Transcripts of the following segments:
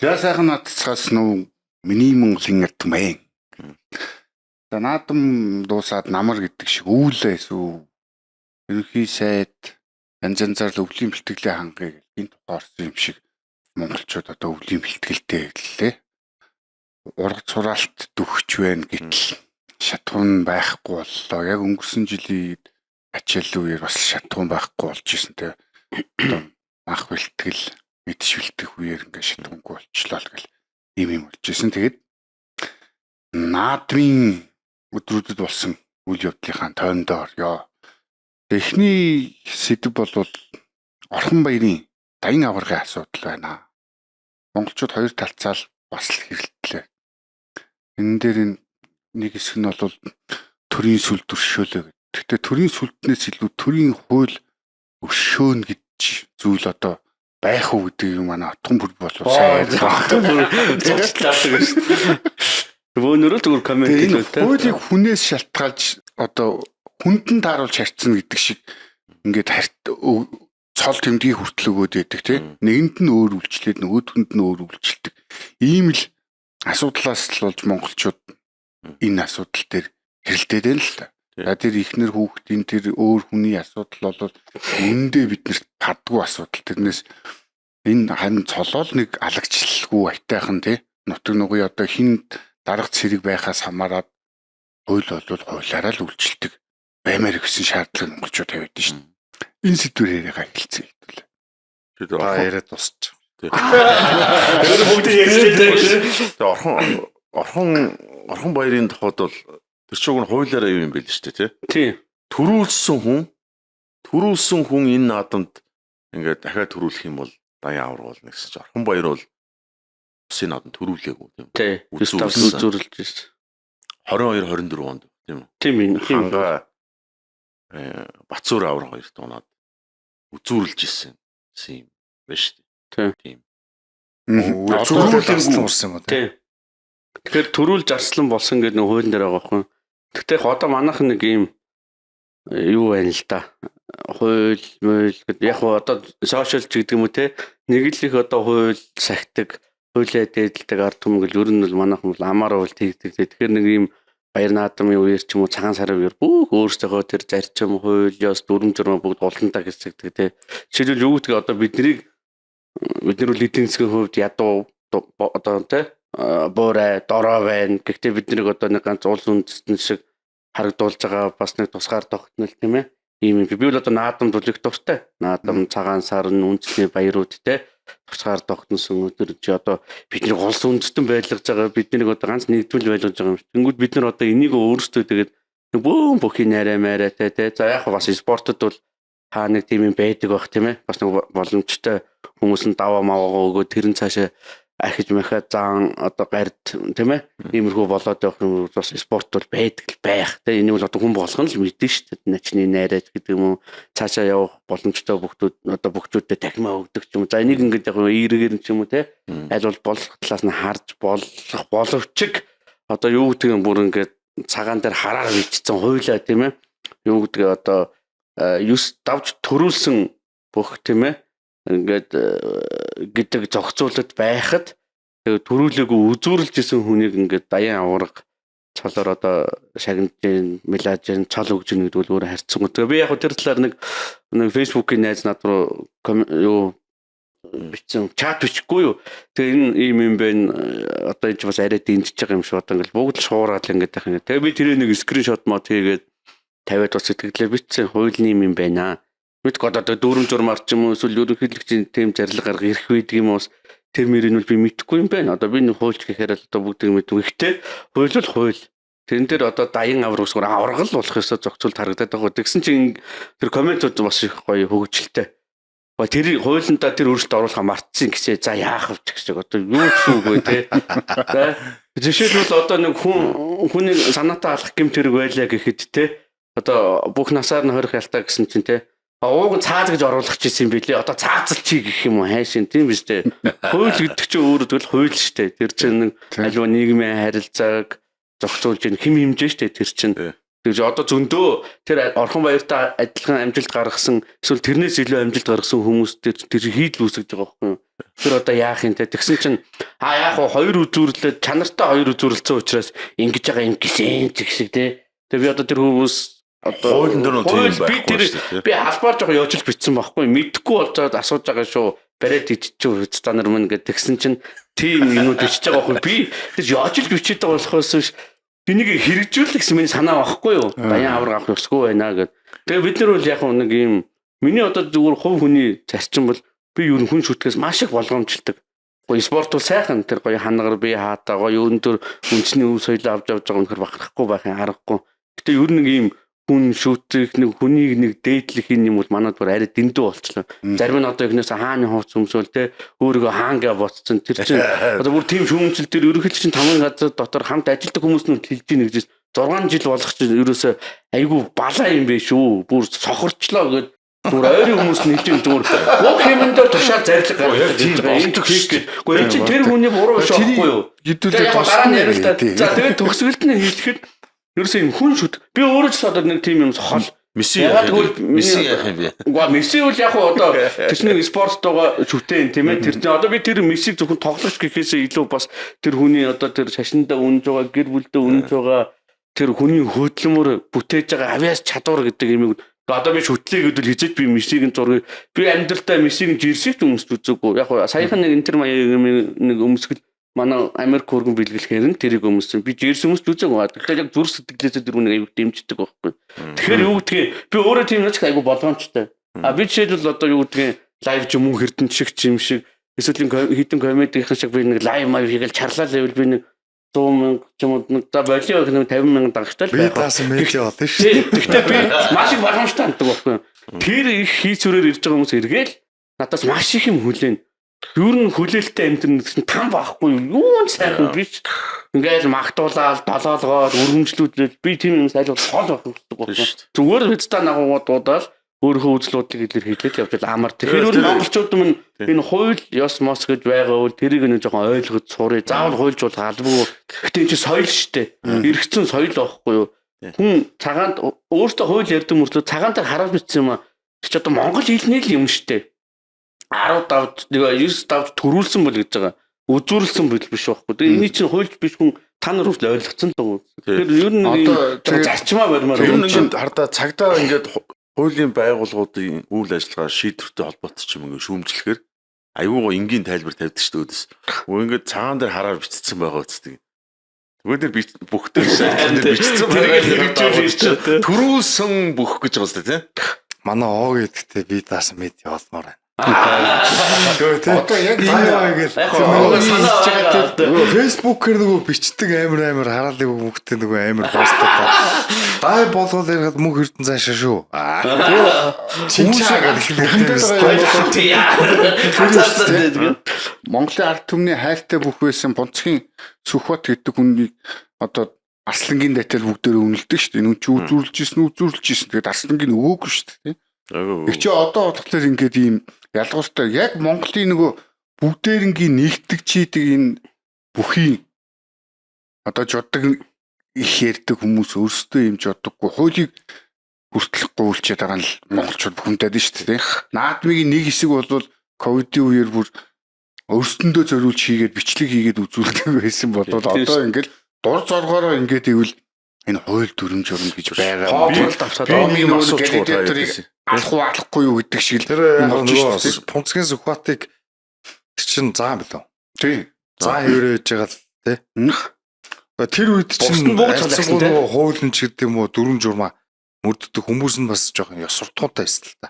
За сайхан натцгаас нүү миний Монголын эрдмэн. За наадам дуусаад намар гэдэг шиг үүлээ эсвэл ерөнхий сайд янз янзаар л өвлийн бэлтгэлээ хангая гэх энэ тухай орсон юм шиг монголчууд одоо өвлийн бэлтгэлтэй лээ. Ургац сураалт дөхч байна гэтэл шатхуун байхгүй боллоо. Яг өнгөрсөн жилийн ачааллын үеэр бас шатхуун байхгүй болж исэн те. Одоо мах бэлтгэл, мэдш бэлтгэх үеэр ингээд шатхуунгүй болчлоо л гэл ийм юм болж исэн. Тэгээд наадмын өдрүүдэд болсон үйл явдлынхаа тойнондоо орё. Эхний сэдэв бол Орхон баярын даян аваргын асуудал байна. Монголчууд хоёр талцаал бас л хэрэлтлээ. Энэ дээр нэг хэсэг нь бол төрийн сүлд өршөөлөө гэдэг. Гэхдээ төрийн сүлднээс илүү төрийн хууль өршөөнө гэж зүйл одоо байх уу гэдэг юм манай отгон бүр болов сайн ярьсан. Зурчлаадаг шүү. Бөөнөрөө зүгээр коммент Тэгээ энэ хэлвэл те. хуулийг хүнээс шалтгаалж одоо хүндэн тааруулж харьцна гэдэг шиг ингээд харьт цол тэмдгийг хүртэл өгөөд байдаг тий. Нэгэнд нь өөр үйлчлээд нөгөөдгөнд нь өөр үйлчлдэг. Ийм л асуудлаас л болж монголчууд энэ асуудал дээр хэрэлдээд байна л та. За тэр ихнэр хүүхдийн тэр өөр хүний асуудал бол үүндээ биднэрт падгүй асуудал. Тэрнээс энэ харин цолоол нэг алагчлалгүй айтайхан тий. Нутаг нугын одоо хин дарга цэрэг байхаас хамаарат хууль бол хуулиараа л үйлчлдэг баймаар гэсэн шаардлага монголчууд тавиад шин. Энэ сэдвээр яриагаа эхэлсэн хэвтэл. Тэр Та яриад дуусчих. Тэр бүгд ярьчихлаа шүү. Тэгээ орхон орхон орхон баярын тухайд бол тэр чинь уг нь хуулиараа юу юм бэл шүү дээ тий. Тийм. Төрүүлсэн хүн төрүүлсэн хүн энэ наадамд ингээд дахиад төрүүлэх юм бол даян авраг болно гэсэн чинь орхон баяр бол усын наадам төрүүлээгүй тийм. Тий. Үзүүрлсэн. Үзүүрлж ирсэн. 22 24 онд тийм үү. Тийм юм. Тийм. Ханга Бацуур авраг хоёрт унаад үзүүрлж исэн гэсэн юм байна шүү дээ. Тийм. Үзүүрэл арслан урсан юм уу те? Тий. Тэгэхээр төрүүлж арслан болсон гэдэг нэг хуулийн дээр байгаа байхгүй. Гэхдээ яг одоо манайх нэг ийм юу байна л да. Хууль, муйл гэдэг яг хуу одоо сошиал ч гэдэг юм уу те. Нэг л их одоо хууль сахидаг, хуулиа дээдэлдэг ард түмэн гэл ер нь бол манайх бол амар хууль тэгдэг. Тэгэхээр нэг ийм баяр наадмын үеэр ч юм уу цагаан сарын үеэр бүх өөрсдийнхөө тэр зарчим, хууль, ёс, дүрм журмаа бүгд улантаа хэсэгдэг те. Жишээлбэл юу гэдгийг одоо биднийг бид нар бол эдийн засгийн хувьд ядуу одоо те буурай, дорой байна. Гэхдээ бид нарыг одоо нэг ганц улс үндэстэн шиг харагдуулж байгаа бас нэг тусгаар тогтнол тийм ээ. Ийм юм. Би бол одоо наадамд бол их дуртай. Наадам, цагаан сар, үндэсний баярууд те тусгаар тогтносон өдөр чи одоо бидний улс үндэстэн байлгаж байгаа биднийг одоо ганц нэгдвэл байлгаж байгаа юм шиг. Тэнгүүд бид нар одоо энийг өөрсдөө тэгээд бөөн бүхий нарай майрайтай те. За яг бас спортод бол хаа нэг тийм юм байдаг байх тийм ээ. Бас нэг боломжтой хүмүүс нь даваа маваагаа өгөө тэр нь цаашаа ахиж махаа заан одоо гард тийм ээ иймэрхүү болоод явах юм бас спорт бол байдаг л байх тийм энийг бол одоо хүн болгоно л мэднэ шүү дээ начны найраач гэдэг юм уу цаашаа явах боломжтой бүхтүүд одоо бүхчүүдэд тахимаа өгдөг ч юм уу за энийг ингээд яг эргээр нь ч юм уу тийм аль бол болох талаас нь харж болох боловч одоо юу гэдэг юм бүр ингээд цагаан дээр хараар бичсэн хуйлаа тийм ээ юу гэдэг одоо 9 давж төрүүлсэн бүх тийм ээ ингээд гэдэг зохицуулалт байхад тэгээ төрүүлээгүй үзүүрлж исэн хүнийг ингээд даян авраг цолоор одоо шагнаж гин, милаж гин, цол өгж гин гэдэг бол өөр харьцангуй. Тэгээ би яг хөө тэр талаар нэг нэг фэйсбүүкийн найз над руу юу бичсэн чат бичихгүй юу. Тэгээ энэ ийм юм байна. Одоо энэ ч бас арай дэмжиж байгаа юм шиг одоо ингээд бүгд л шуураад л ингээд байх юм. Тэгээ би тэрийг нэг скриншот мод хийгээд тавиад бас сэтгэлээ бичсэн хуулийн юм юм байна. Мэдгүй одоо дүүрэн журмаар ч юм уу эсвэл ерөнхийлөгчийн тэм зарлага гарга ирэх байдаг юм уу бас тэр мөрийг нь бол би мэдэхгүй юм байна. Одоо би нэг хуульч гэхээр л одоо бүгдийг мэдв. Гэхдээ хууль бол хууль. Тэрэн дээр одоо даян авраг усгар авраг л болох ёстой зохицуулт харагдаад байгаа. Тэгсэн чинь тэр комментууд бас их гоё хөгжилтэй. Ба тэр хуулиндаа тэр өөрчлөлт оруулахаа мартсан гэсэн. За яах вэ гэх шиг одоо юу гэсэн үг вэ те. За жишээлбэл одоо нэг хүн хүний санаатаа алах гэмт хэрэг байлаа гэхэд те. Одоо бүх насаар нь хорих ялтаа гэсэн чинь те. А ууг нь цааз гэж оруулах чийсэн юм билээ. Одоо цаазалчий гэх юм уу хайшин тийм биз дээ. Хууль гэдэг чинь өөрөө тэгэл хууль шүү дээ. Тэр чинь нэг Тийм. альва нийгмийн харилцааг зохицуулж ийн хэм хэмжээ шүү дээ тэр чинь. Тийм. Тэгж одоо зөндөө тэр Орхон баяртай адилхан амжилт гаргасан эсвэл тэрнээс илүү амжилт гаргасан хүмүүс тэр хийдл үүсгэж байгаа байхгүй юу? Тэр одоо яах юм те? Тэгсэн чинь а яах вэ? Хоёр үзүүрлээд чанартай хоёр үзүүрлцсэн учраас ингэж байгаа юм гисэн зэг шиг те. Тэгээ би одоо тэр хүмүүс одоо Хуулийн дээр нь тийм би байхгүй тэр шүү дээ. би албаар жоохон явж л битсэн байхгүй мэдхгүй болцоод асууж байгаа шүү. Бариад иччихв та нар мөн гэд тэгсэн чинь тийм юмнууд ичж байгаа байхгүй би тэр явж л бичээд байгаа болохоос биш тэнийг хэрэгжүүлэх гэсэн миний санаа байхгүй юу? Баян авраг авах ёсгүй байна гэд. Тэгээ бид нар бол яг нэг юм миний одоо зүгээр хувь хүний зарчим бол би юу хүн шүтгэс маш их болгоомжилдаг. Гоё спорт бол сайхан тэр гоё ханагар би хаатаа гоё өндөр үндэсний өв соёлоо авч явж байгаа үнэхэр бахархахгүй байх юм аргагүй. Гэтэ ер нь нэг юм хүн шүтэх нэг хүнийг нэг дээдлэх юм бол манад бүр арай дэндүү болчлоо. Зарим нь одоо ихнээс хааны хувц өмсөөл те өөрийгөө хаан гэж бодсон. Тэр чинь одоо бүр тийм шүүмжил тэр ерөнхийдөө чинь тамгын газар дотор хамт ажилладаг хүмүүс нь хэлж ийн гэж 6 жил болох чинь ерөөсөө айгүй балаа юм бэ шүү. Бүр сохорчлоо гэд бүр ойрын хүмүүс нь хэлж ийн зүгээр бүх юмдаа тушаал зарлиг гаргадаг тийм гэж байгаа. болдог шүү дээ. Гэхдээ энэ чинь тэр хүний буруу биш байхгүй юу? Хэдүүлээ Тэгээ дараа нь ярил л та. тусна. За тэгээд төгсгөлд нь хэлэхэд ерөөсөө юм хүн шүт. Би өөрөө ч одоо нэг тийм юм хол. Месси Ягаад яах юм гэвэл бэ? Месси яах юм бэ? Угаа Месси бол яг хуу одоо тэр чинь нэг спорттойгоо шүтэн тийм ээ. Тэр чинь одоо би тэр Мессиг зөвхөн тоглогч гэхээсээ илүү бас тэр хүний одоо тэр шашиндаа үнж байгаа, гэр бүлдээ үнж байгаа тэр хүний хөдөлмөр бүтээж байгаа авиас чадвар гэдэг юмыг одоо би шүтлээ гэдвэл хизээж би Мессигийн зургийг би амьдралдаа Мессигийн жирсийг ч өмсөж үзээгүй. Яг хуу саяхан нэг Интер Майами нэг өмсгөл манай Америк хөргөн бэлгэлэхээр нь тэрийг өмссөн. Би жирс өмсөж үзээгүй. Тэгэхээр яг зүрх сэтгэлээсээ тэр хүнийг аяг дэмждэг байхгүй. Тэгэхээр юу гэдгийг би өөрөө тийм нэг айгу болгоомжтой. А би жишээлбэл одоо юу гэдгийг лайв ч юм уу хэрдэн шиг ч юм шиг эсвэл энэ хитэн комедийн шиг би нэг лайв маяг хийгээл чарлаа левел би нэг 100 мянга ч юм уу нэг за болио гэх нэг 50 мянга дагчтай л Би байх. даасан медиа болно шүү. Тий. Гэхдээ би маш их болгоомжтой ханддаг байхгүй. Тэр их хийцүүрээр ирж байгаа хүмүүс эргээл надаас маш их юм хүлээн. Ер нь хүлээлттэй амьдрын гэсэн чинь там байхгүй юу? Юу ч сайхан биш. Ингээл магтуулаад, долоолгоод, өргөмжлүүлээд би тийм юм сайл бол хол байх хэрэгтэй байхгүй. Зүгээр хэцтэй нагуугаад дуудаал өөрийнхөө үзэл бодлыг илэрхийлээд явж л амар. Тэгэхээр ер нь монголчууд минь энэ хууль ёс мос гэж байгаа бол тэрийг нэг жоохон ойлгож сурыг. Заавал хуульч бол албагүй. Гэтэ энэ чинь соёл штэ. Эргэцэн соёл байхгүй юу? Хүн цагаанд өөртөө хууль ярьдаг мөртлөө цагаан дээр хараад бичсэн юм аа. Тэр чи одоо монгол хэлний л юм штэ. 10 давж 9 давж төрүүлсэн бол гэж байгаа. Үзүүрлсэн бол биш байхгүй. Тэгээ эний чинь хуульч биш хүн та нар хүртэл ойлгоцсон л байгаа. Тэгэхээр ер нь Одоо одоо зарчмаа барьмаар Тэр байна. нь ингээд хардаа цагдаа ингээд хуулийн байгууллагуудын үйл ажиллагаа шийдвэртэй холбоотой ч юм ингээд шүүмжлэхээр аюугаа энгийн тайлбар тавьдаг шүү дээ өөдөөс. Үгүй ингээд цагаан дээр хараар бичсэн байгаа үсттэй. Тэгвэл тэр бүхтэй шийдвэр дээр бичсэн байгаа Тэрийг хэрэгжүүлж төрүүлсэн бүх гэж байгаа үстэй тий. Манай оо гэдэгтээ би даасан медиа болмоор байна. Гөө тий. Одоо яг Энэ энэ гэл Яг тэр нөгөө нөгөө санаа хийж байгаа. байгаа тэр нөгөө Facebook-ээр нөгөө бичдэг амар амар хараалыг мөнгөтэй нөгөө амар посттой. Дай болгол ярихад мөнх эрдэн цаашаа шүү. Чинчаа гэх хэлдэг. Монголын ард түмний хайртай бүх байсан Бунцгийн Сүхбат гэдэг хүнийг одоо Арслангийн дайтал бүгдээр үнэлдэг шүү дээ. Энэ чинь үзүүрлж ирсэн, үзүүрлж ирсэн. Тэгээд Арслангийн өгөөгүй шүү дээ. Тэг чи одоо болохоор ингээд ийм ялгууртай яг Монголын нөгөө бүгдээрнгийн нэгтгэж хийдэг энэ бүхийн одоо жудаг их ярьдаг хүмүүс өөрсдөө юм жудаггүй хуулийг хүртэл гуйлчаад байгаа нь л монголчууд бүхэмдээд нь шүү дээ. Наадмын нэг хэсэг бол ковидын үеэр бүр өөрсдөндөө зориулж хийгээд бичлэг хийгээд үзүүлдэг байсан бол одоо ингээд дур зоргоороо ингээд ивэл энэ хууль дүрм журм гэж байгаа. Хоолт авсаад Би юм нөгөө асуучихгүй та галидаторыг юу алах уу алахгүй юу гэдэг шиг л Тэр юм яг болж нөгөө шүү дээ. Пунцгийн Сүхбаатыг тэр чин заан билүү? Тий. Заа хэврээ хийж байгаа л тий. Тэр үед Бусд чинь нь бууж халаагсан, тий. нөгөө хууль нь ч гэдэг юм уу дүрм журмаа мөрддөг хүмүүс нь бас жоохон ёс суртахуунтай байсан л та.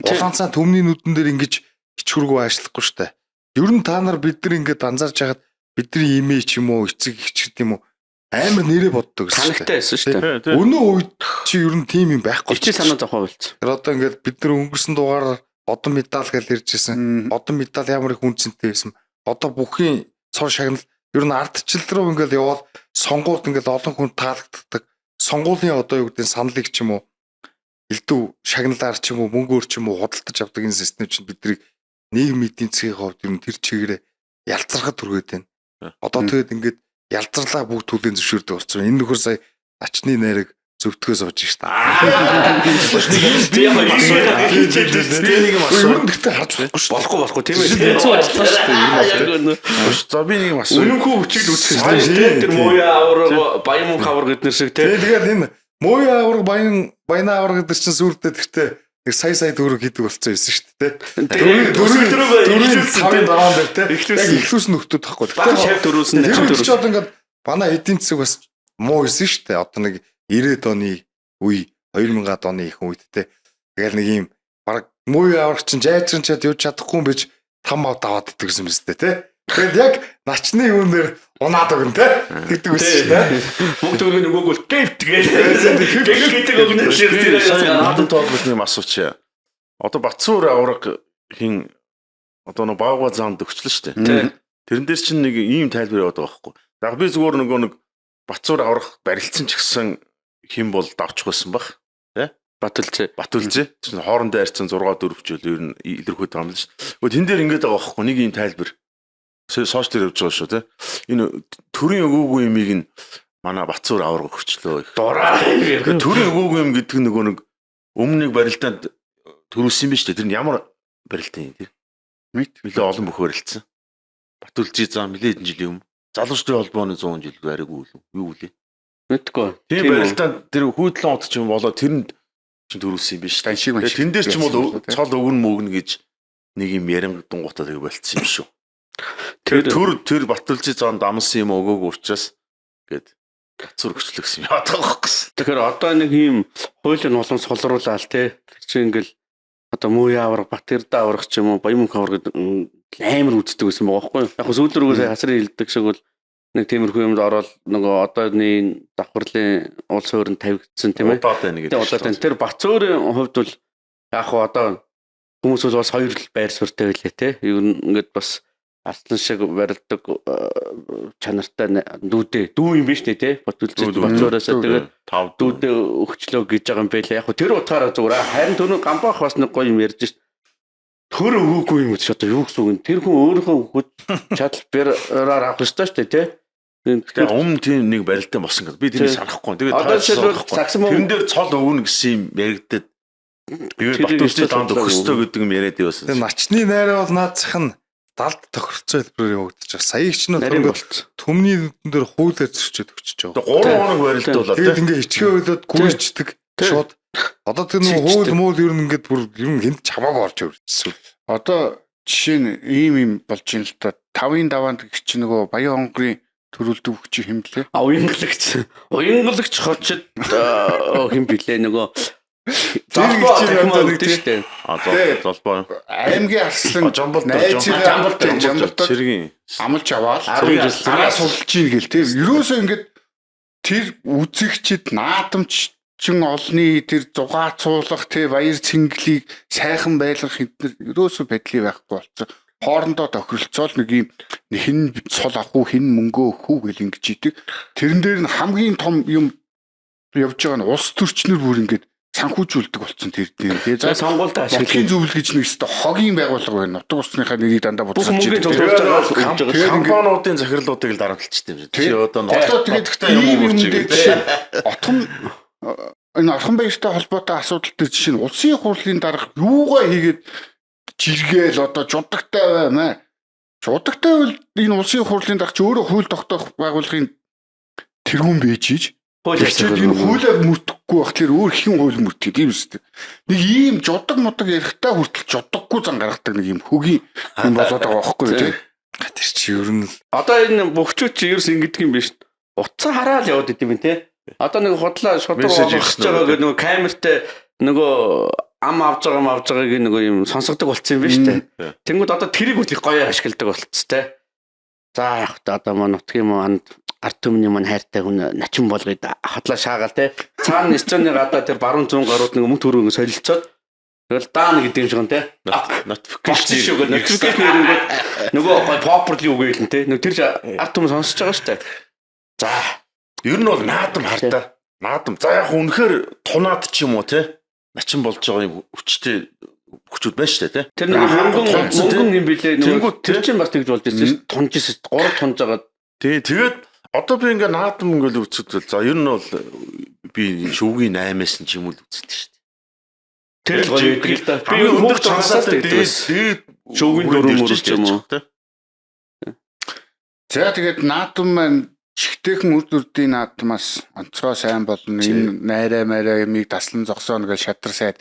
Улаан цаан түмний нүдэн дээр ингэж хичгүргүй аашлахгүй штэ. Ер нь та нар бид нар ингээд анзаарч хагаад бидний имээ ч юм уу эцэг их ч гэдэг юм уу амар нэрээ боддог гэсэн штэ. Танагтай байсан шүү дээ. Өнөө үед чи ер нь тийм юм байхгүй. Ичи санаа зовхоо болцсон. Тэр одоо ингээд бид нар өнгөрсөн дугаараар одон медаль гэж ярьж ирсэн. Одон медаль ямар их үнцэнтэй байсан. Одоо бүхийн цор шагнал ер нь ардчил рүү ингээд явбал сонгуульд ингээд олон хүн таалагддаг. Сонгуулийн одоо юу гэдэг нь саналыг ч юм уу элдв шагналаар ч юм уу мөнгөөр ч юм уу худалдаж авдаг энэ систем чинь биднийг нийгэм эдийн засгийн хувьд ер нь тэр чигээрээ ялцрахад түргээд байна. Одоо тэгээд ингээд ялцарлаа бүгд хүлээн зөвшөөрдөг болсон. Энэ нөхөр сая ачны найраг Зөвтгөө сууж штэ. Би яг Би нэг юм Ер асуу. нь гэхдээ харж болохгүй шүү. Болохгүй болохгүй тийм ээ. Хэцүү боллоо шүү дээ. Ер нь бол. За би нэг юм асуу. Үнэнхүү хүчийг л үзэх хэрэгтэй шүү дээ. Тэр мууя авраг, баян мөнх авраг гэднэр шиг тийм. Тэгээд энэ мууя авраг, баян баяна авраг гэдэг чинь сүрдээ тэртээ нэг сая сая төгрөг хийдэг болцсон байсан шүү дээ. Дөрвийн тавын даваан дээр те. Яг ихлүүлсэн нөхдүүд тахгүй. Баг шав дөрүүлсэн, Тэр начин үед чи дөрүүлсэн. одоо ингээд манай эдийн засаг бас муу байсан шүү дээ. Одоо нэг 90-ад оны үе, 2000-ад оны их үед те. Тэгэл нэг юм баг муу аврах чинь жайчран чад юу чадахгүй юм биш там ав даваад иддэг гэсэн биз дээ те. Тэгэл яг начны юун дээр унаад өгнө те. Тэгдэг байсан шүү дээ. Мөнгө төгрөг нөгөөг бол гэвт гээл. Гэл гэдэг өгнө л Би сая тэр. наадам тоолбол нэг юм асуучих. Одоо Батсуур авраг хин одоо нэг баавга замд өгчлөө шүү дээ. Тийм. Тэрэн дээр чинь нэг ийм тайлбар яваад байгаа байхгүй. За би зүгээр нөгөө нэг Батсуур аврах барилцсан ч гэсэн хэн бол давчих байсан бах. Батэлцээ. Батүлзээ. Чинь хоорондоо харьцан 6 4 ч үл ер нь илэрхүү таамал шүү. Гэхдээ тэн дээр ингэж байгаа байхгүй нэг ийм тайлбар. Сошиал дээр явж байгаа шүү те. Энэ төрийн өгөөгүй юмыг нь манай Батсуур авраг өгчлөө. Дураа. Тэгэхээр төрийн өгөөгүй юм гэдэг нь нөгөө нэг өмнө нэг барилдаанд төрүүлсэн юм биш үү? Тэр нь ямар барилдаан юм тэр? Мэд. Нилээ олон бүх барилцсан. Батүлзээ зам нилээ хэдэн жилийн өмнө. Залуучдын холбооны 100 жил бариагүй үү? Юу үлээ? Мэдгүй. Тийм барилдаанд тэр хүйдлэн от ч юм болоо тэрэнд чинь төрүүлсэн юм биш. Даншиг Тэгээ тэн дээр ч юм бол цол өгнө мөгнө гэж нэг юм ярин дунгуутаа тэг болцсон юм шүү. Тэр Тэр тэр Батүлзээ зам дамсан юм өгөөгүй учраас гээд гацуур өгчлөө гэсэн юм яадаг байхгүй. Тэгэхээр одоо нэг ийм хуулийн улам сулруулаад те. Тэр чинь ингээл одоо муу авраг, Батэрдэ авраг ч юм уу, Баян мөнх авраг гэдэг амар үздэг байсан байгаа байхгүй юу? Яг хөө сүүл рүүгээ сая хасрын хилдэг шиг бол нэг тиймэрхүү юмд ороод нөгөө одооны давхарлын улс хөрөнд тавигдсан тийм ээ. Удаад байна гэдэг. Тэгээ удаад байна. Тэр Бацөөрийн хувьд бол яг хөө одоо хүмүүс бол бас хоёр л байр суурьтай байлээ те. Ер нь ингээд бас арслан шиг барилдаг чанартай дүүдээ дүү юм биш те. Батүлцээ Бацөөрөөсөө тэгээд тав дүүдээ өгчлөө гэж байгаа юм байлээ. Яг хөө тэр утгаараа зүгээр харин түрүү гамбаах бас нэг гоё юм ярьж шít. Төр өгөөгүй юм гэж одоо юу гэсэн үг юм? Тэр хүн өөрийнхөө хүч чадал бяраар авах ёстой шүү дээ те. Тэгээ өмнө тийм нэг барилдаан болсон гэдэг. Би тэрийг Тий. санахгүй. Тэгээд Одоо жишээлбэл сагсан тэрэн дээр цол өгнө гэсэн юм яригдаад тэгээд Тэрийг Батүлзээ ёстой замд судлаагүй. өгөх ёстой гэдэг юм яриад явсан. Тэгээ начны найраа бол наацх нь далд тохирцоо хэлбэрээр явагдчих. Сая ч нөө нарийн ингээд болцсон. түмний нүдэн дээр хуулиар зөрчөөд өчөж байгаа. Тэгээ 3 хоног барилдуулаад Тэгээд тий. ингээ ичгээ хөлөөд гүйчдэг Тий. шууд. Одоо тэр нөгөө хууль муул ер нь ингээд бүр ер нь хинт чамааг орж ирсэн. Одоо жишээ нь ийм юм болж ин л та тавын даваанд гэх чинь нөгөө Баян хонгорын төрөлдөг хүчийг хэмлээ. А уянгалагч. Уянгалагч хочид хэн блэ нөгөө Золбоо золбоо одоо нэг гэдэг шүү дээ. А золбоо. Аймгийн арслан Жамбал найзыгаа Жамбал тийм, Жамбалдор Цэргийн амлж аваад 10 жил араа сулж ийн гэл тийм. Ерөөсөө ингээд тэр үзэгчд наадамчин олны тэр зугаацуулах тий баяр цэнгэлийг сайхан байлгах эднэр ерөөсөө байдлыг байхгүй болсон. Хоорондоо тохиролцоол нэг юм хэн цол авах уу хэн мөнгөө өгөх үү гэл ингэж идэг. Тэрэн дээр нь хамгийн том юм явж байгаа нь улс төрчнөр бүр ингээд санхүүжүүлдэг болсон тэр дээр. Тэгээ За за сонгуультай нутгийн ашиглах. зөвлөл гэж нэг өстө хогийн байгууллага байна. Нутаг усныхаа нэрийг дандаа Бүх буцааж мөнгөний идэг. цуглуулж байгаа өгж байгаа. Тэгээд ингээд- компаниудын захирлуудыг л дарамтлчихдээ юм шиг. Тий. Чи одоо Одоо тэгээд нутагтай юм ийм уу юм гэж дээр жишээ нь отхон энэ орхон баяртай холбоотой асуудал дээр жишээ нь улсын хурлын дарга юугаа хийгээд жиргээл одоо жудагтай баймаа. Жудагтай бол энэ улсын хурлын дарга чи өөрөө хууль тогтоох байгууллагын тэргүүн байж иж Хууль Тэгчээд энэ хуулиар мөрдөхгүй байх тэр өөр хэн хууль мөрдөг тийм үстэй. Нэг ийм жудаг мудаг ярихтаа хүртэл жудаггүй зан гаргадаг нэг ийм хөгийн юм болоод байгаа байхгүй юу тий. Тэр чи ер нь л Одоо энэ бөхчүүд чи ерөөс ингэдэг юм биш. Утсаа хараал яваад идэм юм те. Одоо нэг худлаа шудраг Мессеж олгож ирсэн байгаа үү? гэх нөгөө камертай нөгөө ам авж байгаа юм авж байгааг нөгөө юм сонсгодог болцсон юм биш те. Тэнгүүд одоо тэрийг үл их гоёор ашигладаг болцсон те. За яг та одоо маань нутгийн маань ард түмний маань хайртай хүн начин болгоё хотлоо шаагаал те. Цаана Эстоны гадаа тэр баруун зүүн гарууд нэг мөнгө төрөг солилцоод тэгэл даана гэдэг юм шиг нь те. Notification Болсон шүү гэх notification ирэнгүүт нөгөө гой попперли үг хэлэн те. Нөгөө тэр ард түмэн сонсож байгаа шүү дээ. За Ер нь бол наадам хартаа. Наадам. За яг үнэхээр тунаад ч юм уу те. Начин болж байгаа юм хүчтэй хүчүүд байна шүү дээ те. тэр нэг мөнгөн тунцсан, те. мөнгөн юм билээ нөгөө Тэнгүүд, тэр те. чинь бас тэгж болж ирсэн шүү. Тунж ирсэн. Гурав тунж байгаа. Тий, тэгээд Одоо би ингээ наадам ингээл үзэхэд за ер нь бол би шүүгийн 8-аас нь ч юм уу л үздэг шүү дээ. Тэр л гоё гэдэг л да. Би Хамгийн өндөр өндөр чансаатай чансаатай гэдэг байсан. дээд Шүүгийн дөрөв мөрөж юм уу? те. За тэгээд наадам маань чихтэйхэн үр дүрдийн наадмаас онцгой сайн болно. Энэ найраа майраа юмыг таслан зогсооно гэж шатар сайд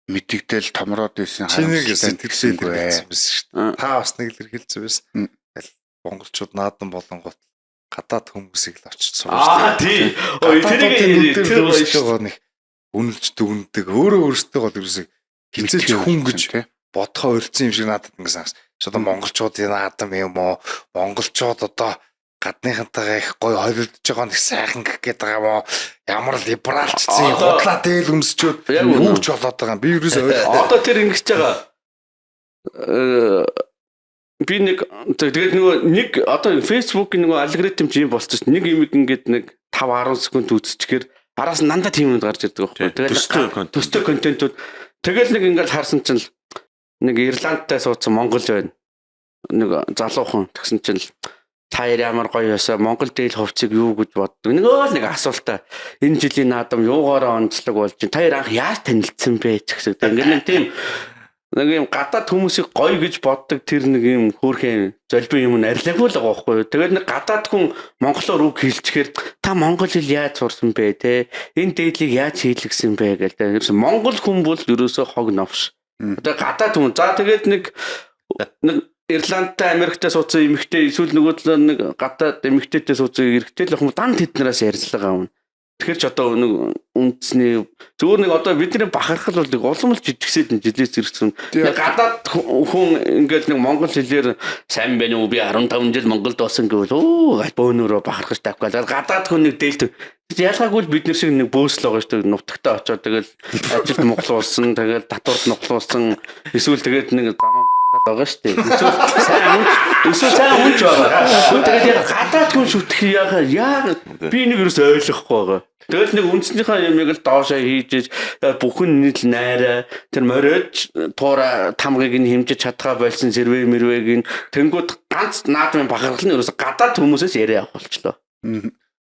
мэдэгдэл томроод исэн Чи нэг харамсалтай сэтгэлээ тэгсэнгүй. илэрхийлсэн байсан шүү дээ. Та бас нэг илэрхийлсэн байсан. Тэгэл монголчууд наадам болонгууд гадаад хүмүүсийг л очиж Аа сурч. тий. Ой тэрийг тэр гоё шүү. өөрсдөө нэг үнэлж дүгнэдэг. Өөрөө өөрсдөө бол ерөөсөө хизээч хүн гэж бодхоо өрцөн юм шиг надад ингэ санагс. Чи одоо монголчуудын наадам юм уу? Монголчууд одоо гадныхантайгаа их гоё холилдож байгаа нэг сайхан гэх гээд байгаа юм уу? Ямар либералчсан Одоо- худлаа дээл өмсчөөд Яг үнэн. юу ч болоод байгаа юм. Би ерөөсөө ойлгохгүй. Одоо тэр ингэж байгаа. Би нэг тэгээд нөгөө нэг одоо Facebook-ийн нөгөө алгоритм ч юм болчихсон. Нэг юм ингээд нэг 5 10 секунд үзчихээр араас нь дандаа тийм юм гарч ирдэг байхгүй. Тэгэл төстэй контент. Төстэй контентууд тэгэл нэг ингээд харсан чинь л нэг Ирландтай суудсан Монгол байна. Нэг залуухан тэгсэн чинь л та хоёр ямар гоё байсаа Монгол дээл хувцыг юу гэж боддог. Нэг өөр нэг асуултаа. Энэ жилийн наадам юугаараа онцлог болж чинь та хоёр анх яаж танилцсан бэ ч гэсэн. Ингээд нэг тийм нэг юм гадаад хүмүүсийг гоё гэж боддог тэр нэг юм хөөрхөн золбин юм нь арилаагүй л байгаа байхгүй юу. Тэгээд нэг гадаад хүн монголоор үг хэлчихээр та монгол хэл яаж сурсан бэ те энэ дээдлийг яаж хийлгсэн бэ гэл те. Ерөөсө монгол хүн бол ерөөсө хог новш. Одоо гадаад хүн за тэгээд нэг нэг Ирландтай Америктай суудсан эмэгтэй эсвэл нөгөө талаар нэг гадаад эмэгтэйтэй суудсан эрэгтэй л охин дан тэднээс ярилцлага авна. Тэгэхээр ч одоо нэг үндсний зүгээр нэг одоо бидний бахархал бол нэг улам л жижигсээд жилээс ирсэн. Нэг гадаад хүн ингээл нэг монгол хэлээр сайн байна уу би 15 жил Монголд болсон гэвэл өө бөөнөрөө бахархаж тавихгүй. Гадаад хүн нэг дээлт ялгаагүй л бид нар шиг нэг бөөсл байгаа шүү дээ. Нутагтаа очоод тэгэл ажилд нуглуулсан, тэгэл татварт нуглуулсан, эсвэл тэгээд нэг замаа байгаа шүү дээ. Эсвэл сайн үнч, эсвэл сайн үнч байгаа. Тэгээд яг гадаад хүн шүтэх яага яа би нэг ерөөс ойлгохгүй байгаа. Тэгэл нэг үндснийхээ юмыг л доошоо хийж иж бүхэн нийл найраа тэр мориод туура тамгыг нь хэмжиж чадхаа болсон сэрвэ мэрвэг нь тэнгууд ганц наадмын бахархал нь ерөөс гадаад хүмүүсээс яриа авах болчлоо.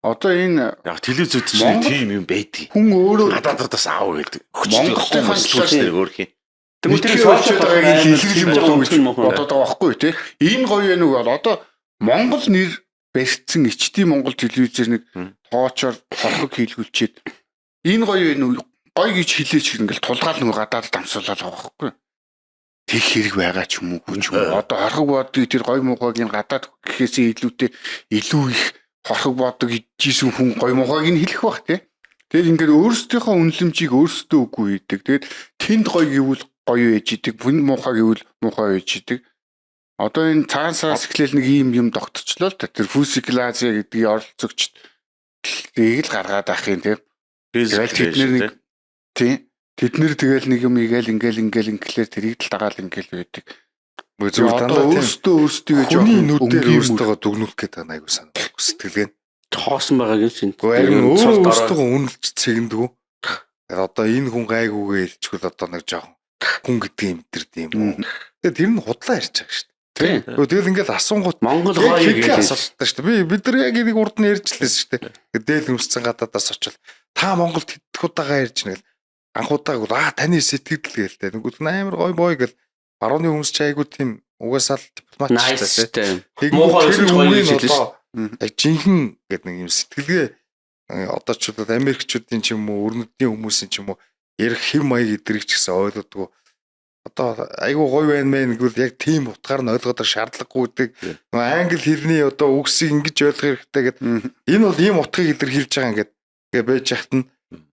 Одоо энэ Яг телевизүүд чинь тийм юм байдгийг. Хүн өөрөө гадаадаас аав гэдэг. Монголын сүүлчнэр өөрх юм. Тэгмээ тэр сошиал байгааг илэрхийлэх юм болов уу гэж бодоод байгаа байхгүй тий. Энэ гоё юм уу бол одоо Монгол нэр барьцсан ичдийн Монгол телевизээр нэг тоочоор хорхог хийлгүүлчихэд энэ гоё юм уу гоё гэж хэлээч ингээл тулгаал нөгөө гадаад дамсуулаад байгаа байхгүй. Тэг хэрэг байгаа ч юм уу ч юм уу. Одоо хорхог бодгийг тэр гоё муухайг нь гадаад гэхээсээ илүүтэй илүү их хорхог бодог ижижсэн хүн гоё муухайг нь хэлэх бах тий. Тэгээд ингээд өөрсдийнхөө үнэлэмжийг өөрсдөө үгүй хийдэг. Тэгээд тэнд гоё гэвэл гоё ээж идэг, бүнд муухай гэвэл муухай ээж идэг. Одоо энэ цагаан сараас эхлээл нэг ийм юм тогтчлоо л та. Тэр фүсиклазия гэдгийг оролцогчд тийг л гаргаад авах юм тийм. Тэгэл тэд нэр нэг тийм тэд нэр тэгэл нэг юм игээл ингээл ингээл ингэлээр тэрийг л дагаал ингээл байдаг. Зүгээр дандаа өөрсдөө өөрсдийгөө жоохон нүдээр өөрсдөө дүгнүүлэх гээд байгаа айгуу санаа. Сэтгэлгээ хоосон байгааг юм чинь. Харин өөрөө өөрсдөө үнэлж цэгэндгүү. Одоо энэ хүн гайгүйгээ хэлчихвэл одоо нэг жоохон хүн гэдэг юм дэрд юм уу. Тэгээд тэр нь худлаа ярьж байгаа шүү дээ. Тэгэл ингээл асуунгууд Монгол гоё гэж асуултаа шүү дээ. Бид нар яг энийг урд нь ярьж лээс шүү дээ. Дээл өмсцэн гадаадаас очил та Монголд хэдэх удаага ярьж гэнэ гэл анх удааг бол таны сэтгэл гээл тэ. Нүгүүд нь амар гоё бой гэл барууны хүмүүс ч айгуу тийм угаасаа л дипломат ч тийм. Муухай өсөж гоё гэж хэлсэн шүү дээ. Яг жинхэнэ гэдэг нэг юм сэтгэлгээ одоо ч удаад Америкчуудын ч юм уу өрнөдний хүмүүсийн ч юм уу ярих хэв маяг эдрийг ч гэсэн ойлгодгоо. Одоо айгуу гоё байна мэн гэвэл яг тийм утгаар нь ойлгоод шаардлагагүй гэдэг. Нөгөө англи хэлний одоо үгсийг ингэж ойлгох хэрэгтэй гэд энэ бол ийм утгыг илэрхийлж байгаа ингээд тэгээ байж яхад нь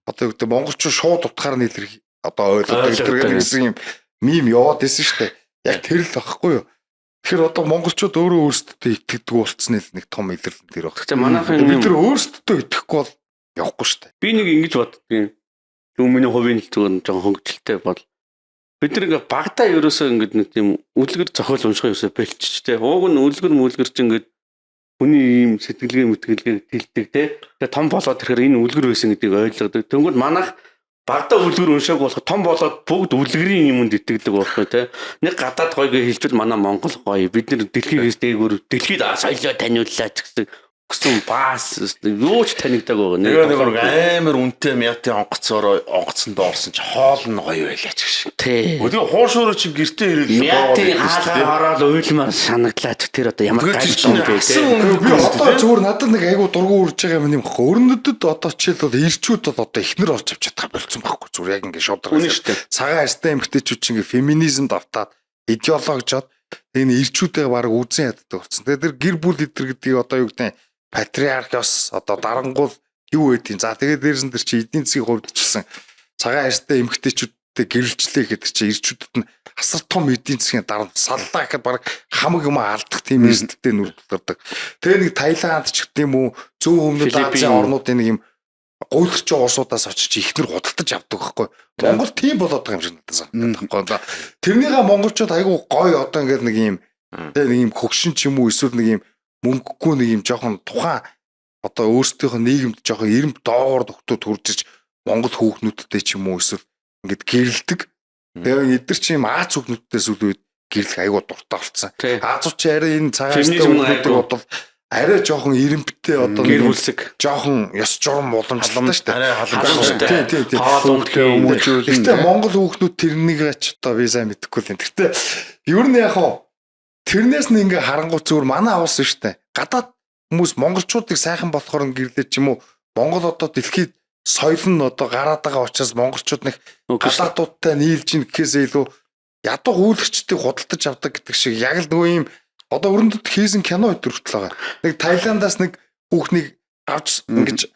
одоо юу гэдэг монголчууд шууд утгаар нь илэрхий одоо ойлгодог гэдэг гэсэн юм мим яваад исэн шүү дээ. Яг тэр л багхгүй юу. Тэгэхээр одоо монголчууд өөрөө өөрсдөдөө итгэдэг болцсон л нэг том илэрлэн тэр баг. Гэхдээ манайхан бид нар өөрсдөдөө итгэхгүй бол явахгүй шүү дээ. Би нэг ингэж боддгийн. Миний хувийн л зүгээр жоохон хөнгөлөлтэй бол бид нар ингээ багтаа ерөөсөө ингээд нэг тийм үлгэр зохиол унших ерөөсөө бэлчиж те. Ууг нь үлгэр мүлгэр чи ингээд хүний ийм сэтгэлгээ мэтгэлгээ тэлдэг те. Тэгээ том болоод ирэхээр энэ үлгэр байсан гэдгийг ойлгодог. Тэнгүүд манайх багтаа үлгэр уншааг болох том болоод бүгд үлгэрийн юмд итгэдэг байхгүй те. Нэг гадаад гоё гэж хэлчихвэл манай Монгол гоё. Бид нар дэлхийгээс дээгүүр дэлхийд соёлоо таниуллаа ч гэсэн Гэсэн баас юу ч танигдаагүй байгаа. Тэгээ нэг амар үнэтэй мятын онгоцоор онгоцонд орсон чи хоол нь гоё байлаа ч гэх. Тий. Тэгээ хуушуур чи гэртээ ирээд Мятын хаалгаар ороод уйлмаар санагдлаа ч тэр одоо ямар Тэгээ тэр гайхалтай чинь юм бэ асан те. өнгө Би одоо зүгээр надад нэг айгу дургу үрж байгаа юм юм хөө. Өрнөдөд одоо жишээлбэл ирчүүд бол одоо ихнэр олж авч чадах болцсон байхгүй. Зүгээр яг ингэ шударга. Үнэн шүү дээ. Цагаан арьстай эмэгтэйчүүд чинь ингэ феминизмд автаад идеологжоод энэ ирчүүдээ баг үзэн яддаг болсон. Тэгээ тэр гэр бүл эдэр гэдгийг одоо юу гэдэг нь патриарх ёс одоо дарангуул юу байдیں۔ За тэгээ дээрс нь тэр чи эдийн засгийн хувьд ч гэсэн цагаан арьстай эмэгтэйчүүдтэй гэрэлжлээ гэхэд чи ирчүүдэд нь асар том эдийн засгийн дарамт саллаа гэхэд баг хамаг юм алдах тийм эрсдэлтэй нүр тулгардаг. Тэгээ нэг Таиланд ч гэдэг юм уу зүүн өмнөд Филиппин. Азийн орнуудын нэг юм гуйлгч улсуудаас очиж ихнэр худалдаж авдаг байхгүй. Монгол тийм болоод байгаа юм шиг надад санагдаад байхгүй. Тэрнийгээ монголчууд айгүй гоё одоо ингээд нэг юм тэгээ нэг юм хөгшин ч юм уу эсвэл нэг юм мөнгөгүй нэг юм жоохон тухайн одоо өөрсдийнх нь нийгэмд жоохон эрэмб доогуур нөхдөө төрж иж Монгол хүүхнүүдтэй ч юм уу эсвэл ингээд гэрэлдэг. Тэгээ эдгэр чи юм Аз хүүхнүүдтэй сүүл үед гэрлэх айгүй дуртай болсон. Тий. Азууд чи арай энэ цагаан арьстай Феминизм хүүхнүүдийг айгүй. бодвол арай жоохон эрэмбтэй одоо нэг Гэр юм бүлсэг. жоохон ёс журам уламжлалтай шүү дээ. Арай Халамжтай. Тий, тий, тий. Хоол ундхий хүмүүжүүлэн. Гэхдээ Монгол хүүхнүүд тэрнийг ч одоо би сайн мэдэхгүй л юм. Гэхдээ ер нь яг хуу тэрнээс нь ингээ харангуй зүгээр манай аваас шүү дээ. Гадаад хүмүүс монголчуудыг сайхан болохоор нь гэрлээ ч юм уу Монгол одоо дэлхийд соёл нь одоо гараад байгаа учраас монголчууд нэг гадаадуудтай нийлж ийн гэхээсээ илүү ядуу гүйлгчдийг худалдаж авдаг гэдэг шиг яг л нөгөө юм одоо өрөндөд хийсэн кино өдр хүртэл байгаа. Нэг Таиландаас нэг хүүхнийг авч ингэж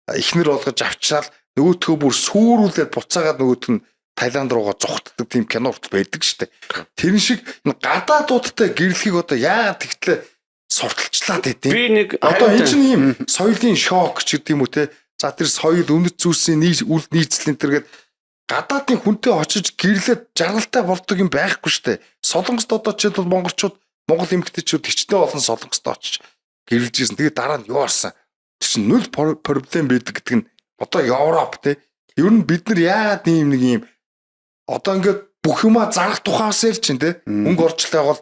эхнэр болгож авчраад нөгөөтгөө бүр сүрүүлээд буцаагаад нөгөөтг нь Таиланд руугаа зугтдаг тийм кино хүртэл байдаг штэ. Тэрэн шиг энэ гадаадуудтай гэрлэхийг одоо яагаад тэгтлээ сурталчлаад идэв. Би нэг Одоо энэ чинь ийм соёлын шок ч гэдэг юм уу те. За тэр соёл үнэт зүйлсийн нийт үл нийцэл энэ төр гээд гадаадын хүнтэй очиж гэрлээд жаргалтай болдог юм байхгүй штэ. Солонгост одоо жишээлбэл монголчууд монгол эмэгтэйчүүд хичнээн олон солонгост очиж гэрлэж ирсэн. Тэгээ дараа нь юу арсан? Тэр чинь нүл проблем байдаг гэдэг нь одоо Европ те. Ер нь бид нар яагаад ийм нэг ийм одоо ингээд бүх юмаа зарах тухаас л чинь те. Мөнгө орчлоо бол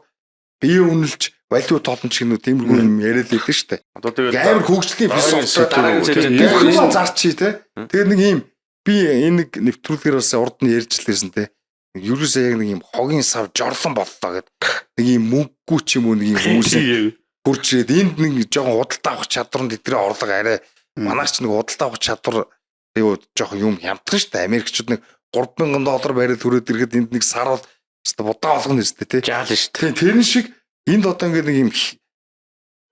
бие үнэлж валют олно ч гэнүү тиймэрхүү юм яриад байдаг штэ. Одоо тэгээд Амар хөгжлийн философи дараагийн сэдв. бүх юмаа зарчий те. Тэгээд нэг ийм би энэ нэг нэвтрүүлгээр бас урд нь ярьж л байсан те. Ерөөсөө яг нэг ийм хогийн сав жорлон боллоо гэд. Нэг ийм мөнгөгүй ч юм уу нэг ийм хүмүүсийн хурж ирээд энд нэг жоохон худалдаа авах чадвар нь тэдний орлого арай манайх ч нэг худалдаа авах чадвар юу жоохон юм хямдхан шүү дээ. Америкчууд нэг 3000 доллар барил хүрээд ирэхэд энд нэг сар бол өстө будаа олгоно өстэй тий. Жаал шүү дээ. Тийм тэрэн шиг энд одоо ингээд нэг юм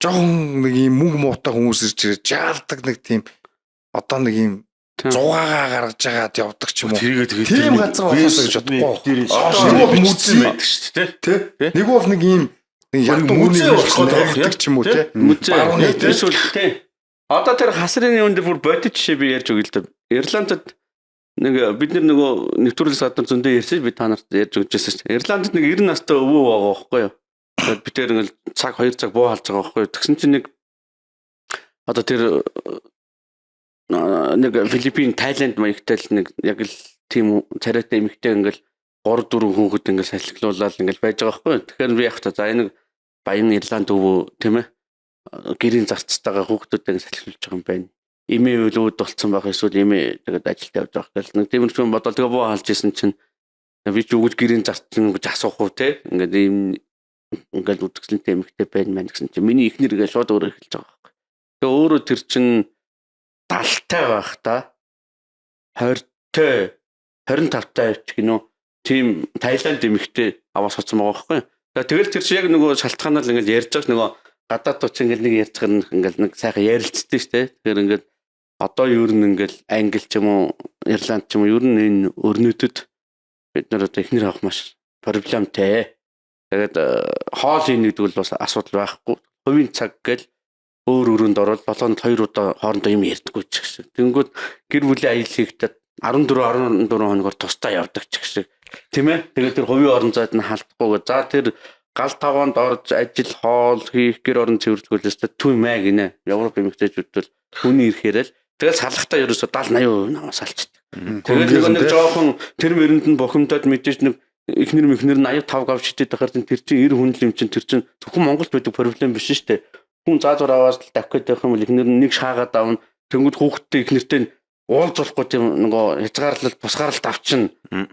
жоохон нэг юм мөнгө муутай хүмүүс ирж ирээд жаалдаг нэг тийм одоо нэг юм Тийм. зугаагаа гаргаж агаад явдаг ч юм уу. тэрийгээ тэгээд Тийм газар болоосоо гэж бодохгүй. Одоо Нэг бол бичсэн музей байдаг шүү дээ тий. Тэ? Нэг бол нэг ийм нэг ядуу музей хүний болох гээд байх байдаг ч юм уу тий? тэ. Музей. Барууны тий. Эсвэл тий. Одоо тэр хасрын юунд бүр бодит жишээ би ярьж өгье л дээ. Ирландд нэг бид нар нөгөө нэвтрүүлэг садан зөндөө ярьсан би та нарт ярьж өгч байсан шүү дээ. Ирландд нэг 90 настай өвөө байгаа байхгүй юу? Тэгээд би тэр ингээл цаг 2 цаг буу халж байгаа байхгүй юу? Тэгсэн чинь нэг одоо тэр нэг Филиппин, Тайланд маягтай л нэг яг л тийм царайтай эмэгтэй ингээл 3 4 хүүхэд ингээл салхилуулаад ингээл байж байгаа байхгүй юу? Тэгэхээр би яг та за энэ баян Ирланд өвөө тийм ээ гэрийн зарцтайгаа хүүхдүүдээ ингэ салхилуулж байгаа юм байна. Эмээ өлөөд болцсон байх эсвэл эмээ тэгээд ажилд явж байгаа гэл нэг тиймэрхүү юм бодоод тэгээ буу халж исэн чинь би ч үгэж гэрийн зарцсан гэж асуух уу те ингээд ийм ингээд үзэсгэлэнтэй эмэгтэй байна мэн гэсэн чинь миний эхнэр ингээд шууд өөрөө эхэлж байгаа байхгүй. Тэгээ өөрөө тэр чинь 70-тай байх та 20-тай 25-тай ч гинөө тийм Таиланд эмэгтэй аваа суудсан байгаа байхгүй. Тэгээ тэгэл тэр чинь яг нөгөө шалтгаанаар л ингээд ярьж байгаа ш нөгөө гадаад туч ингээд нэг ярьж байгаа нь ингээд нэг сайхан ярилцдээ штэ. Тэгэхээр ингээд одоо ер нь ингээд англи ч юм уу Ирланд ч юм уу ер нь энэ өрнөдөд бид нар одоо эхнэр авах маш проблемтэй. Тэгээд хоол ийн гэдэг бол бас асуудал байхгүй. Хувийн цаг гэл өөр өрөөнд ороод 7 хоногт 2 удаа хоорондоо юм ярьдаггүй ч гэсэн. Тэнгүүд гэр бүлийн аялал хийхдээ 14 14 хоногор тусдаа явдаг ч гэсэн. Тийм ээ. Тэгээд тэр хувийн орон зайд нь халдахгүй. За тэр гал тогоонд орж ажил хоол хийх гэр орон цэвэрлэгүүлээс тэ түн мэ гинэ. Европ эмэгтэйчүүд бол хүний ирэхээр л тэгэл салхтаа ерөөсө 70 80% намаас салчдаг. Тэгээд нэг жоохон тэр мэрэнд нь бухимдаад мэдээж нэг эхнэр мэхнэр нь 85 гав шидэд байхаар тэр чинь 90 хүн л юм чинь тэр чинь зөвхөн Монголд байдаг проблем биш шүү дээ. Хүн заа зур аваад л давх гэдэг юм бол эхнэр нь нэг шаагаад авна. Тэнгүүд хүүхдтэй эхнэртэй нь уулзуулахгүй тийм нөгөө хязгаарлалт бусгаарлалт авчин.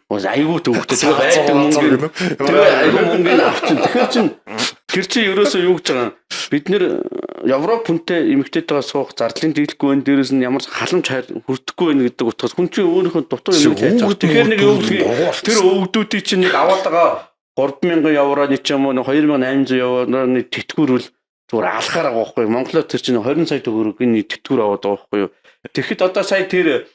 Айгүй төвхтэй. Тэгээ байдаг мөнгө. Тэгээ айгүй мөнгөний авчин. Тэгэхээр чин тэр чинь ерөөсөө юу гэж байгаа юм? Бид нэр Европ хүнтэй эмэгтэйтэйгээ суух зардлын дийлэхгүй байна. Дээрээс нь ямар ч халамж хайр хүртэхгүй байна гэдэг утгаас хүн чинь өөрийнх нь дутуу юм хийж байгаа. Тэгэхээр нэг юу гэдгийг тэр өвгдүүдийг чинь нэг аваад байгаа 3000 евроны ч юм уу 2800 евроны тэтгэвэр бол зүгээр алхаар байгаа байхгүй юу? Монголоор тэр чинь 20 сая төгрөгийн нэг тэтгэвэр аваад байгаа байхгүй юу? Тэгэхэд одоо сая тэр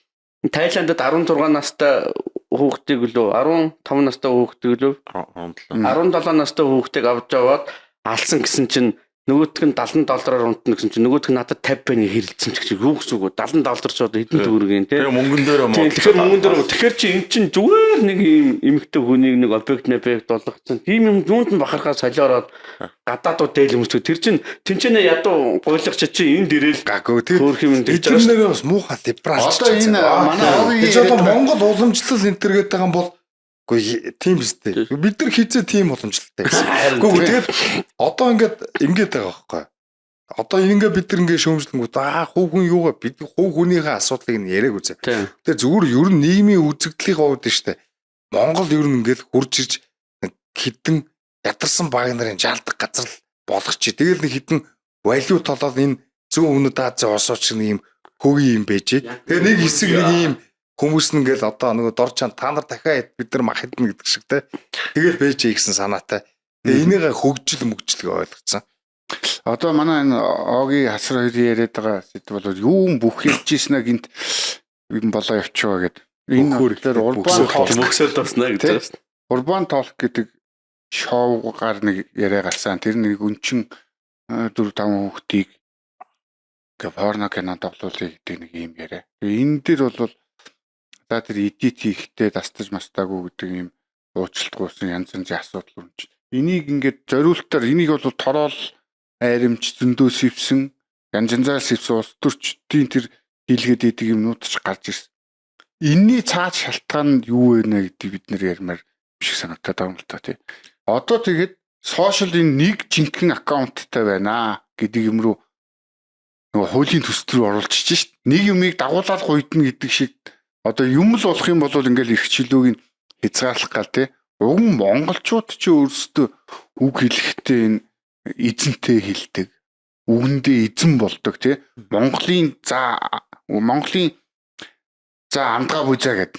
Тайландд 16 настай хүүхдийг лөө 15 настай хүүхдийг лөө 17. 17 настай хүүхдийг авч яваад алсан гэсэн чинь нөгөөх нь 70 доллараар унтна гэсэн чинь нөгөөх нь надад 50 пенни хэрэлдсэн ч гэж юу гэсэн үг вэ? 70 доллар ч одоо хэдэн төгрөг юм те? Тэр мөнгөн дээр Тийм, тэгэхээр мөнгөн дээр тэгэхээр чи эн чин зүгээр нэг юм эмэгтэй хүнийг нэг объект объект болгоцсон. Тийм юм юунд нь бахархаа солиороод гадаадууд дээлэмсдэг. Тэр чин тэнцэнэ ядуу гуйлагч чи энд ирээл Гаггүй тий. хөөх юм тэгж байгаа шүү. Эдгээр бас муухай либерал. Одоо энэ манай огийн гэж одоо яриад байгаа- Монгол уламжлал энэ төр гэдэг байгаа юм бол үгүй тийм биз дээ. Бид нар хизээ тийм уламжлалтай гэсэн. Харин Үгүй тэгээд одоо ингээд ингээд байгаа байхгүй. Одоо ингээд бид нар ингээд шөөмжлөнгүүд аа хувь хүн юугаа бид хувь хүнийхээ асуудлыг нь яриаг үзээ. Тийм. Тэгээ зүгээр ер нь нийгмийн үзэгдлийн хувьд нь штэ. Монгол ер нь ингээд хурж ирж нэг хідэн ядарсан баг нарын жалдаг газар л болгочих. Тэгэл нэг хідэн валю толоод энэ зүүн өмнөд Азийн улсууд шиг нэг юм хөгийн юм байжээ. Тэгээ нэг хэсэг нэг юм хүмүүс нь ингээл одоо нөгөө дор чан та нар дахиад бид нар мах хіднэ гэдэг шиг те. Тэгэл байжээ гэсэн санаатай. Тэгээ энийгээ хөгжил мөгжлөг ойлгоцсон. Одоо манай энэ Оги хасар хоёрын яриад байгаа сэдв бол юм бүх ярьж ийснэ гинт юм болоо явчихва гэд. Энэ Бөхөр болохоор Urban бөхсөл Talk Мөксөл дуснаа гэж Тий. байгаа шүү. Urban Talk гэдэг шоугаар нэг яриа гарсан. Тэр нэг өнчин 4 5 хүүхдийг ингээ порно кино тоглуулъя гэдэг нэг юм яриа. Тэгээ энэ дэр бол за тэр эдит хийхдээ дастаж мастаагүй гэдэг юм уучлалтгүйсэн янз янзын асуудал өрнөж. Энийг ингээд зориултаар энийг бол тороол айрамч зөндөө сэвсэн янз янзаар сэвсэн улс төрчдийн тэр хийлгээд идэг юмнууд ч гарч ирсэн. Энийний цаад шалтгаан нь юу вэ нэ гэдгийг бид нэр ярмаар шиг санагдаад байгаа юм л та тий. Одоо тэгээд сошиал энэ нэг жинхэнэ аккаунттай байна гэдэг юм руу нөгөө хуулийн төсөл рүү оруулчихж шít. Нэг юмыг дагуулаад гуйдна гэдэг шиг одоо юм л болох юм бол ингээл эрх чөлөөг нь хязгаарлах гал тий. Уг нь монголчууд ч өөрсдөө үг хэлэхдээ энэ эзэнтэй хэлдэг. Үгэндээ эзэн болдог тий. Монголын за Монголын за андгаа бүзаа гэд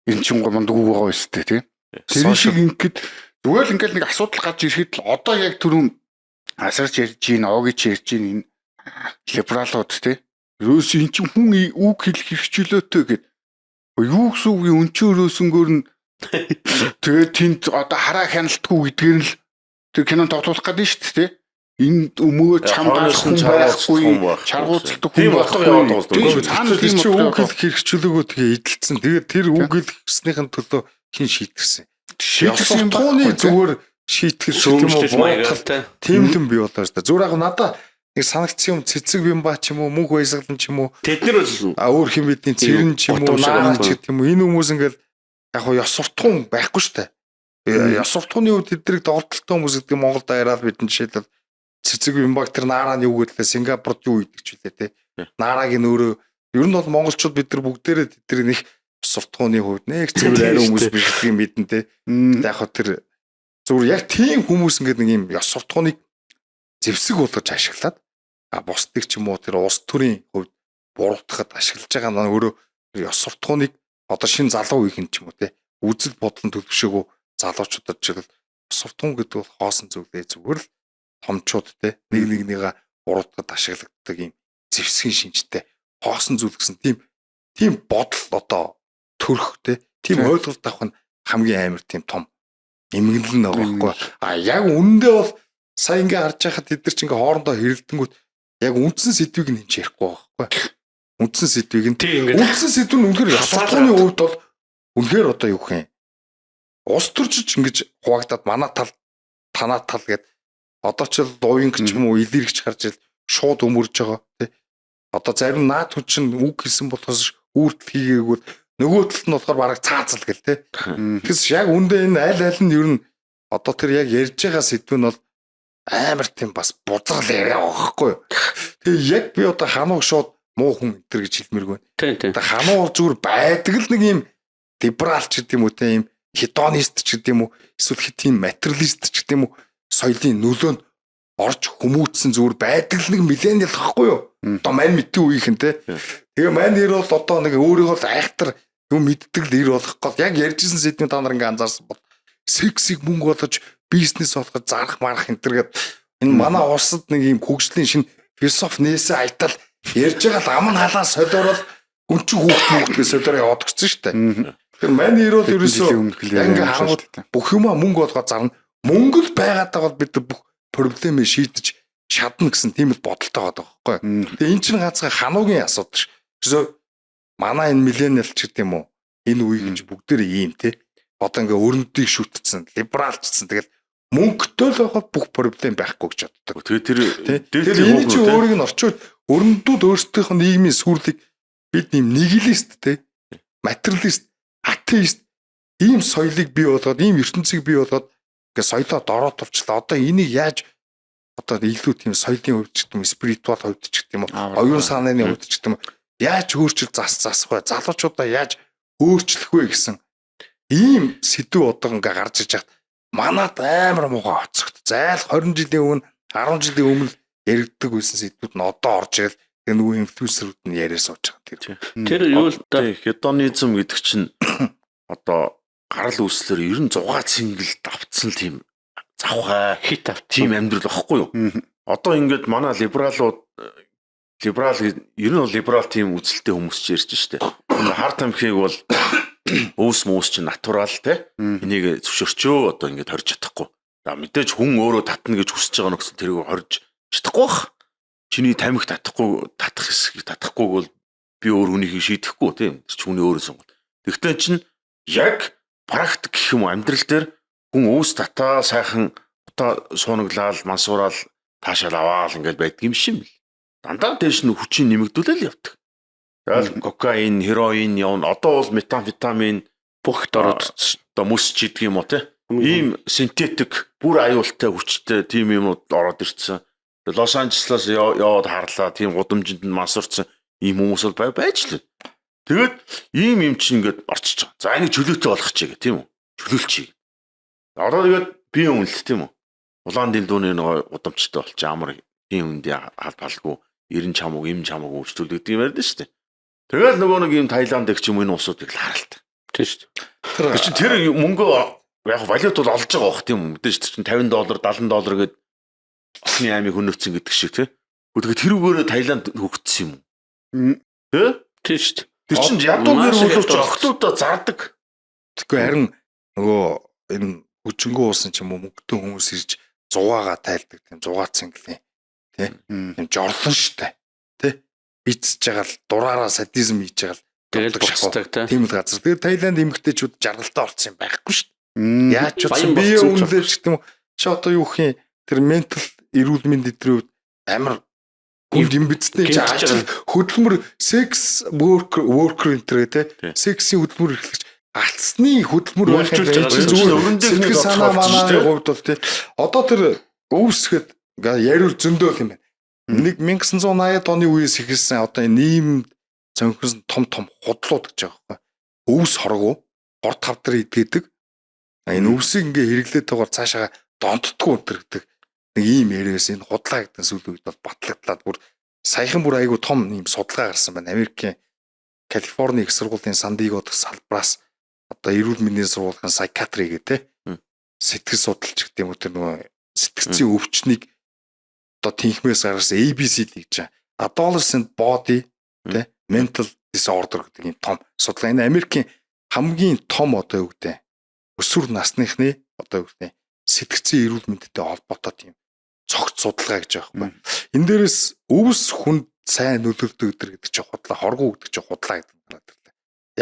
энэ чинь мундаг үг байгаа юм тий. Тэр шиг ингээд зүгээр л ингээд нэг асуудал гарч ирэхэд л одоо яг түрүүн асарч ярьж гин, огич ярьж гин энэ либералууд тий. Ерөөс эн чинь хүн үг хэлэх хэрэгчлөөтэй гэд. Юу гэсэн үг юм өнчөө өрөөсөнгөөр нь тэгээд тэнд одоо хараа хяналтгүй гэдгээр нь л тэр кино тоглуулах гэдэг нь шүү дээ тий. Энэ өмөө чамгаалах хүн байхгүй, чаргууцдаг хүн Тийм утга яваад байгаа Тийм, юм. цаана Тэр тийм чи утга үг яваад хэлэх хэрэгчлөөгөө тэгээ эдэлцэн. Тэгээд тэр үг хэлэх төлөө хин шийтгэрсэн. Шийтгэсэн юм Тууны байхгүй, тий. зүгээр шийтгэл шиг тийм үү Шүүмжлэл буруутгал маягаар тий. тийм л юм бий болоо шүү дээ. Зүгээр яг надаа нэг санагдсан юм цэцэг бимба ч юм уу мөнх баясгалан ч юм уу Тэд нар бол а өөр хин бидний цэрэн ч юм уу Гутамшиг наа байхгүй. ч гэдэг юм уу энэ хүмүүс ингээл яг хуу ёс суртахуун байхгүй шүү дээ. Ёс суртахууны үед тэднийг дордолтой хүмүүс гэдэг нь Монгол даяараа бид жишээлбэл цэцэг бимбаг тэр наарааны юу гэдэлээ Сингапурт юу идэг ч үлээ те. Наарагийн өөрөө ер нь бол монголчууд бид нар бүгдээрээ тэдний нэг ёс суртахууны хувьд нэг цэвэр ариун хүмүүс биш гэдгийг мэднэ те. Яг хөө тэр зүгээр яг тийм хүмүүс ингээд нэг юм ёс суртахууныг зэвсэг болгож ашиглаад а бусдыг ч юм уу тэр улс төрийн хувьд буруутгахад ашиглаж байгаа нь өөрөө тэр ёс суртахууныг одоо шинэ залуу үеийнхэн ч юм уу те үзэл бодлон төлөвшөөгөө залуучуудад жишээлбэл ёс суртахуун гэдэг бол хоосон зүйлээ зүгээр л томчууд те нэг нэгнийгээ буруутгахад ашиглагддаг юм зэвсгийн шинжтэй хоосон зүйл гэсэн тийм тийм бодол одоо төрөх те тийм Тийм. ойлголт авах нь хамгийн амар тийм том эмгэнэл нь байгаа байхгүй а яг үнэндээ бол сая ингээ харж байхад тэд нар ч ингээ хоорондоо хэрэлдэнгүүт яг үндсэн сэдвийг нь хинч ярихгүй байгаа байхгүй үндсэн сэдвийг нь тий ингээд үндсэн сэдв нь үнэхээр ёс суртахууны хувьд бол үнэхээр одоо юу гэх юм улс төрчж ингэж хуваагдаад манай тал танаа тал гэд одоо ч л уянг ч юм уу илэрхж гарч ил шууд өмөрж байгаа тий одоо зарим наад хүн чинь үг хэлсэн болохоос үйлдэл хийгээгүй бол нөгөө талд нь болохоор бараг цаацал гэл тий. Тэгэхээс яг үндэ энэ аль аль нь ер нь одоо тэр яг ярьж байгаа сэдв нь бол Амар тийм бас бузрал яриа байгаа байхгүй юу. Тэгээ яг би одоо ханууг шууд муу хүн энэ гэж хэлмээргүй. Тийм тийм. Одоо хануу бол зүгээр байдаг л нэг юм либерал ч гэдэг юм уу те юм хедонист ч гэдэг юм уу эсвэл хит тийм материалист ч гэдэг юм уу соёлын нөлөөнд орж хүмүүжсэн зүгээр байдаг л нэг millennial гэхгүй юу. Одоо мань мэдтийн үеийнхэн те. Тэгээ мань ир бол одоо нэг өөрийгөө л айхтар юм мэддэг л ир болох гол яг ярьжсэн сэдвийн та нар ингээ анзаарсан бол сексийг мөнгө болгож бизнес болгож зарах марах энэ төр гээд энэ манай улсад нэг юм хөгжлийн шинэ философи нээсээ аятал ярьж байгаа л ам нь халаан солиорол өнчиг хүүхд мөнгөдгөө солиороо яваад гисэн шүү дээ. Тэр мань ир бол ерөөсөө яг ингээ харангууд бүх юмаа мөнгө болгоод зарна. Мөнгө л байгаад байгаа бол бид нар бүх проблемээ шийдэж чадна гэсэн тийм л бодолтой байгаа байхгүй. Тэгээ эн чинь ганцхан хануугийн асуудал ш. Ерөөсөө манай энэ millennial ч гэдэг юм уу энэ үеийн ч бүгдээрээ ийм те. Одоо ингээ өрнөдийг шүтцэн, либералчсан. Тэгэл мөнгөтэй л байхад бүх проблем байхгүй гэж боддог. Тэгээ тэр Тэ. дээд Тэр энэ чинь өөрийг нь орчуул өрнөдүүд өөрсдийнх нь нийгмийн сүрлийг бид нэм нигилист те материалист атеист ийм соёлыг бий болгоод ийм ертөнцийг бий болгоод ингээ соёлоо дороо тулчлаа. Одоо энийг яаж одоо илүү тийм соёлын хувьд ч гэдэг юм spiritual хувьд ч гэдэг юм уу оюун санааны хувьд ч гэдэг юм уу яаж өөрчил зас засах вэ? Залуучуудаа яаж өөрчлөх вэ гэсэн ийм сэдв одоо ингээ гарч иж хат манад амар муухай оцогт. Зайл 20 жилийн өмнө 10 жилийн өмнө яригддаг байсан сэдвүүд нь одоо орж ирэл тэгээ нөгөө инфлюенсерүүд нь яриа сууж байгаа тэр. Тэр юу л да Хедонизм гэдэг чинь одоо гарал үүслэр 96 цэнгэлд автсан тийм завхай хит авт. тийм амьдрал واخгүй юу? Одоо ингээд манай либералууд либерал ер нь бол либерал тийм үзэлтэй хүмүүс ч ярьж штэ. Хар тамхиг бол өвс мөөс чинь натурал те. Энийг зөвшөөрчөө одоо ингээд хорж чадахгүй. За мэдээж хүн өөрөө татна гэж хүсэж байгаа нөхцөл тэрийг хорж чадахгүй бах. Чиний тамхи татахгүй татах хэсгийг татахгүйг бол би өөр хүнийхийг шийдэхгүй тийм. Тэр чинь хүний өөрөө сонголт. Тэгтээ чинь яг практик гэх юм уу амьдрал дээр хүн өвс татаа сайхан утаа суунаглаал мансуураал таашаал аваал ингээд байдаг юм шим л. Дандаа дээш нь хүчин нэмэгдүүлэл явдаг. Тэгэл кокаин, хероин явна. Одоо бол метамфетамин Бүх дороод утсан. одоо мөс ч гэдэг юм уу те. Ийм синтетик бүр аюултай хүчтэй тийм юмнууд ороод ирсэн. Лос Анжелесаас яваад харлаа тийм гудамжинд нь мансуурсан ийм хүмүүс бол байж л. Тэгээд ийм юм чинь ингээд орчиж байгаа. За энийг чөлөөтэй болгочих гэх тийм үү? Чөлөөлчихье. Одоо тэгээд би үнэлт тийм үү? Улаан дэлдүүний нөгөө гудамжтай болчих амар тийм үндэ халбалгүй 90 чамууг им чамууг үйлчлүүлдэг юм ярьдэн шүү дээ. Тэгэл нөгөө нэг ийм Таиланд гэх ч юм энэ улсуудыг л харалт. Тийм шүү дээ. Тэр Тэр чинь тэр мөнгө яг валют бол олж байгаа бох тийм үү? Мэдээж тэр чинь 50 доллар 70 доллар гээд охины аймыг хөнөөцсөн гэдэг шиг тий. Тэгэхээр тэрүүгээрээ Таиланд хөгжсөн юм уу? Тэ? Тийм шүү дээ. Тэр чинь ядуу гэр Маш их бүлүүч ядуу. охтуудаа зардаг. Тэгэхгүй харин нөгөө энэ хүчингү уусан ч юм уу мөнгөтэй хүмүүс ирж зугаагаа тайлдаг тийм зугаа цэнгэлийн тийм жорлон штэ тий бицж байгаа л дураараа садизм хийж байгаа л Тэгэл явдаг шахуу. буцдаг те. Тийм л газар. Тэгээд Таиланд эмэгтэйчүүд жаргалтай орцсон юм байхгүй шүү дээ. Яаж ч Баян утсан бие болсон ч үнэлж гэдэг юм уу. Чи одоо юу гэх юм тэр ментал эрүүл мэнд эдрийн хувьд амар хүнд юм бидтэй чи Гэмтэж ажил хөдөлмөр секс worker worker энэ төр Тий. те сексийн хөдөлмөр эрхлэгч алцсны хөдөлмөр байх юм Үйлчилж байна. байгаа Чи юм. зүгээр Өрөндөх нэг сэтгэл санаа тодорхойлсон шүү манааны дээ. хувьд бол тий одоо тэр өвсгöd ингээ яриул зөндөө л юм байна. Нэг 1980-ад оны үеэс эхэлсэн одоо энэ нийгэмд зөнхсөн том том худлууд гэж байгаа байхгүй. Өвс хоргоо хор тавдар идгээдэг. Энэ өвсийг ингээ хэрэглээд байгаа цаашаа донтдгоо өнтер гэдэг нэг ийм яриас энэ худлаа гэдэг сүүлийн үед бол батлагдлаад бүр саяхан бүр айгу том ийм судалгаа гарсан байна. Америкийн Калифорни их сургуулийн Сан Диего дахь салбараас одоо эрүүл мэндийн сургуулийн psychiatry гэх те сэтгэл судалч гэдэг юм уу тэр нөгөө сэтгцийн өвчнийг одоо тэнхмээс гаргасан ABCD гэж байгаа. Adolescent body тэ mental disorder гэдэг ийм том судалгаа. Энэ Америкийн хамгийн том одоо юу гэдэг өсвөр насныхны одоо юу гэдэг сэтгцийн эрүүл мэндтэй холбоотой тийм цогц судалгаа гэж байгаа байхгүй. Энэ дээрээс өвс хүнд сайн нөлөөлдөг гэдэг чинь худлаа, хоргоо гэдэг чинь худлаа гэдэг нь гараад ирлээ.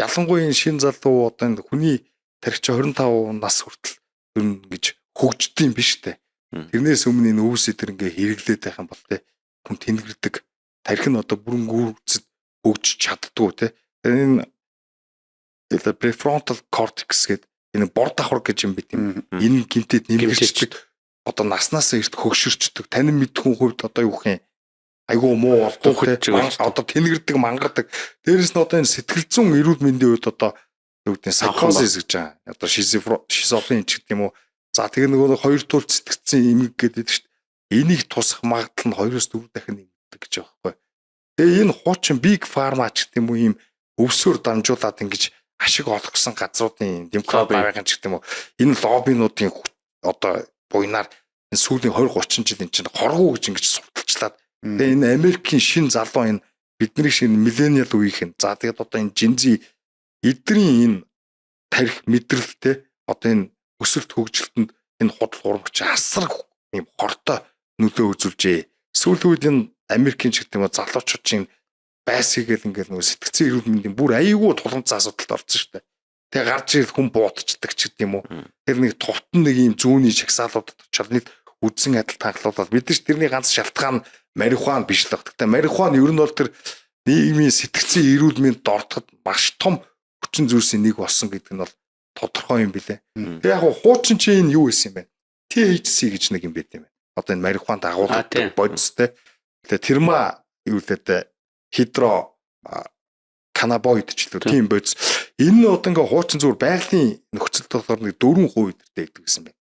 Ялангуяа энэ шин залуу одоо энэ хүний тархич 25 нас хүртэл ер нь гэж хөгждөг юм биш үү? Тэрнээс өмнө энэ өвс эдэр ингээ хэрэглээд байх юм бол те хүн тэнгэрдэг. Тархи нь одоо бүрэн гүйцэд хөгжиж чаддгүй те. Тэр энэ prefrontal cortex гэдэг энэ бор давхар гэж юм бид юм. Энэ гинтэд нэмэгддэг. одоо наснаас эрт хөгшөрчдөг, танин мэдхүн хувьд одоо юу гэх юм айгүй муу болдог те. Одоо тэнэгэрдэг, мангардаг. Дээрээс нь одоо энэ сэтгэл зүйн эрүүл мэндийн хувьд одоо юу гэдэг нь psychosis гэж байгаа. Одоо шизофрен ч гэдэг юм уу. За тэгээ нөгөө хоёр туул сэтгцэн эмгэг гэдэг шүү дээ. Энийг тусах магадлал нь 2-4 дахин нэмэгддэг гэж байгаа байхгүй. Тэгээ энэ хуучин big pharma ч гэдэг юм уу ийм өвсөөр дамжуулаад ингэж ашиг олгосон газруудын демократ дараагийн ч гэдэг юм уу энэ лоббинуудын одоо буйнаар энэ сүүлийн 20 30 жил энэ чинь хоргоо гэж ингэж сурталчлаад тэгээ энэ Америкийн шин залуу энэ бидний шиг миллениал үеийнх нь за тэгээд одоо энэ Gen Z эдрийн энэ тарих мэдрэлтэй одоо энэ өсөлт хөгжилтөнд энэ худал хуурмагч асар юм хортой нөлөө үзүүлжээ. Сүүлийн үед энэ Америкийн ч гэдэг юм уу залуучууд чинь байсгийгээл ингээл нөгөө сэтгцэн эрүүл мэндийн бүр аюулгүй тулгамдсан асуудалд орсон шүү дээ. Тэгээ гарч ирэл хүн буудчихдаг ч гэдэг юм уу. Тэр нэг тувтан нэг юм зүүнний жагсаалуудад очоод нэг үдсэн адил таглуулаад бид нар тэрний ганц шалтгаан марихуан биш л баг. Гэтэ марихуан ер нь бол тэр нийгмийн сэтгцэн эрүүл мэнд дордоход маш том хүчин зүйлсийн нэг болсон гэдэг нь бол тодорхой юм билэ. Тэгээ яг хуучин чи энэ юу байсан юм бэ? THC гэж нэг юм байт юм байна. Одоо энэ марихуан дагуулдаг бодистой. Тэгээ тэрма юу лээ хидро канабоид ч лүү тийм бодис. Энэ нь одоо ингээ хуучин зүгээр байгалийн нөхцөлд болохоор нэг 4% өдөртэй гэдэг гэсэн байна.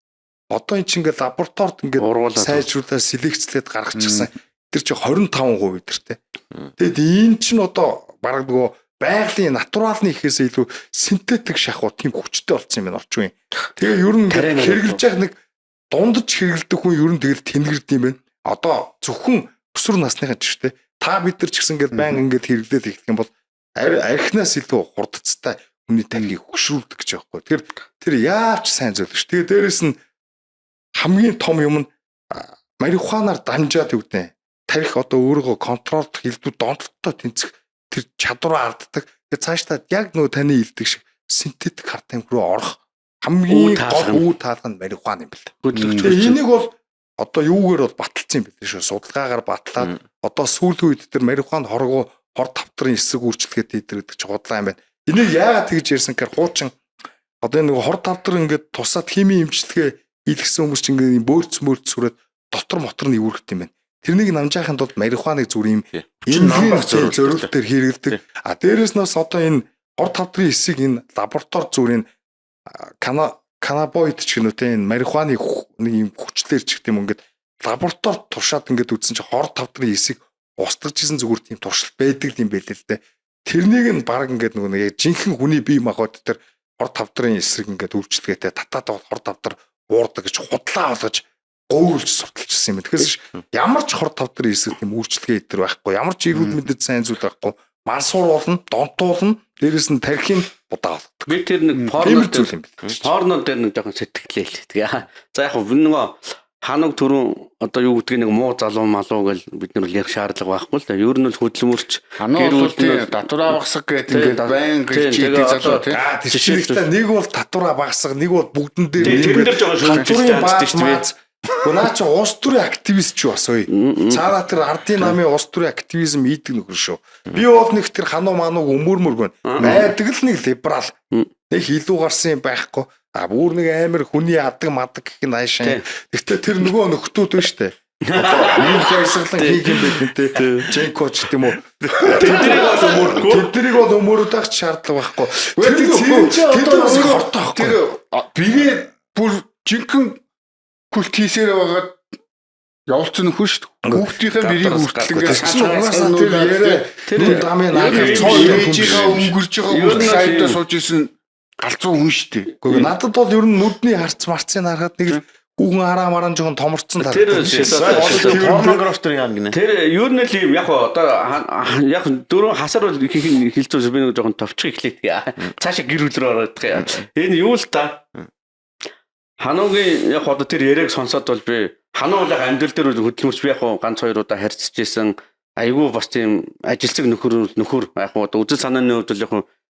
Одоо эн чинь ингээ лабораторид ингээ сайжруулаад селекцлээд гаргачихсан. Тэр чинь 25% өдөртэй. Тэгэд энэ чинь одоо бараг нөгөө байгалийн натуралны ихээс илүү синтетик шахуу тийм хүчтэй болсон юм байна орчин үеийн. Тэгээ ер нь хэрэглэж явах нэг дундаж хэрэглэдэг хүн ер нь тэгэл тэнгэрд юм байна. Одоо зөвхөн өсвөр насныхан ч шүү дээ. Та бид нар ч гэсэн ингээд баян ингээд хэрэглээд эхлэх юм бол архинаас илүү хурдцтай хүний тархийг хөшрүүлдэг гэж байгаа байхгүй. Тэгэхээр тэр яавч сайн зүйл шүү. Тэгээ дээрэс нь хамгийн том юм нь марихуанаар дамжаад юу гэдэг тарих одоо өөрийгөө контролдох илүү донтолттой тэнцэх тэр чадвараа алддаг. Тэгээ цаашдаа яг нөгөө таны хэлдэг шиг синтетик хар тамхи руу орох хамгийн гол үе таалга нь марихуан юм бэл. Тэгээ энийг бол одоо юугаар бол баталсан юм бэл шүү. Судалгаагаар батлаад одоо сүүлийн үед тэр марихуан хоргоо хор тавтрын эсрэг үйлчлэгээд идэр гэдэг чи худлаа юм байна. Энийг яагаад тэгж ярьсан гэхээр хуучин одоо энэ нөгөө хор тавтар ингээд тусаад химийн эмчилгээ хийлгсэн хүмүүс чинь ингээд бөөрц мөрц сүрээд дотор мотор нь эвүүрхт юм байна. Тэрнийг намжаахын тулд марихуаныг зүгээр юм энэ зориултаар хэрэглэдэг. А дээрэс нь бас одоо энэ хор тавдрын эсийг энэ лаборатори зүгээр энэ канабоид ч гэнэ үү те энэ марихуаны нэг юм хүчлэр ч гэх юм ингээд лабораторид туршаад ингээд үзсэн чинь хор тавдрын эсийг устгаж исэн зүгээр тийм туршилт байдаг юм байл л дээ. Тэрнийг нь баг ингээд нөгөө нэг яг жинхэнэ хүний бие махбод тэр хор тавдрын эсрэг ингээд үйлчлэгээтэй татаад бол хор тавдар уурдаг гэж худлаа болгож гуйлж сурталчилсан юм. Тэгэхээр ямар ч хор тавдрын эсрэг тийм үйлчлэгээ өдр байхгүй, ямар ч эрүүл мэндэд сайн зүйл байхгүй. Мансуур болно, донтуулна, дээрэс нь тархин будаа болгодог. Би тэр нэг порно зүйл юм бэл. Порно дээр нэг жоохон сэтгэлээ л. Тэгээ. За яг нөгөө ханаг түрүүн одоо юу гэдгийг нэг муу залуу малуу гэл бид нар ярих шаардлага байхгүй л да. Ер нь л хөдөлмөрч гэр бүл нь татвараа багсах гэдэг ингээд байн гэрч идэг залуу тий. Тэр чинь нэг бол татвараа багсах, нэг бол бүгдэн дээр тэрэн дээр жоохон шүүмжилтэй ханддаг шүү дээ. Наа чи улс төрийн активист ч бас ой. Цаанаа тэр ардын намын улс төрийн активизм хийдэг нөхөр шүү. Би бол нэг тэр хануу манууг өмөрмөргөн. Байдаг л нэг либерал. Нэг илүү гарсан юм байхгүй. А бүр нэг амар хүний адаг мадаг гэх нь аашаа. Гэхдээ тэр нөгөө нөхдүүд байна штэ. Одоо нэг хайсгалан хийх юм бэ те. Женко ч гэдэм үү. Тэднийг бол өмөрөхгүй. Тэднийг бол өмөрөд байх шаардлага байхгүй. Тэр тэр тэр бас хортой байхгүй. Тэр бигээ бүр жинхэнэ культ хийсээр байгаад явуулсан нөхөр шүү дээ. Хүүхдийнхээ бэрийг хүртэл ингээд угаасаа тэр яриа тэр дамын наахаар цоо ээжийнхээ өнгөрж байгаа хүртэл сайтаа сууж исэн галзуу хүн шүү дээ. Гэхдээ надад бол ер нь нүдний харц марцыг харахад нэг л хүүхэн араа маран жоохон томорцсон Тэр порнограф тэр яа гинэ. Тэр ер нь л юм яг одоо яг дөрөв хасар бол их хилцүүс би нэг жоохон товчих эхлэв. Цаашаа гэр бүл рүү ороод юм. Энэ юу л та Хануугийн яг одоо тэр яриаг сонсоод бол би хануу бол яг амьдрал дээр хөдөлмөрч би яг ганц хоёр удаа харьцаж исэн. Айгүй бас тийм ажилцэг нөхөр яг одоо үзэл санааны хувьд бол яг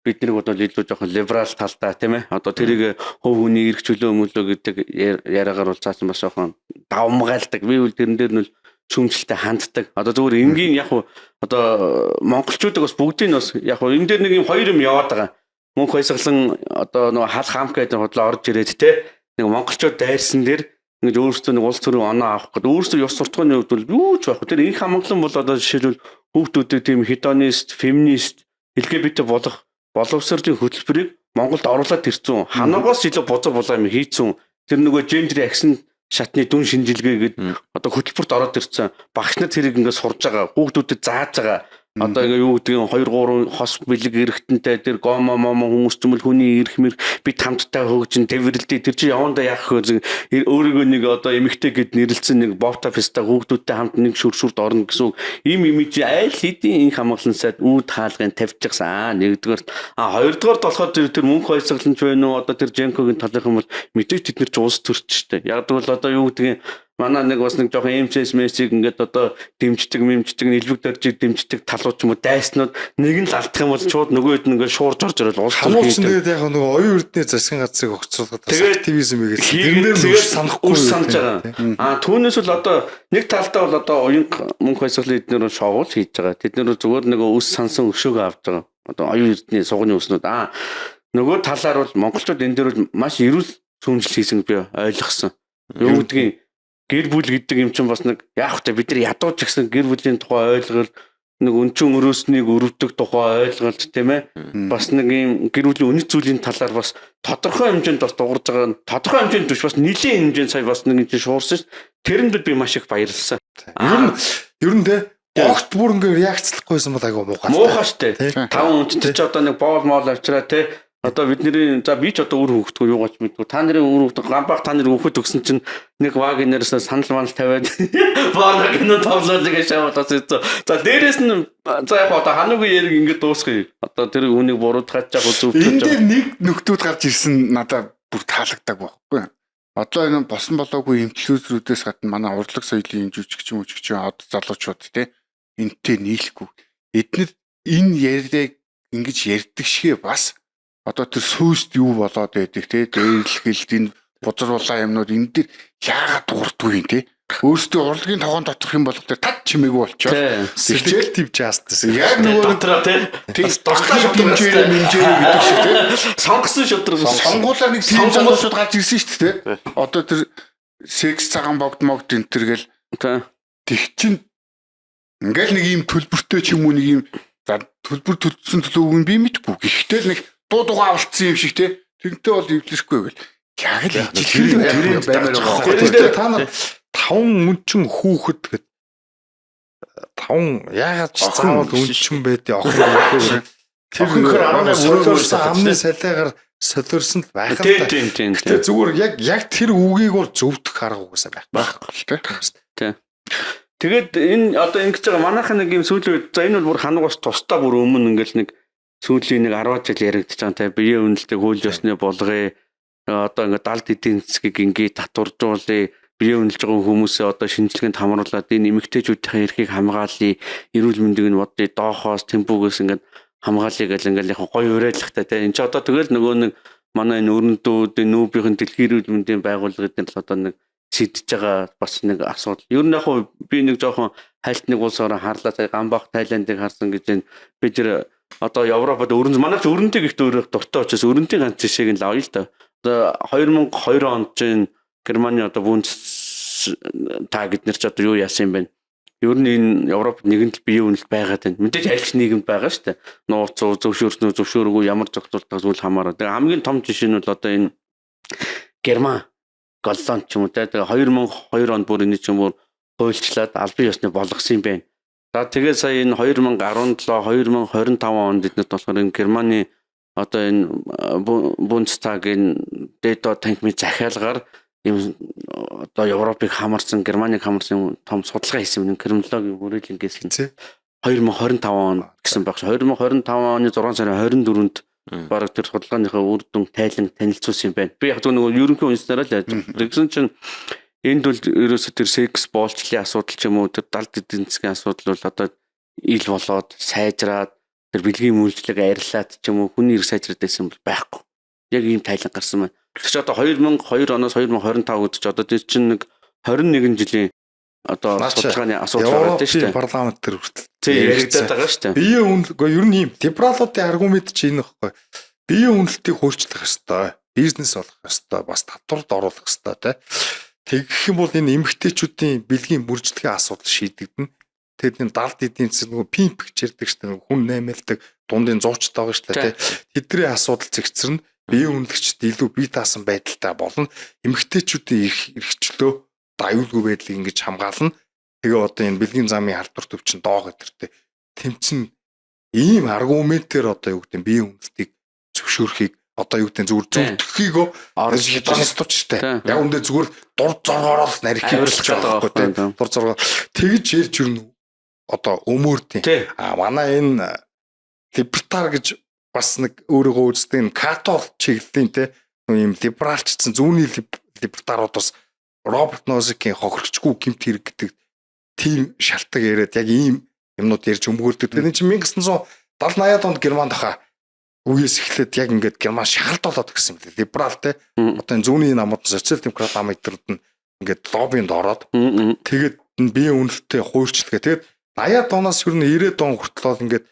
бид нэг бол илүү жоохон либерал талдаа тийм ээ. Одоо тэрийг хувь хүний эрх чөлөө мөлөө гэдэг яриагаар бол цаасан бас жоохон давмгаалдаг. Би бол тэрэн дээр нь бол шүүмжлэлтэй ханддаг. Одоо зүгээр энгийн яг одоо монголчуудыг бас бүгдийг нь бас яг энэ дээр нэг юм хоёр юм яваад байгаа. Мөнх баясгалан одоо нөгөө хал хаамк гэдэг худлаа орж ирээд те нэг монголчууд дайрсан дээр Ингэж өөрсдөө нэг улс төрийн оноо авах гэдэг өөрсдөө ёс суртахууны хувьд бол юу ч байхгүй. Тэр инх хамглан бол одоо жишээлбэл хүүхдүүдийг тийм хедонист, феминист, LGBT болох боловсролын хөтөлбөрийг Монголд оруулаад ирсэн. Хануугаас илүү бузар булаа юм хийцэн. Тэр нөгөө гендер аксэн шатны дүн шинжилгээ гээд одоо хөтөлбөрт ороод ирсэн. Багш нар тэрийг ингээд сурж байгаа, хүүхдүүдэд зааж байгаа. Одоо ингээ юу гэдгийг 2 3 хос бэлэг эрэхтэнтэй тэр гомо момо хүмүүс ч юм уу хүний эрх мэр бид хамтдаа хөгжин тэврэлдээ тэр чи явандаа яах вэ өөрийгөө нэг одоо эмэгтэй гэд нэрлэлсэн нэг бовта феста хүүхдүүдтэй хамт нэг шүршүрд орно гэсэн үг. Ийм имиж айл хэдийн инх хамгаалан сайд үүд хаалгын тавьчихсан. Нэгдүгээр а хоёрдугаар болохоор тэр мөнх хоёсгаланч байна уу одоо тэр Женкогийн талынхан бол мэдээж тэд нар ч улс төрч штэ. Яг тэгвэл одоо юу гэдгийг манай нэг бас нэг жоохон МСС мессийг ингээд одоо дэмждэг, мэмждэг, нэлбэг дөржийг дэмждэг талууд ч юм уу дайснууд нэг нь л алдах юм бол шууд нөгөө хэд нь ингээд шуурж орж ирэл улс төр Хамууч хийдэг. тэгээд яг нөгөө оюун эрдэнэ засгийн газрыг огцруулгаад бас Тэгээд активизм хийгээд хийгээд тэрнээр тэгээд нь санахгүй үр санаж байгаа. А түүнээс бол одоо нэг талдаа бол одоо оюун мөнх баясгалын эднэр шоогуул хийж байгаа. Тэд нэр зүгээр нөгөө үс сансан өшөөгөө авч байгаа. Одоо оюун эрдэнэ сугны өснүүд. А нөгөө талаар бол монголчууд энэ дээр бол маш эрүүл шүүмжил хийсэн гэж би ойлгосон. Юу гэдгийг гэр бүл гэдэг юм чинь бас нэг яах вэ бид нар ядуу ч гэсэн гэр бүлийн тухай ойлголт нэг өнчин өрөөснийг өрөвдөг тухай ойлголт тийм ээ бас нэг юм гэр бүлийн үнэт зүйлийн талаар бас тодорхой хэмжээнд бас дуурж байгаа нь тодорхой хэмжээнд биш бас нэлийн хэмжээнд сая бас нэг юм чинь шуурсан ш. Тэрэнд би маш их баярлсан. Ер нь те огт бүр ингээ реакцлахгүйсэн бол айгүй муухай. Муухай штэ. Тий. Таван хүн чинь чи одоо нэг боол моол авчираа те. Одоо бидний за би ч одоо үр хөвгтгөө юугаач мэдгүй. Та нарын үр хөвгт гамбах та нарын хөвгт өгсөн чинь нэг вагнерээс санал манал тавиад баана кино тоглоолыг шавуулаас хэцүү. За дээрэс нь за яг одоо хануугийн яриг ингээд дуусгая. Одоо тэр хүнийг буруутгаж яг Энэ зөвтгөж дээр нэг нөхдүүд гарч ирсэн надад бүр таалагдаг байхгүй. Одоо энэ босон болоогүй инфлюенсерүүдээс гадна манай урлаг соёлын жүжигч мүжигч од залуучууд те энтэй нийлэхгүй. Эднэр энэ яриаг ингэж ярьдаг шигэ бас одоо тэр сүйст юу болоод байдаг те дээрлэхэлт энэ бузар улаан юмнууд энэ дээр яагаад дуурдгүй юм те өөрсдөө урлагийн тогоон доторх юм болох тэр тат чимээгүй болчиход Тий. Selective justice. Яг нөгөө нэг Дотроо тий. тийм Дуртай дэмжээрээ мэмжээрээ гэдэг шиг те Сонгосон шудраг. Сонгуулаар нэг тийм залуучууд гарч ирсэн шүү дээ. Одоо тэр секс цагаан богд могд энэ төр гэл Тий. тэг чин ингээл нэг ийм төлбөртэй ч юм уу нэг ийм за төлбөр төлсөн төлөөг нь би мэдгүй. Гэхдээ л нэг дуу дуугаа авалцсан юм шиг те. Тэрнтэй бол эвлэрэхгүй гэл. Яг л ижил тэр баймаар байгаа Тэр байхгүй. дээр та нар таван үнчин хүүхэд гэд таван яагаад ч Охин заавал биш үнчин байдیں۔ Охин байдیں۔ Тэр Охин гэхээр 18 өрөөгөө солиорсон амны салиагаар солиорсон л байх л Тий, та. тий, тий. Гэтэ зүгээр яг тэр үгийг бол зөвдөх арга угаасаа байх. Байхгүй л те. Тэгээд энэ одоо ингэж байгаа манайхан нэг юм сүүлийн үед за энэ бол бүр хануугаас тусдаа бүр өмнө ингээл нэг сүүлийн нэг 10 жил яригдчихэж байгаа те биеийн үнэлтийг хууль ёсны болгоё одоо ингээд далд эдийн засгийг ингээ татваржуулъя бие үнэлж байгаа хүмүүсээ одоо шинжилгээнд хамруулад энэ эмэгтэйчүүдийн эрхийг хамгаалъя эрүүл мэндийг нь бодъё доохоос тэмбүүгээс ингээд хамгаалъя гэл ингээл яг гоё уриалгатай те энэ ч одоо тэгэл нөгөө нэг манай энэ өрөндүүд нүүбийн дэлхийн эрүүл мэндийн байгууллагын л одоо нэг шийдэж байгаа бас нэг асуудал. Ер нь яг хуу би нэг жоохон хальт нэг улс орон харлаа сая Гамбах Тайландыг харсан гэж энэ би тэр одоо Европод өрөн манайх ч өрөндийг их дөөрөх дуртай учраас өрөндийн ганц жишээг нь л авъя л да. Одоо 2002 онд чинь Германы одоо Бундестаг эднэр ч одоо юу яасан юм бэ? Ер нь энэ Европ нэгэн л бие үнэлт байгаад байна. Мэдээж аль ч нийгэмд байгаа шүү дээ. Нууц зөвшөөрсөн үү, зөвшөөрөөгүй ямар зохицуултаа зүйл хамаараа. Тэгээ хамгийн том жишээ нь бол одоо энэ Герман Голланд ч юм уу те. Тэгээ 2002 онд бүр энэ ч юм уу хуульчлаад албан ёсны болгосон юм байна. За тэгээ сая энэ 2017 2025 онд эднэрт болохоор энэ Германы одоо энэ Бундестагийн дээд танхимын захиалгаар ийм одоо Европыг хамарсан, Германыг хамарсан юм том судалгаа хийсэн юм криминологийн хүрээлэнгээс нь Тий. 2025 он гэсэн баг. 2025 оны 6 сарын 24-нд бараг тэр судалгааныхаа үр дүн тайлан танилцуулсан юм байна. Би яг зөв нөгөө ерөнхий үнснээр л яаж. Тэгсэн чинь энд бол ерөөсө тэр секс боолчлын асуудал ч юм уу тэр далд эдийн засгийн асуудал бол одоо ил болоод сайжраад тэр бэлгийн үйлчлэг арилаад ч юм уу хүний эрх сайжраад байсан бол байхгүй. Яг ийм тайлан гарсан байна. Тэр чи одоо 2002 оноос 2025 гэдэг чи одоо тэр чинь нэг 21 жилийн одоо Наач судалгааны асуудал байгаа тийм шүү Европын дээ. парламент төр хүртэл Тийм яригдаад байгаа шүү дээ. Биеийн үнэл үгүй ер нь ийм либералуудын аргумент чи энэ ихгүй. Биеийн үнэлтийг хуульчлах ёстой. Бизнес болох ёстой. Бас татварт оруулах ёстой тий. Тэгэх юм бол энэ эмэгтэйчүүдийн бэлгийн мөржлөгийн асуудал шийдэгдэнэ. Тэгэд энэ далд эдийн засаг нөгөө pimp гэж ярьдаг шүү дээ. Нөгөө хүн наймаалдаг дундын зуучтай байгаа шүү дээ. Тэдний асуудал зэгцэрнэ. Биеийн үнэлэгчд илүү бие даасан байдалтай болно. Эмэгтэйчүүдийн эрх эрхчлөө аюулгүй байдлыг ингэж хамгаална. Тэгээ одоо энэ бэлгийн замын халдвар төвчин доог өдөртэй тэмцэн ийм аргументээр одоо юу гэдэг нь биеийн үнэлтийг зөвшөөрөхийг одоо юу гэдэг нь зүгээр зөвтгөхийг хедонистуучтай. Яг үндэ зүгээр дур зоргоороо л нарих болж байгаа байхгүй тий. Дур зоргоо тэгж ярьж юу одоо өмөөрдیں۔ А манай энэ либертар гэж бас нэг өөрийгөө үздэг энэ катол чиглэлийн те ийм либералчдсан зүүнний либертарууд бас Роберт Нозикийн хохирогчгүй гэмт хэрэг гэдэг тийм шалтгаан яриад яг ийм юмнууд ярьж өмгөөрдөг. Тэр чинь 1970 80-ад онд Германд хаа үеэс эхлээд яг ингээд Герман шахалт болоод гисэн юм лээ. Либерал те одоо энэ зүүнний намууд социал демократ нам эдрүүд нь ингээд лоббинд ороод тэгээд биеийн үнэлттэй хуурчлага. Тэгээд 80-ад оноос ер нь 90-ад он хүртэл ингээд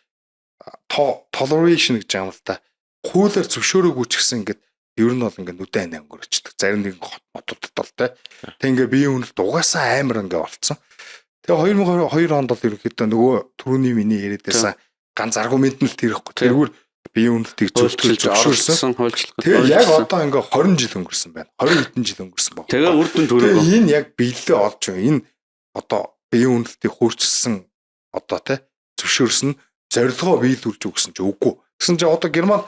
toleration гэж юм л та. Хуулиар зөвшөөрөөгүй ч гэсэн ингээд ер нь бол ингээд нүдэн анаа өнгөрөчдөг. Зарим нэгэн хот мотуудад бол те. Тэг ингээд биеийн үнэлт угаасаа амар ингээд болцсон. Тэгээ 2022 онд бол ерөнхийдөө нөгөө түрүүний миний яриад байсан ганц аргумент нь л тэр ихгүй. Тэрүүр биеийн үнэлтийг зөвшөөрсөн. Тэгээ яг одоо ингээ 20 жил өнгөрсөн байна. 20 хэдэн жил өнгөрсөн баг. Тэгээ үр дүн төрөг. Тэгээ энэ яг биелэлээ олж байна. Энэ одоо биеийн үнэлтийг хуурчилсан одоо те зөвшөөрсөн зорилгоо биелүүлж өгсөн ч үгүй. Тэгсэн чинь одоо Германд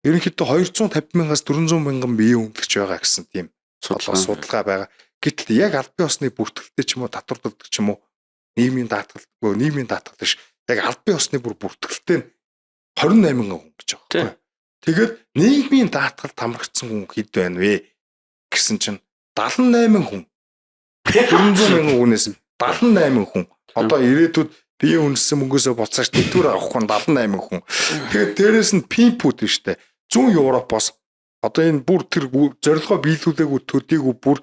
ерөнхийдөө 250 мянгаас 400 мянган биеийн үнэлэгч байгаа гэсэн тийм судалгаа байгаа. Гэтэл яг албан ёсны бүртгэлтэй ч юм уу татвар төлдөг ч юм уу нийгмийн даатгал нийгмийн даатгал биш. Яг албан ёсны бүр бүртгэлтэй нь 28 мянган хүн гэж байгаа байхгүй. Тэгээд нийгмийн даатгал тамрагдсан хүн хэд байна вэ гэсэн чинь 78 хүн. 400 мянган хүнээс 78 хүн. Одоо ирээдүйд биеийн үнэлсэн мөнгөөсөө буцааж тэтгэвэр авах хүн 78 хүн. Тэгээд дээрэс нь пимпүүд нь штэ. Зүүн Европоос одоо энэ бүр тэр зорилгоо биелүүлээгүй төдийгүй бүр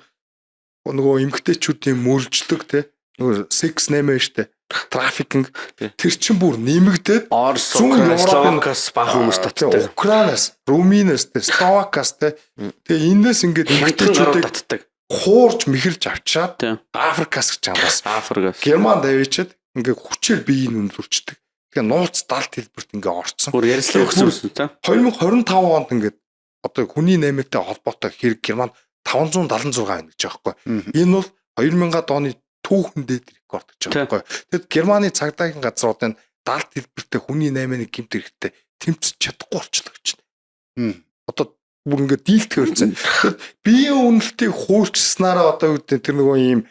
нөгөө эмгтээчүүдийн мөржлөг те нөгөө секс 8 штэ трафикинг тэр чин бүр нэмэгдээд Орос, Словакаас бага хүмүүс татдаг. Украинаас, Румынаас, те Словакаас те тэгээ энэс ингээд эмгтээчүүдийг татдаг. Хуурж мэхэрж авчаад Африкаас гэж юм бас. Африкаас. Германд авчиад ингээ хүчээр биеийг үнэлүүлчихдэг. Тэгээ нууц далд хэлбэрт ингээ орцсон. Бүр ярьслаа өгсөн юм та. 2025 онд ингээд одоо хүний наймаатай холбоотой хэрэг Германд 576 байна гэж байгаа байхгүй. Энэ бол 2000-ад оны түүхэн дээд рекорд гэж байгаа байхгүй. Тэгэд Германы цагдаагийн газруудын далд хэлбэртэй хүний наймааны гэмт хэрэгтэй тэмцэж чадахгүй болчихлоо гэж байна. Одоо бүр ингээ дийлдэхэр болсон. Тэгэд биеийн үнэлтийг хуульчснараа одоо юу гэдэг тэр нөгөө ийм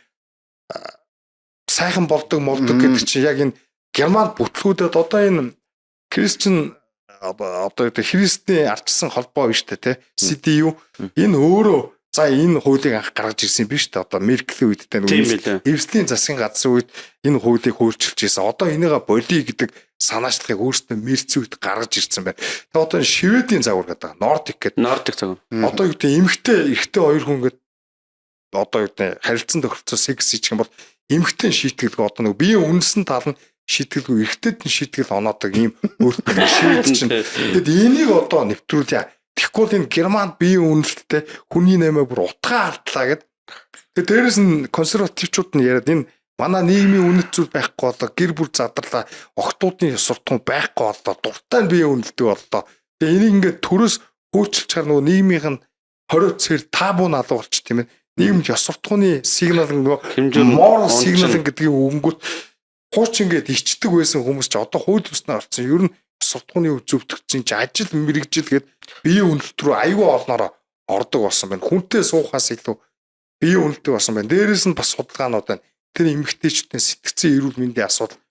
сайхан болдог молдог гэдэг чинь яг энэ Германд бүтлгүүдэд одоо энэ Кристиан одоо гэдэг Христийн арчсан холбоо биш үү те CDU энэ өөрөө за энэ хуулийг анх гаргаж ирсэн биш үү одоо Меркелийн үед те нөгөө эвслийн засгийн газрын үед энэ хуулийг хуульчилж ирсэн. Одоо энийга болиё гэдэг санаачлагыг өөрсдөө Мерцийн үед гаргаж ирсэн байна. Тэгээ одоо энэ Шведийн загвар гэдэг Нордик гэдэг Нордик загвар. Одоо юу гэдэг эмэгтэй эрэгтэй хоёр хүн гэдэг одоо юу гэдэг харилцан тохиролцоо секс хийчих юм бол эмэгтэй шийтгэлгүй одоо нэг биеийн үнэлсэн тал нь шийтгэлгүй эрэгтэйд нь шийтгэл оноодог ийм өөртөө шийд чинь. Тэгэд энийг одоо нэвтрүүлье. Тэгэхгүй бол энэ Германд биеийн үнэлттэй хүний наймаа бүр утгаа алдлаа гэд. Тэгээ дээрэс нь консервативчууд нь яриад энэ манай нийгмийн үнэт зүйл байхгүй болоо гэр бүл задарлаа охтуудын суртахуун байхгүй боллоо дуртай нь биеийн үнэлдэг боллоо. Тэгээ энийг ингээд төрөөс хөөцөлж чаар нөгөө нийгмийнх нь 20 цэр табу налуу болчих тийм ээ. Нийгэмд ёс суртахууны сигнал нөгөө moral signal гэдгийг өгөнгүүт хуучин ингээд ичдэг байсан хүмүүс ч одоо хууль ёсноор орцсон. Ер нь ёс суртахууны зөвтгөгдсөн чи ажил мэрэгжил гээд биеийн үнэлт рүү аюул олноороо ордог болсон байна. Хүнтэй суухаас илүү биеийн үнэлттэй болсон байна. Дээрээс нь бас судалгаанууд байна. Тэр эмэгтэйчүүдийн сэтгцэн эрүүл мэндийн асуудал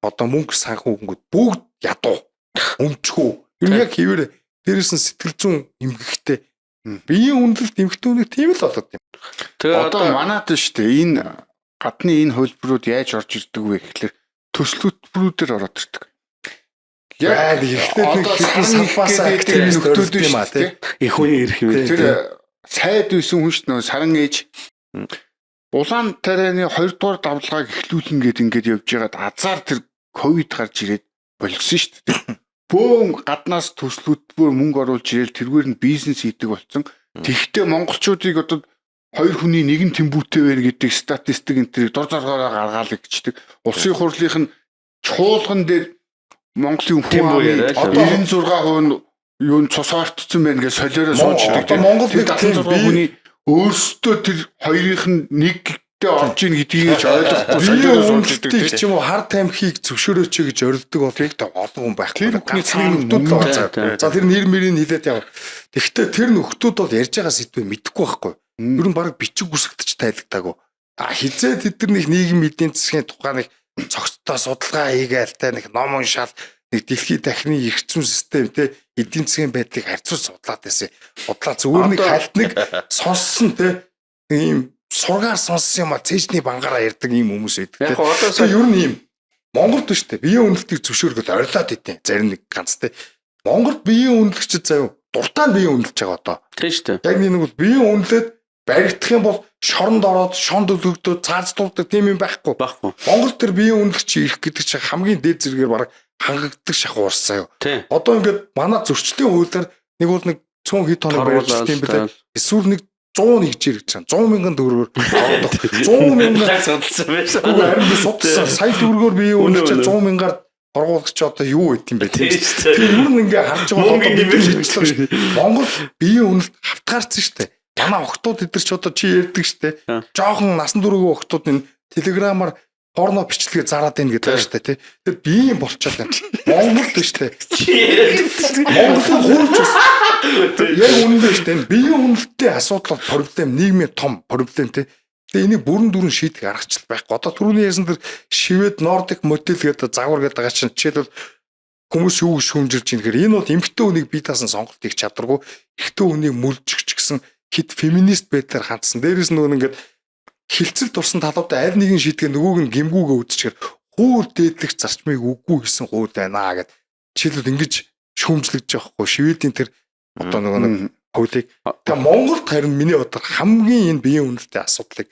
одоо мөнгө санхүү хөнгөд бүгд ядуу өмчхүү. Ер нь яг хэвээр дээрээс нь сэтгэл зүйн эмгэгтэй биеийн үнэлэлт эмэгтэй хүнийг тийм л болоод юм. Тэгээ одоо манад шүү дээ энэ гадны энэ хөлбөрүүд яаж орж ирдэг вэ гэхэлэр төсөл хөтөлбөрүүдээр ороод ирдэг. Яг ихтэй нэг хэдэн салбаас активист нөхдүүд юм а тий. Их хүний ирэх юм. Тэр сайд байсан хүн шүү дээ саран ээж улаан тарианы 2 дугаар давлгааг эхлүүлэн гээд ингээд явж байгаад азар тэр ковид гарч ирээд болгосон шүү дээ. Бөөн гаднаас төсөл хөтөлбөр мөнгө оруулж ирээл тэргээр нь бизнес хийдэг болсон. Тэгэхдээ монголчуудыг одоо Хоёр хүний нэг нь тэмбүүтэй байна гэдэг статистик энэ тэрийг дор зоргоороо гаргаал гिचдэг. Улсын хурлынх нь чуулган дээр Монголын хүн Тэмбүү амын яриа л. 96% нь юу н цус ортцсон байна гэж солиороо сууж идэг. Одоо Монгол Тэр нэг тийм 76 хүний өөрсдөө тэр хоёрынх нь нэгтэй орж ийн гэдгийг ч ойлгохгүй Биеийн солиороо сууж идэг. үнэлтийг ч юм уу хар тамхиг зөвшөөрөөч гэж орилдог бол их олон хүн байхгүй. Тэр бүхний Ганцхан нөхдүүд л цаана байгаа. тийм. За тэр нэр мөрийг хилээд яв. Тэгэхдээ тэр нөхдүүд бол ярьж байгаа сэдвээ мэдэхгүй байхгүй. Ер нь баг бичиг үсгтж тайлгтаагүй. А хизээ тэд нар нэг нийгэм эдийн засгийн тухай нэг цогцтой судалгаа хийгээл те нэг ном уншаал нэг дэлхийд дахны эрх зүйн систем те эдийн засгийн байдлыг харьцуулж судлаад байсан. Судлаа зүгээр нэг хальт нэг сонссон те нэг ийм сургаар сонссон юм а цээжний бангаараа ярьдаг ийм хүмүүс байдаг те. Яг гоо одоо Тэгээ сая ер нь ийм Монголд биш те биеийн үнэлтийг зөвшөөрөхөд орилоод идэв. Зарим нэг ганц те. Монголд биеийн үнэлэгчид заяа дуртай нь биеийн үнэлж байгаа одоо. тийм шүү дээ. Яг нэг бол биеийн үнэлээд баригдах юм бол шоронд ороод шонд өлгөгдөө цаазлуулдаг тийм юм байхгүй. Байхгүй. Монгол төр биеийн үнэлэгч ирэх гэдэг чинь хамгийн дээд зэрэгээр бараг хангагддаг шахуу урс заяа. Тийм. Одоо ингээд манай зөрчлийн хуулиар нэг бол нэг цөөн хэд хоног баригдах юм бэлээ. Эсвэл нэг 100 нэгжээр гэж байна. 100 мянган төгрөгөөр ордог. 100 мянган Лаг судалсан байж. Үгүй харин би судалсан. Сая төгрөгөөр биеийн Үнэ, үнэлж үнэ. 100 мянгаар торгуулагч одоо юу байт юм бэ? Тийм шүү Тэр дээ. ер нь ингээ харж байгаа бол Мөнгө одоо бидний нэмэр хэрэгслэг шүү дээ. Монгол биеийн үнэлт хавтгаарсан шүү дээ. Манай охтууд эдэр ч одоо чи ярьдаг шүү дээ. Аа. Жохон насан туршийн охтууд энэ телеграмаар порно бичлэгээ зараад ийн гэдэг шүү дээ тий. Тэр биеийн болчиход байна. Монголд шүү дээ. Чи яриад. Монголын хуульч бас яг үнэндээ шүү дээ. Энэ биеийн үнэлтийн асуудал бол проблем, нийгмийн том проблем тий. Тэгээ энийг бүрэн дүрэн шийдэх аргачлал байхгүй. Одоо түрүүний ярьсан тэр шивэд Нордик модель гэдэг загвар гэдэг байгаа чинь жишээлбэл хүмүүс юу гэж шүүмжилж ийм гэхээр энэ бол эмэгтэй хүнийг бие даасан сонголт хийх чадваргүй, эрэгтэй хүнийг мүлжих ч гэсэн хит феминист байдлаар хандсан. Дээрээс нь нөгөө ингээд хилцэл дурсан талуудаа аль нэгэн шийдгээ нөгөөг нь гимгүүгээ үзчихээр хууль дээдлэх зарчмыг үгүй гэсэн хууль байна гэд жишээлбэл ингэж шүүмжлэгдэж байгаа хгүй шивэдийн тэр одоо нөгөө нэг хуулийг. Тэгээ Монголд харин миний бодлоор хамгийн энэ биеийн үнэлтийн асуудлыг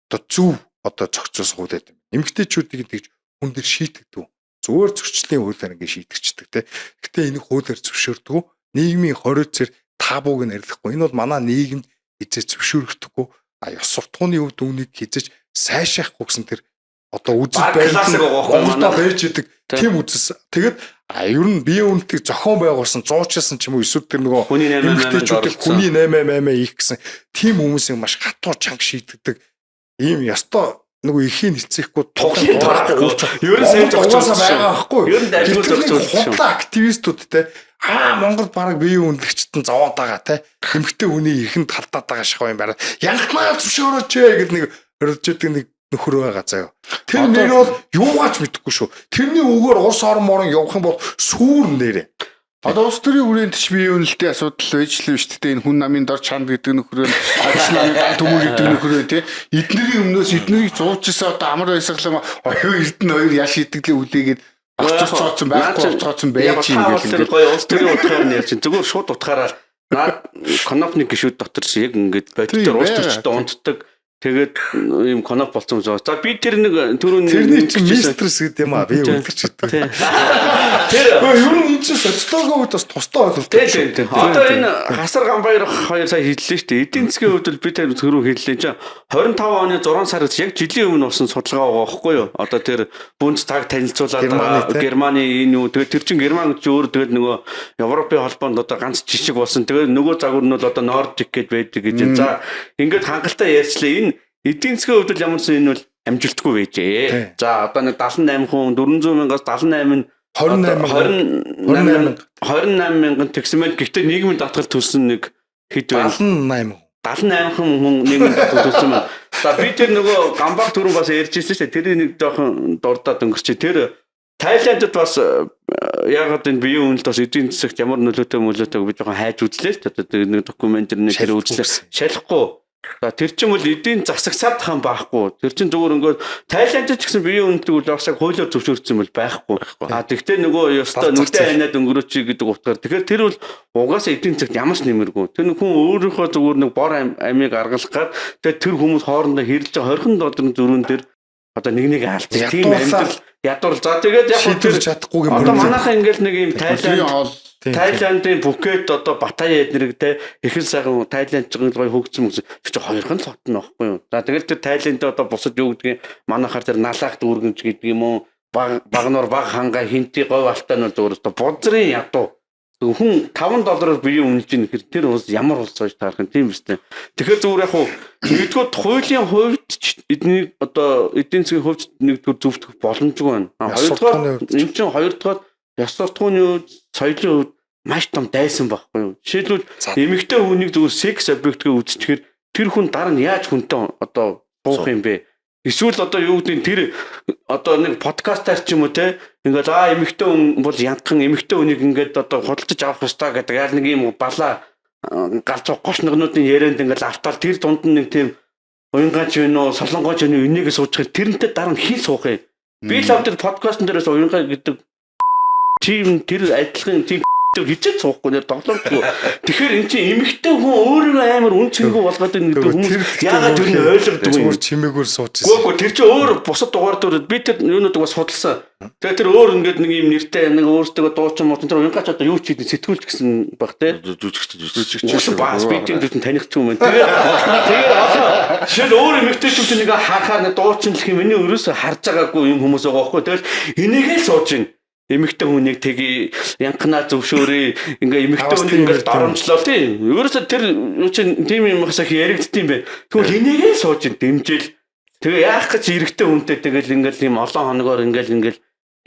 одоо зөв одоо зохицуулсан хууль байдаг. Эмэгтэйчүүдийг тэгж хүн дээр шийтгдэг. Зүгээр зөрчлийн хуулиар ингэ шийтгчдэг те. Гэтэ энийг хуулиар зөвшөөрдөг. Нийгмийн хориоцоор табууг нь арилгахгүй. Энэ бол манай нийгэмд хизээ зөвшөөрөгдөхгүй. А ёс суртахууны хувьд үүнийг хизээж сайшаахгүй гэсэн тэр одоо үзэл Баг классик байгаа байхгүй Монголд манай. байж идэг тийм үзэл. Тэгээд а ер нь биеийн үнэлтийг зохион байгуулсан, зуучилсан ч юм уу эсвэл тэр нөгөө Хүний 8 8-нд эмэгтэйчүүдийг оролцсон. хүний 888 хийх гэсэн тийм хүмүүсийг маш хатуу чанга шийддэг ийм ёстой нөгөө ихийн хилцээхгүй Туглын торхгүй. Ер нь сайн зохицуулсан байгаа байхгүй. Ер нь дайггүй Тэр нэг зохицуулсан. Худлаа активистүүд те аа Монгол бараг биеийн үнэлэгчд нь зовоод байгаа те эмэгтэй хүний эрхэнд талдаад байгаа шахуу юм байна. Янхмаа зөвшөөрөөч ээ гэд нэг орилж идэг нэг нөхөр байгаа заяа. Тэр нэр бол юугаач мэдэхгүй шүү. Тэрний үгээр улс орон морон явах юм бол сүүр нэрээ. Одоо улс төрийн хүрээнд ч бие үнэлтийн асуудал байж л биш үү? Энэ хүн намын дор чанд гэдэг нөхөр нь, ажил намын ган төмөр гэдэг нөхөр нь тий. Эднэрийн өмнөөс эднэрийг зуучсан одоо амар баясгалан оюун эрдэнэ хоёр яш идэглээ үлээгээд огцорцооцсон байхгүй огцооцсон байж юм гэл гэл ингээд ингээд. гоё улс төрийн утгаар нь ярьж чинь зүгээр шууд утгаараа наад конопник гişүүд дотор чи яг ингээд бодитоор улс төрчдөө унтдаг. Тэгээд ийм коноп болсон юм. За би тэр нэг түрүүн Тэрний чинь мистрес гэдэг юм аа би үнэлэгч гэдэг. Тий. Тэр Гэхдээ ер нь энэ чинь социологийн хувьд бас тусдаа ойлголт. Тийм тийм. Одоо энэ Хасар Ганбаяр хоёр сая хэллээ шүү дээ. Эдийн засгийн хувьд бол би тэр түрүү хэллээ чинь 25 оны 6 сараас яг жилийн өмнө болсон судалгаа байгаа байхгүй юу? Одоо тэр бүнц цаг танилцуулаад Германы, байгаа. тий. Германы энэ юу тэгээд тэр чинь Герман гэж өөр тэгээд нөгөө Европын холбоонд одоо ганц жишг болсон. Тэгээд нөгөө загвар нь бол одоо Нордик гэж байдаг гэж. За ингээд хангалттай ярьчлаа. Энэ эдийн засгийн хувьд бол ямар ч энэ бол амжилтгүй байжээ. За одоо нэг 78 хүн 400 мянгаас 78 нь 28 28 28 мянган тэгсэн мэт гэхдээ нийгмийн даатгал төлсөн нэг хэд байна? 78. 78 хүн нийгмийн даатгал төлсөн байна. За би тэр нөгөө гамбаг түрүү бас ярьж ирсэн шүү дээ. Тэрийг нэг жоохон дурдаад өнгөрчээ. Тэр Тайландд бас яагаад энэ биеийн үнэлт бас эдийн засагт ямар нөлөөтэй мөлөөтэй би жоохон хайж үзлээ л дээ. Одоо тэр нэг докюментэр нэг тэр үзлээ. Шалахгүй. За тэр чинь бол эдийн засаг сад хаан байхгүй. Тэр чинь зүгээр ингээд Тайландд ч гэсэн биеийн үнэлтийг үл бас яг хуулиар зөвшөөрсөн бол байхгүй. А тэгтээ нөгөө ёстой Бал нүдэ зах зээл. аниад өнгөрөөч гэдэг утгаар. Тэгэхээр тэр бол угаасаа эдийн засагт ямар ч нэмэргүй. Тэр нэг хүн өөрийнхөө зүгээр нэг бор амийг аргалах гад тэгээд тэр хүмүүс хоорондоо хэрэлж байгаа 20 долларын зөрүүн дээр одоо нэг нэг алдчих. Тийм Ядуурлаа. амьдрал ядуурл. За тэгээд яг хөө тэр Шийдвэрлэж чадахгүйгийн одоо проблем. манайхаа ингээл нэг юм Төрийн Тайланд хоол Тийм. Тайландын Пхукет одоо Батая эднэрэг те ихэн сайхан Тайланд ч гоё хөгжсөн мөсөн. Тэр чинь хоёрхан л хот нь баггүй юу. За тэгэл тэр Тайланд одоо бусад юу гэдгийг манайхаар тэр налаах дүүргэнч гэдэг юм уу баг багнуур баг ханга хинти говь алтай нь бол зүгээр өстө бузрын ядуу. Хүн 5 доллараар бие үнэлж ийн гэхэр тэр улс ямар улс байж таарах юм тийм биз дээ. Тэгэхээр зүгээр яг хуу нэгдүгээр хуулийн хувьд ч эдний одоо эдийн засгийн хувьд нэгдүгээр зөвтгөх боломжгүй байна. А Ёс хоёрдугаар суртахууны хувьд ч. энэ чинь хоёрдугаар ёс суртахууны хувьд соёлын хувьд маш том дайсан байхгүй юу. Жишээлбэл За. эмэгтэй хүнийг зүгээр секс объектгээ үзчихээр тэр хүн дараа нь яаж хүнтэй одоо буух юм бэ? Эсвэл одоо юу гэдэг нь тэр одоо нэг подкастаар ч юм уу те ингээд аа эмэгтэй хүн бол янтхан эмэгтэй хүнийг ингээд одоо худалдаж авах ёстой гэдэг ял нэг юм балаа галзуу гош ногнуудын ярианд ингээд автаал тэр дунд нь нэг тийм уянгаач вэ нөө солонгооч вэ нөө энийг суучих тэрнтэй дараа нь хин суух юм. Би л авдаг подкастн дээрээс уянгаа гэдэг тийм тэр адилхан тийм хичээд суухгүй нэр тоглоомчгүй. Тэгэхээр эн чинь эмэгтэй хүн өөрийгөө амар үн цэнгүй болгоод байна гэдэг хүмүүс яагаад тэр нь ойлгодгүй юм. Зүгээр чимээгүүр сууж Гүү гүү тэр чинь өөр бусад дугаар дээр би тэр юунуудыг бас судалсан. Тэгээ тэр өөр ингээд нэг юм нэртэй нэг өөртөө дуучин муучин тэр уянгаач одоо юу ч хийдэ сэтгүүлч гэсэн баг те. Жүжигч жүжигч. Угсаа бас би тийм зүйл таних ч юм байна. Тэгээ тэгээ одоо жишээл өөр эмэгтэйчүүд нэг харахаар нэг дуучин л юм миний өрөөсөө харж байгаагүй юм хүмүүс байгаа байхгүй. Тэгэл энийгээ л сууж байна. Эмэгтэй хүнийг тгий янхнаа зөвшөөрөө ингээ эмэгтэй Аваас хүнийг тийм ингээ ярьд юм. доромжлоо тийм. Ерөөсөө тэр юу чинь тийм юм хасах яригддсан юм бэ. Тэгвэл энийгээ л сууж байна дэмжээл. Тэгээ яах гэж эрэгтэй хүнтэй тэгэл ингээл юм олон хоногоор ингээл ингээл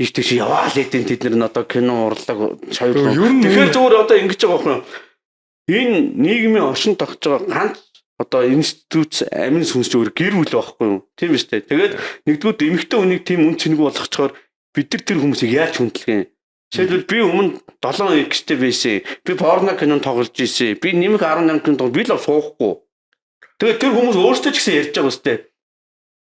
ийш тийш яваал эдэн тэд нар нь одоо кино урлаг соёл. Ер нь Тэгэхээр зүгээр одоо ингэж байгаа байхгүй юу? Энэ нийгмийн оршин тогтж байгаа ганц одоо институт амин сүнс ч өөр гэр бүл байхгүй юу? Тийм биз дээ. Тэгээд нэгдүгээр эмэгтэй хүнийг тийм үн цэнгүй болгочоор бид нар тэр хүмүүсийг яаж хүндлэх юм? Жишээлбэл би өмнө 7 X-тэй байсан. Би порно кинонд тоглож ийсэн. Би нэмэх 18 кино тоглож би л суухгүй. Тэгээд тэр хүмүүс өөрсдөө ч гэсэн ярьж байгаа үстэй.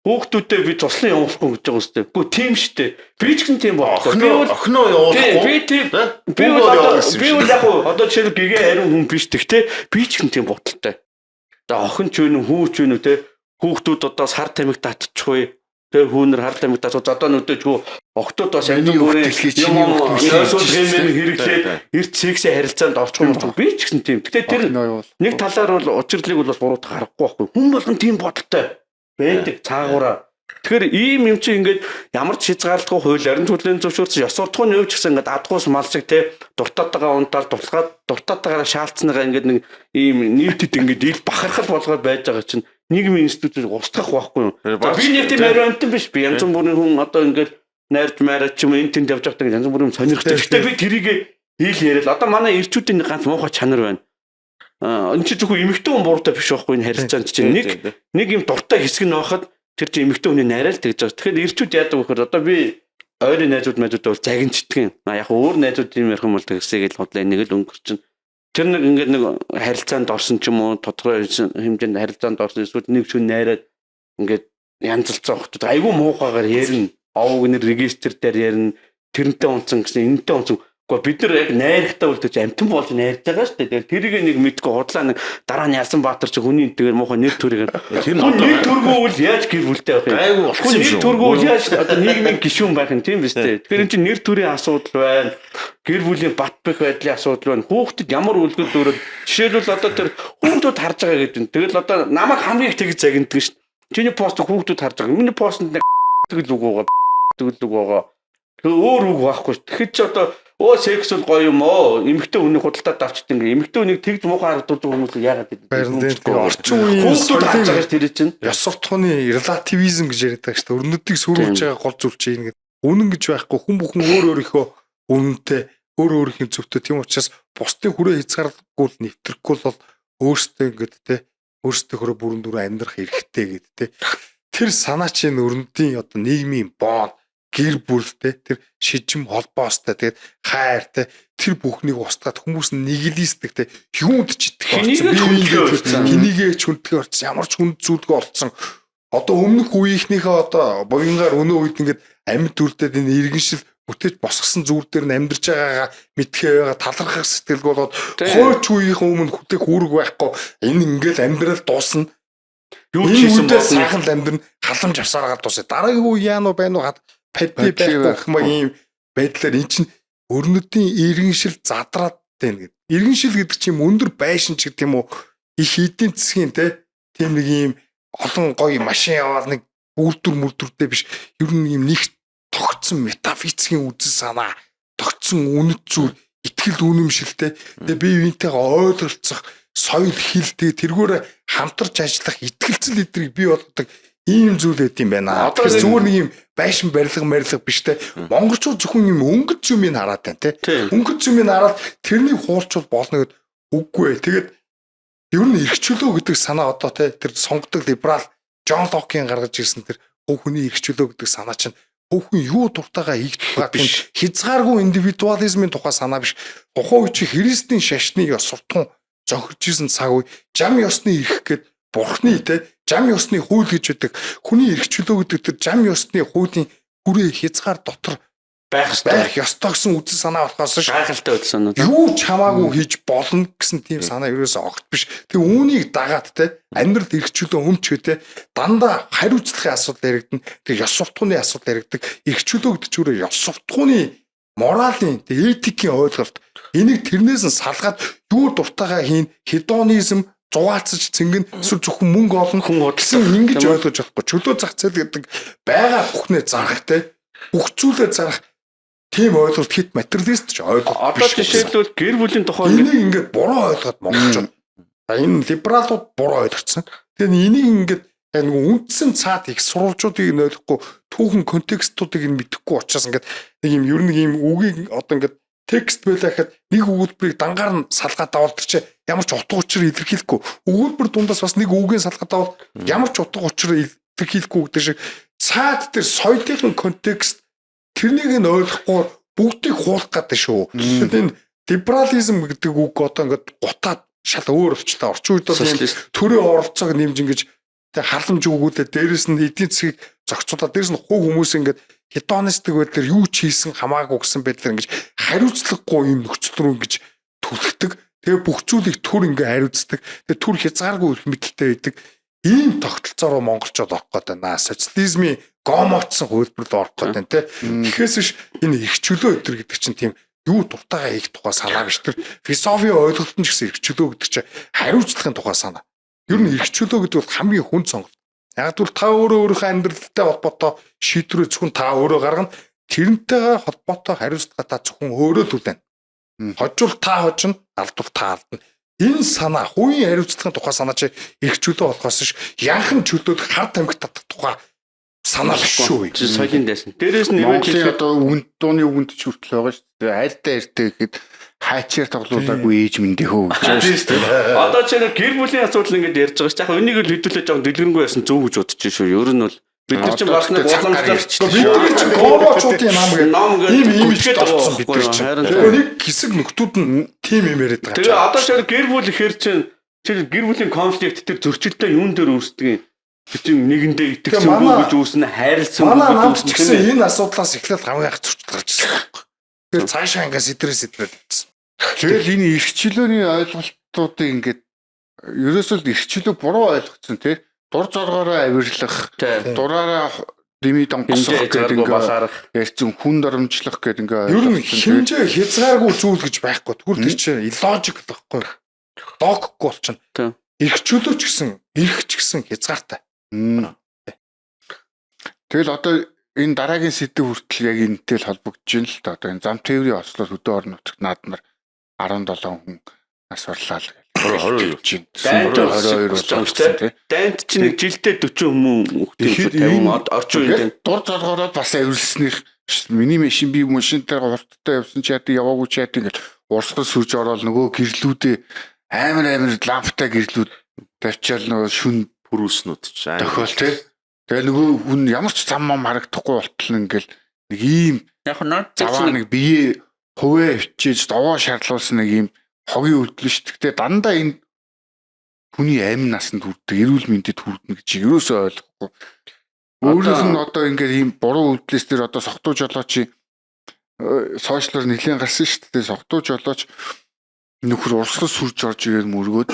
Хүүхдүүдээ би туслан явуулахгүй гэж байгаа үстэй. Үгүй тийм штэ. Би ч гэсэн тийм бодлоо. Би бол Охиноо Тийм, явуулахгүй. би тийм Тэ? би бол Хүүгөө одоо явуулсан юм би шиг. бол яг уу одоо жишээлбэл гэгээ ариун хүн биш тэг те би ч гэсэн тийм бодолтой. За охин ч вэ нү хүү ч вэ нү те хүүхдүүд одоо сар тамхи татчихгүй тэр хүүнэр хар тамхи татчих одоо нүдэж хүү охтууд бас янз Миний бүрийн хүүхдэлхий, юм чиний хүүхдэлхий нойсууд гэж хэмээн тийм. хэрэглээд эрт сексийн харилцаанд орчих юм уу би ч гэсэн тийм. Гэтэ тэр Охиноо явуул. нэг талаар бол учирлыг бол бас буруутгах аргагүй байхгүй. Хүн болгон тийм бодолтой байдаг цаагаараа. Тэгэхээр ийм юм чи ингээд ямар ч хязгаарлалтгүй хууль баримт хүлээн зөвшөөрсөн ёс суртахууны хувьд ч гэсэн ингээд адгуус мал шиг те дуртаатайгаа унтаал дурталгаа дуртаатайгаараа шаалцсаныгаа ингээд нэг ийм нийтэд ингээд ил бахархал болгоод байж байгаа чинь нийгмийн институтыг устгах байхгүй юу. За би нэг тийм ариун амтан биш. Би янз бүрийн хүн одоо ингээд найрж майраад ч юм уу энэ тэнд явж байхдаа ингээд янз бүрийн юм сонирхдаг. Гэхдээ би тэрийг ил яриад одоо манай ирчүүдийн нэг ганц муухай чанар байна. Аа энэ чи зөвхөн эмэгтэй хүн буруутай биш байхгүй энэ харилцаанд чинь нэг нэг юм дуртай хэсэг нь байхад тэр чинь эмэгтэй хүний нарай л тэгж байгаа. Тэгэхээр ирчүүд яадаг вэ гэхээр одоо би ойрын найзууд найзуудаа бол загинчдаг юм. А яг өөр найзууд юм ярих юм бол тэгсээг л худлаа нэг л өнгөрчин. Тэр нэг ингээд нэг харилцаанд орсон ч юм уу тодорхой хэмжээнд харилцаанд орсон эсвэл нэг шүн найраад ингээд янзалцсан охтууд айгүй муухайгаар ярина. Овг нэр регистр дээр ярина. Тэрнтэй унцсан гэсэн энэнтэй унцсан. Гэхдээ бид нар яг найрахтаа бол тэр чинь амтан болж найрж байгаа шүү дээ. Тэгэхээр тэрийг нэг мэдгүй худлаа нэг дараа нь Ясан Баатар чи хүний тэгээр муухай нэр төрийг Тэр нь хүн одоо нэр төргөө үл яаж гэр бүлтэй байх юм? гайгүй болсон Хүн юм нэр шүү. төргөө үл яаж одоо нийгмийн гишүүн байх юм тийм биз дээ. Тэгэхээр энэ чинь нэр төрийн асуудал байна. Гэр бүлийн бат бэх байдлын асуудал байна. Хүүхдэд ямар үлгэр дуурайл жишээлбэл одоо тэр хүүхдүүд харж байгаа гэдэг нь. Тэгэл одоо намайг хамгийн их тэгж загнадаг шүү дээ. Чиний пост хүүхдүүд харж байгаа. Миний постэнд нэг тэгэл үг байгаа. Тэгэл үг байгаа. Тэгээ өөр үг байхгүй шүү. Тэгэхэд чи одоо өө секс бол гоё юм оо. Эмэгтэй хүний худалдаад авчт ингээ. Эмэгтэй хүнийг тэгж муухай харагдуулж байгаа хүмүүс яагаад гэдэг Харин тийм орчин үеийн Хүүхдүүд харж соёлын байгаа шүү тэр чинь. ёс суртахууны релативизм гэж яриад байгаа шүү дээ. Өрнөдийг сөрүүлж байгаа гол зүйл чинь энэ гэдэг. Үнэн гэж байхгүй хүн бүхэн өөр өөрийнхөө үнэнтэй өөр өөрийнх нь зөвхөн тийм учраас бусдын хүрээ хязгаарлахгүй л нэвтрэхгүй л бол өөртөө ингээд те өөртөө хөрөө бүрэн дүрэн амьдрах эрхтэй гэд те. Тэр санаа чинь өрнөдийн одоо нийгмийн боон гэр бүлтэй тэр шижим холбоостой тэгээд хайр те тэр бүхнийг устгаад хүмүүс нь нэглийсдэг те юунд ч итгэх Хэнийгээ ч хүндлэгээ болсон. хэнийгээ ч хүндлэгээ болсон ямар ч хүнд зүйлгүй болсон одоо өмнөх үеийнхнийхээ одоо буянгаар өнөө үед ингээд амьд үлдээд энэ иргэншил бүтээж босгосон зүйл дээр нь амьдарч байгаагаа мэдхээ байгаа талархах сэтгэлг болоод Тийм. хойч үеийнхэн өмнө хүтэх үүрэг байхгүй энэ ингээл амьдрал дуусна Юу ч энэ хийсэн үедээ болно. сайхан л амьдрна халамж авсараагаар дуусна дараагийн үе яана уу байна уу пади Пади байхгүй гэх маяг ийм байдлаар эн чинь өрнөдийн иргэншил задраад Тийм нэг иргэншил гэдэг чинь юм өндөр байшин ч гэдэг юм уу их эдийн засгийн те тийм нэг юм олон гоё машин яваал нэг үйлдвэр мүлдвэртэй биш. Ер нь юм нэг тогтсон метафизикийн үзэл санаа, тогтсон үнэт зүйл, итгэл үнэмшилтэй. Тэгээ бие биентэйгээ ойлголцох, соёл хил тэгээ тэргээр хамтарч ажиллах итгэлцэл эдрийг бий болгодог ийм зүйл байд юм байна. Одоо Тэгэхээр зүгээр нэг юм байшин барилга марилга биш те. Монголчууд зөвхөн юм өнгөц юмыг хараад байна те. Өнгөц юмыг хараад тэрнийг хуулчвал болно гэд үггүй ээ. Тэгээд ер нь эрх чөлөө гэдэг санаа одоо те тэр сонгодог либерал Джон Локийн гаргаж ирсэн тэр хувь хүний эрх чөлөө гэдэг санаа чинь хувь хүн юу дуртайгаа хийх тухай тийм хязгааргүй индивидуализмын тухай санаа биш. Тухайн үе чи Христийн шашны ёс суртахуун зохирч исэн цаг үе жам ёсны эрх гэд бурхны те жам ёсны хууль гэж байдаг. Хүний эрх чөлөө гэдэг тэр жам ёсны хуулийн хүрээ хязгаар дотор байх ёстой. Байх ёстой гэсэн үзэл санаа болохоос ш гайхалтай үзэл санаа. Юу ч хамаагүй хийж болно гэсэн тийм санаа ерөөсөө огт биш. Тэг үүнийг дагаад те амьдрал эрх чөлөө өмчгөө те дандаа хариуцлагын асуудал яригдана. Тэг ёс суртахууны асуудал яригддаг. Эрх чөлөө гэдэг чинь өөрөө ёс суртахууны моралийн тэг этикийн ойлголт. Энийг тэрнээс нь салгаад юу дуртайгаа хийн хедонизм зугаалцаж цэнгэн эсвэл зөвхөн мөнгө олно хүн гэсэн ингэж ойлгож болохгүй. Чөлөө зах зээл гэдэг байгаа бүхнээ зарах те бүх зүйлээ зарах тийм ойлголт хэд материалист ч ойлголт Одоо жишээлбэл гэр бүлийн тухай энийг ингээд буруу ойлгоод монголчууд. Энэ либералууд буруу ойлгоцсон. Тэгэхээр энийг ингээд яг нэг үндсэн цаад их сурвалжуудыг нь ойлгохгүй түүхэн контекстуудыг нь мэдэхгүй учраас ингээд нэг юм ер нь юм үгийг одоо ингээд текст байлаа гэхэд нэг өгүүлбэрийг дангаар нь салгаад авал тэр чинь ямар ч утга учир илэрхийлэхгүй. Өгүүлбэр дундаас бас нэг үгийн салгаад авал ямар ч утга учир илэрхийлэхгүй гэдэг шиг цаад тэр соёлын контекст тэрнийг нь ойлгохгүй бүгдийг хуулах гэдэг шүү. Тэгэхээр энэ либерализм гэдэг үг одоо ингээд гутаад шал өөр болчлаа. Орчин үед бол төрийн оролцоог нэмж ингэж тэг халамж өгүүлээ. Дээрэс нь эдийн засгийг зохицуулаад дээрэс нь хувь хүмүүс ингээд хедонистик байдлаар юу ч хийсэн хамаагүй гэсэн байдлаар ингэж хариуцлагагүй юм нөхцөл рүү ингэж түлхдэг. Тэгээ бүх зүйлийг төр ингээ хариуцдаг. Тэгээ төр хязгааргүй эрх мэдэлтэй байдаг. Ийм тогтолцоо руу монголчууд орох гээд байна. Социализмын гомоцсон хувилбар руу орох гээд байна те. Тэгэхээс биш энэ эрх чөлөө өдр гэдэг чинь тийм юу дуртайгаа хийх тухай санаа биш. Тэр философийн ойлголт нь ч гэсэн эрх чөлөө гэдэг чинь хариуцлагын тухай санаа. Ер нь эрх чөлөө гэдэг бол хамгийн хүнд сонголт. Яг тэгвэл та өөрөө өөрийнхөө амьдралтай холбоотой шийдвэрээ зөвхөн та өөрөө гаргана. Тэрнтэйгээ холбоотой хариуцлага та зөвхөн өөрөө төлнө. Хожвол та хожино, алдвал та алдна. Энэ санаа хувийн хариуцлагын тухай санаа чи эрх чөлөө болохоос ш янхан чөлөөлөх хар тамхи татах тухай санаа биш шүү. Чи соёлын дайсан. Дээрээс нь Монголын одоо үгэнд дууны үгэнд ч хүртэл байгаа шүү дээ. Айртай айртай гэхэд хайчаар тоглуулаагүй ээж мэндэ хөө гэж байна шүү дээ. Одоо чи нэг гэр бүлийн асуудал ингэж ярьж байгаа шүү. Яг энийг л хэдүүлээ жоохон дэлгэрэнгүй яасан зөв гэж бодож шүү. Ер нь бол бид нар чинь бас нэг уламжлалт Бид нар чинь гомочуудын нам гэдэг ном ийм ийм гэдэг орцсон бид нар чинь. Харин нэг хэсэг нөхдүүд нь тийм юм яриад байгаа. Тэгээ одоо чи гэр бүл ихээр чинь тэр гэр бүлийн конфликт тэр зөрчилтэй юун дээр үүсдэг юм? Тэр чинь нэгэндээ итгэсэнгүй гэж үүснэ, хайрласангүй манай гэж намд ч үүснэ. гэсэн энэ асуудлаас эхлээд хамгийн анх зөрчил гарч ирсэн байхгүй. Тэгэхээр цаашаа ингээд сэтрээ сэтрээд явсан. Тэгэл энэ эрх чөлөөний ойлголтуудыг ингээд ерөөсөө л эрх чөлөө буруу ойлгоцсон тий. Дур зоргоороо авирлах, дураараа дими донгосох Хэмжээ гэдэг хязгааргүй ингээд балаарах. ярьсан хүн доромжлох гэдэг ингээд Ер нь ойлгоцсон, тий. хэмжээ хязгааргүй зүйл гэж байхгүй. Тэгвэл тэр чинь иллогик л байхгүй. Логикгүй болчихно. Тийм. Эрх чөлөө ч гэсэн, эрх ч гэсэн хязгаартай. Тэгэл одоо энэ дараагийн сэдэв хүртэл яг энэтэй л холбогдож байна л да. Одоо энэ зам тээврийн ослоор хөдөө орон нутагт наадмар 17 хүн нас барлаа л гэл. 22. Дайнт 22 болсон тий. Дайнт чинь нэг жилдээ 40 хүмүүн хөлтэй Тэгэхээр 50 энэ- орчин үеийн Тэгээд дур зоргоороо бас авирлсных миний машин би машинтайгаа хурдтай явсан ч яадаг яваагүй ч яадаг гэл урсгал сүрж ороод нөгөө гэрлүүдээ амар амар ламптай гэрлүүд тавьчаал нөгөө шүн Пүрүүснүүд ч амар. тохиол тий. Тэгээ нөгөө хүн ямар ч зам мам харагдахгүй болтол ингээл нэг ийм яг наад заваа нэг бие хувээ хичээж довоо шарлуулсан нэг ийм хогийн үйлдэл шүү дээ. Гэтэ дандаа энэ хүний амь насанд хүрдэг, эрүүл мэндэд хүрдэнэ гэж ерөөсөө ойлгохгүй. Өөрөөх нь одоо ингээд ийм буруу үйлдэлээс тэр одоо согтуу жолооч сошиалор нэлээд гарсан шүү дээ. Согтуу жолооч нөхөр урсгал сүрж орж ирээд мөргөөд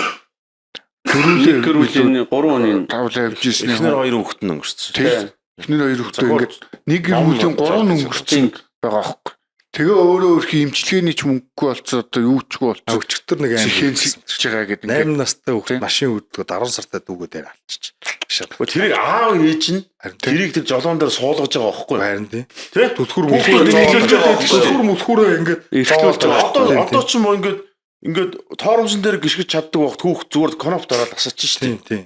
нэг гэр бүлийн 3 хүний тавлаа явж ирсэн. Эхнэр хоёр хүүхэд нь өнгөрцөн. Тий. Эхнэр хоёр хүүхдээ ингээд нэг гэр бүлийн 3 өнгөрцөн байгаа аахгүй. Тэгээ өөрөө өөрхийн имчилгээний ч мөнгөгүй болцсон, одоо юу ч гүй болцсон. Өчигдөр нэг аим Чихэн байгаа гэдэг. 8 настай хүүхэд машин хөдөлгөөд 10 сартай дүүгээ дээр алчиж. Гэхдээ тэрийг аав ээж нь тэрийг тэр жолоон дээр суулгаж байгаа байхгүй юу? Харин тий. Тэ? Түлхүүр Хүүхдүүд нийлүүлж байгаа байхгүй юу? Түлхүүр мүлхүүрээ ингээд Эрхлүүлж байгаа. Одоо ч юм уу ингээд тоормсон дээр гიშгэж чаддаг багт хүүхд зүгээр кноп дараад асаач шүү дээ. Тийм тийм.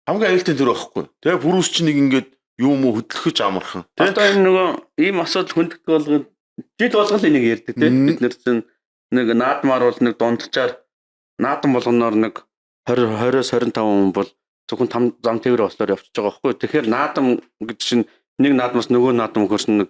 Хамгийн аюултай тэр байхгүй. Тэгээ бүрүүс чинь нэг ингээд юм уу хөдлөхөж амархан. Тэ? Одоо энэ нөгөө ийм асуудал хүндэгдэх болгон жил болгон л энийг ярьдаг тий. Бид нэр чинь нэг наадмаар бол нэг дунджаар наадам болгоноор нэг 20 20-оос 25 хүн бол зөвхөн там зам тээврийн ослоор явчихж байгаа байхгүй. Тэгэхээр наадам гэдэг чинь нэг наадмаас нөгөө наадам хөрсөн нэг,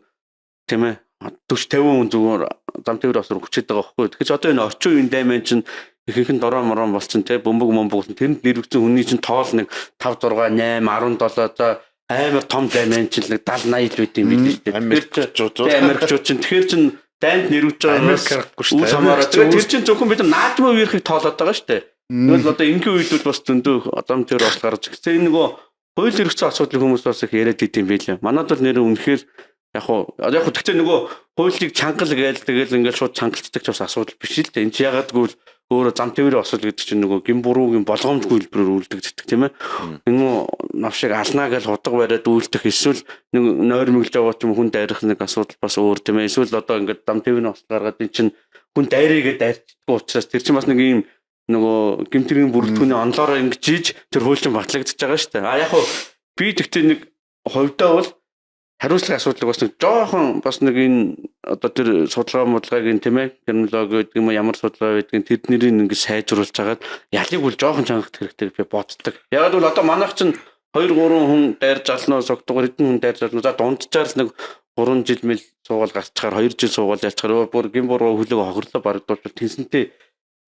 тийм ээ, 40 50 хүн зүгээр зам тээврийн ослоор хүчээд байгаа байхгүй. Тэгэхээр одоо энэ орчин үеийн дайман чинь ихэнх нь дороо морон болсон те, бөмбөг мөмбөг болсон. Тэрэнд нэрвэгдсэн хүний чинь тоол нэг 5 6 8 17, за амар том дайман чинь нэг 70 80 л байт юм билээ шүү дээ. Америкчууд. Тэгэхээр Америкчууд чинь тэгэхээр чинь дайнд нэрвэж байгаа Америк аргагүй шүү үл дээ. хамааран. Тэгэхээр тэр чинь зөвхөн бид нар наадмын үеэрхийг тоолоод байгаа шүү дээ. Тэгвэл одоо энгийн үед бол бас зөндөө зам төр бас гарч ирсэн. Энэ нөгөө хууль эрх зүйн асуудлыг хүмүүс бас их яриад идэм байлээ. Манад бол нэр үнэхээр яг уу яг уу тэгтээ нөгөө хуулийг чангал гээл тэгэл ингээл шууд чангалцдаг ч бас асуудал биш л дээ. Энд чи ягаад гэвэл өөрөө зам тээврийн осол гэдэг чинь нөгөө гин буруугийн болгоомжгүй хэлбэрээр үлдэгддэг, тийм ээ. Энэ навшиг алнаа гэж худаг бариад үйлдэх эсвэл нэг нойрмоглож байгаа ч юм хүн дайрах нэг асуудал бас өөр, тийм ээ. Эсвэл одоо ингээд зам тээврийн осол гаргаад эн чинь хүн дайрыгээ дайрчдаггүй учраас тэр чинь бас нэг ийм нөгөө гэмтэргийн бүрэлдэхүүний онлоороо ингэж ийж тэр хууль чинь батлагдчихж байгаа шүү дээ. А яг хуу би тэгтээ нэг хувьдаа бол хариуцлагын асуудлыг бас нэг жоохон бас нэг энэ одоо тэр судалгаа мудалгааг энэ, тийм ээ, криминологи гэдэг юм уу, ямар судалгаа байдгийг тэднэрийг ингэ сайжруулж хагаад ялыг бол жоохон чангах хэрэгтэй би боддог. Яг бол одоо манайх чинь 2 3 хүн дайрж алнаа, согтуугаар хэдэн хүн дайрж алнаа. За дунджаар л нэг 3 жил мэл суугаал гарчхаар, 2 жил суугаал ялчхаар бүр гин буруу хөлөг хохирлоо барагдуулбал тэнсэнтэй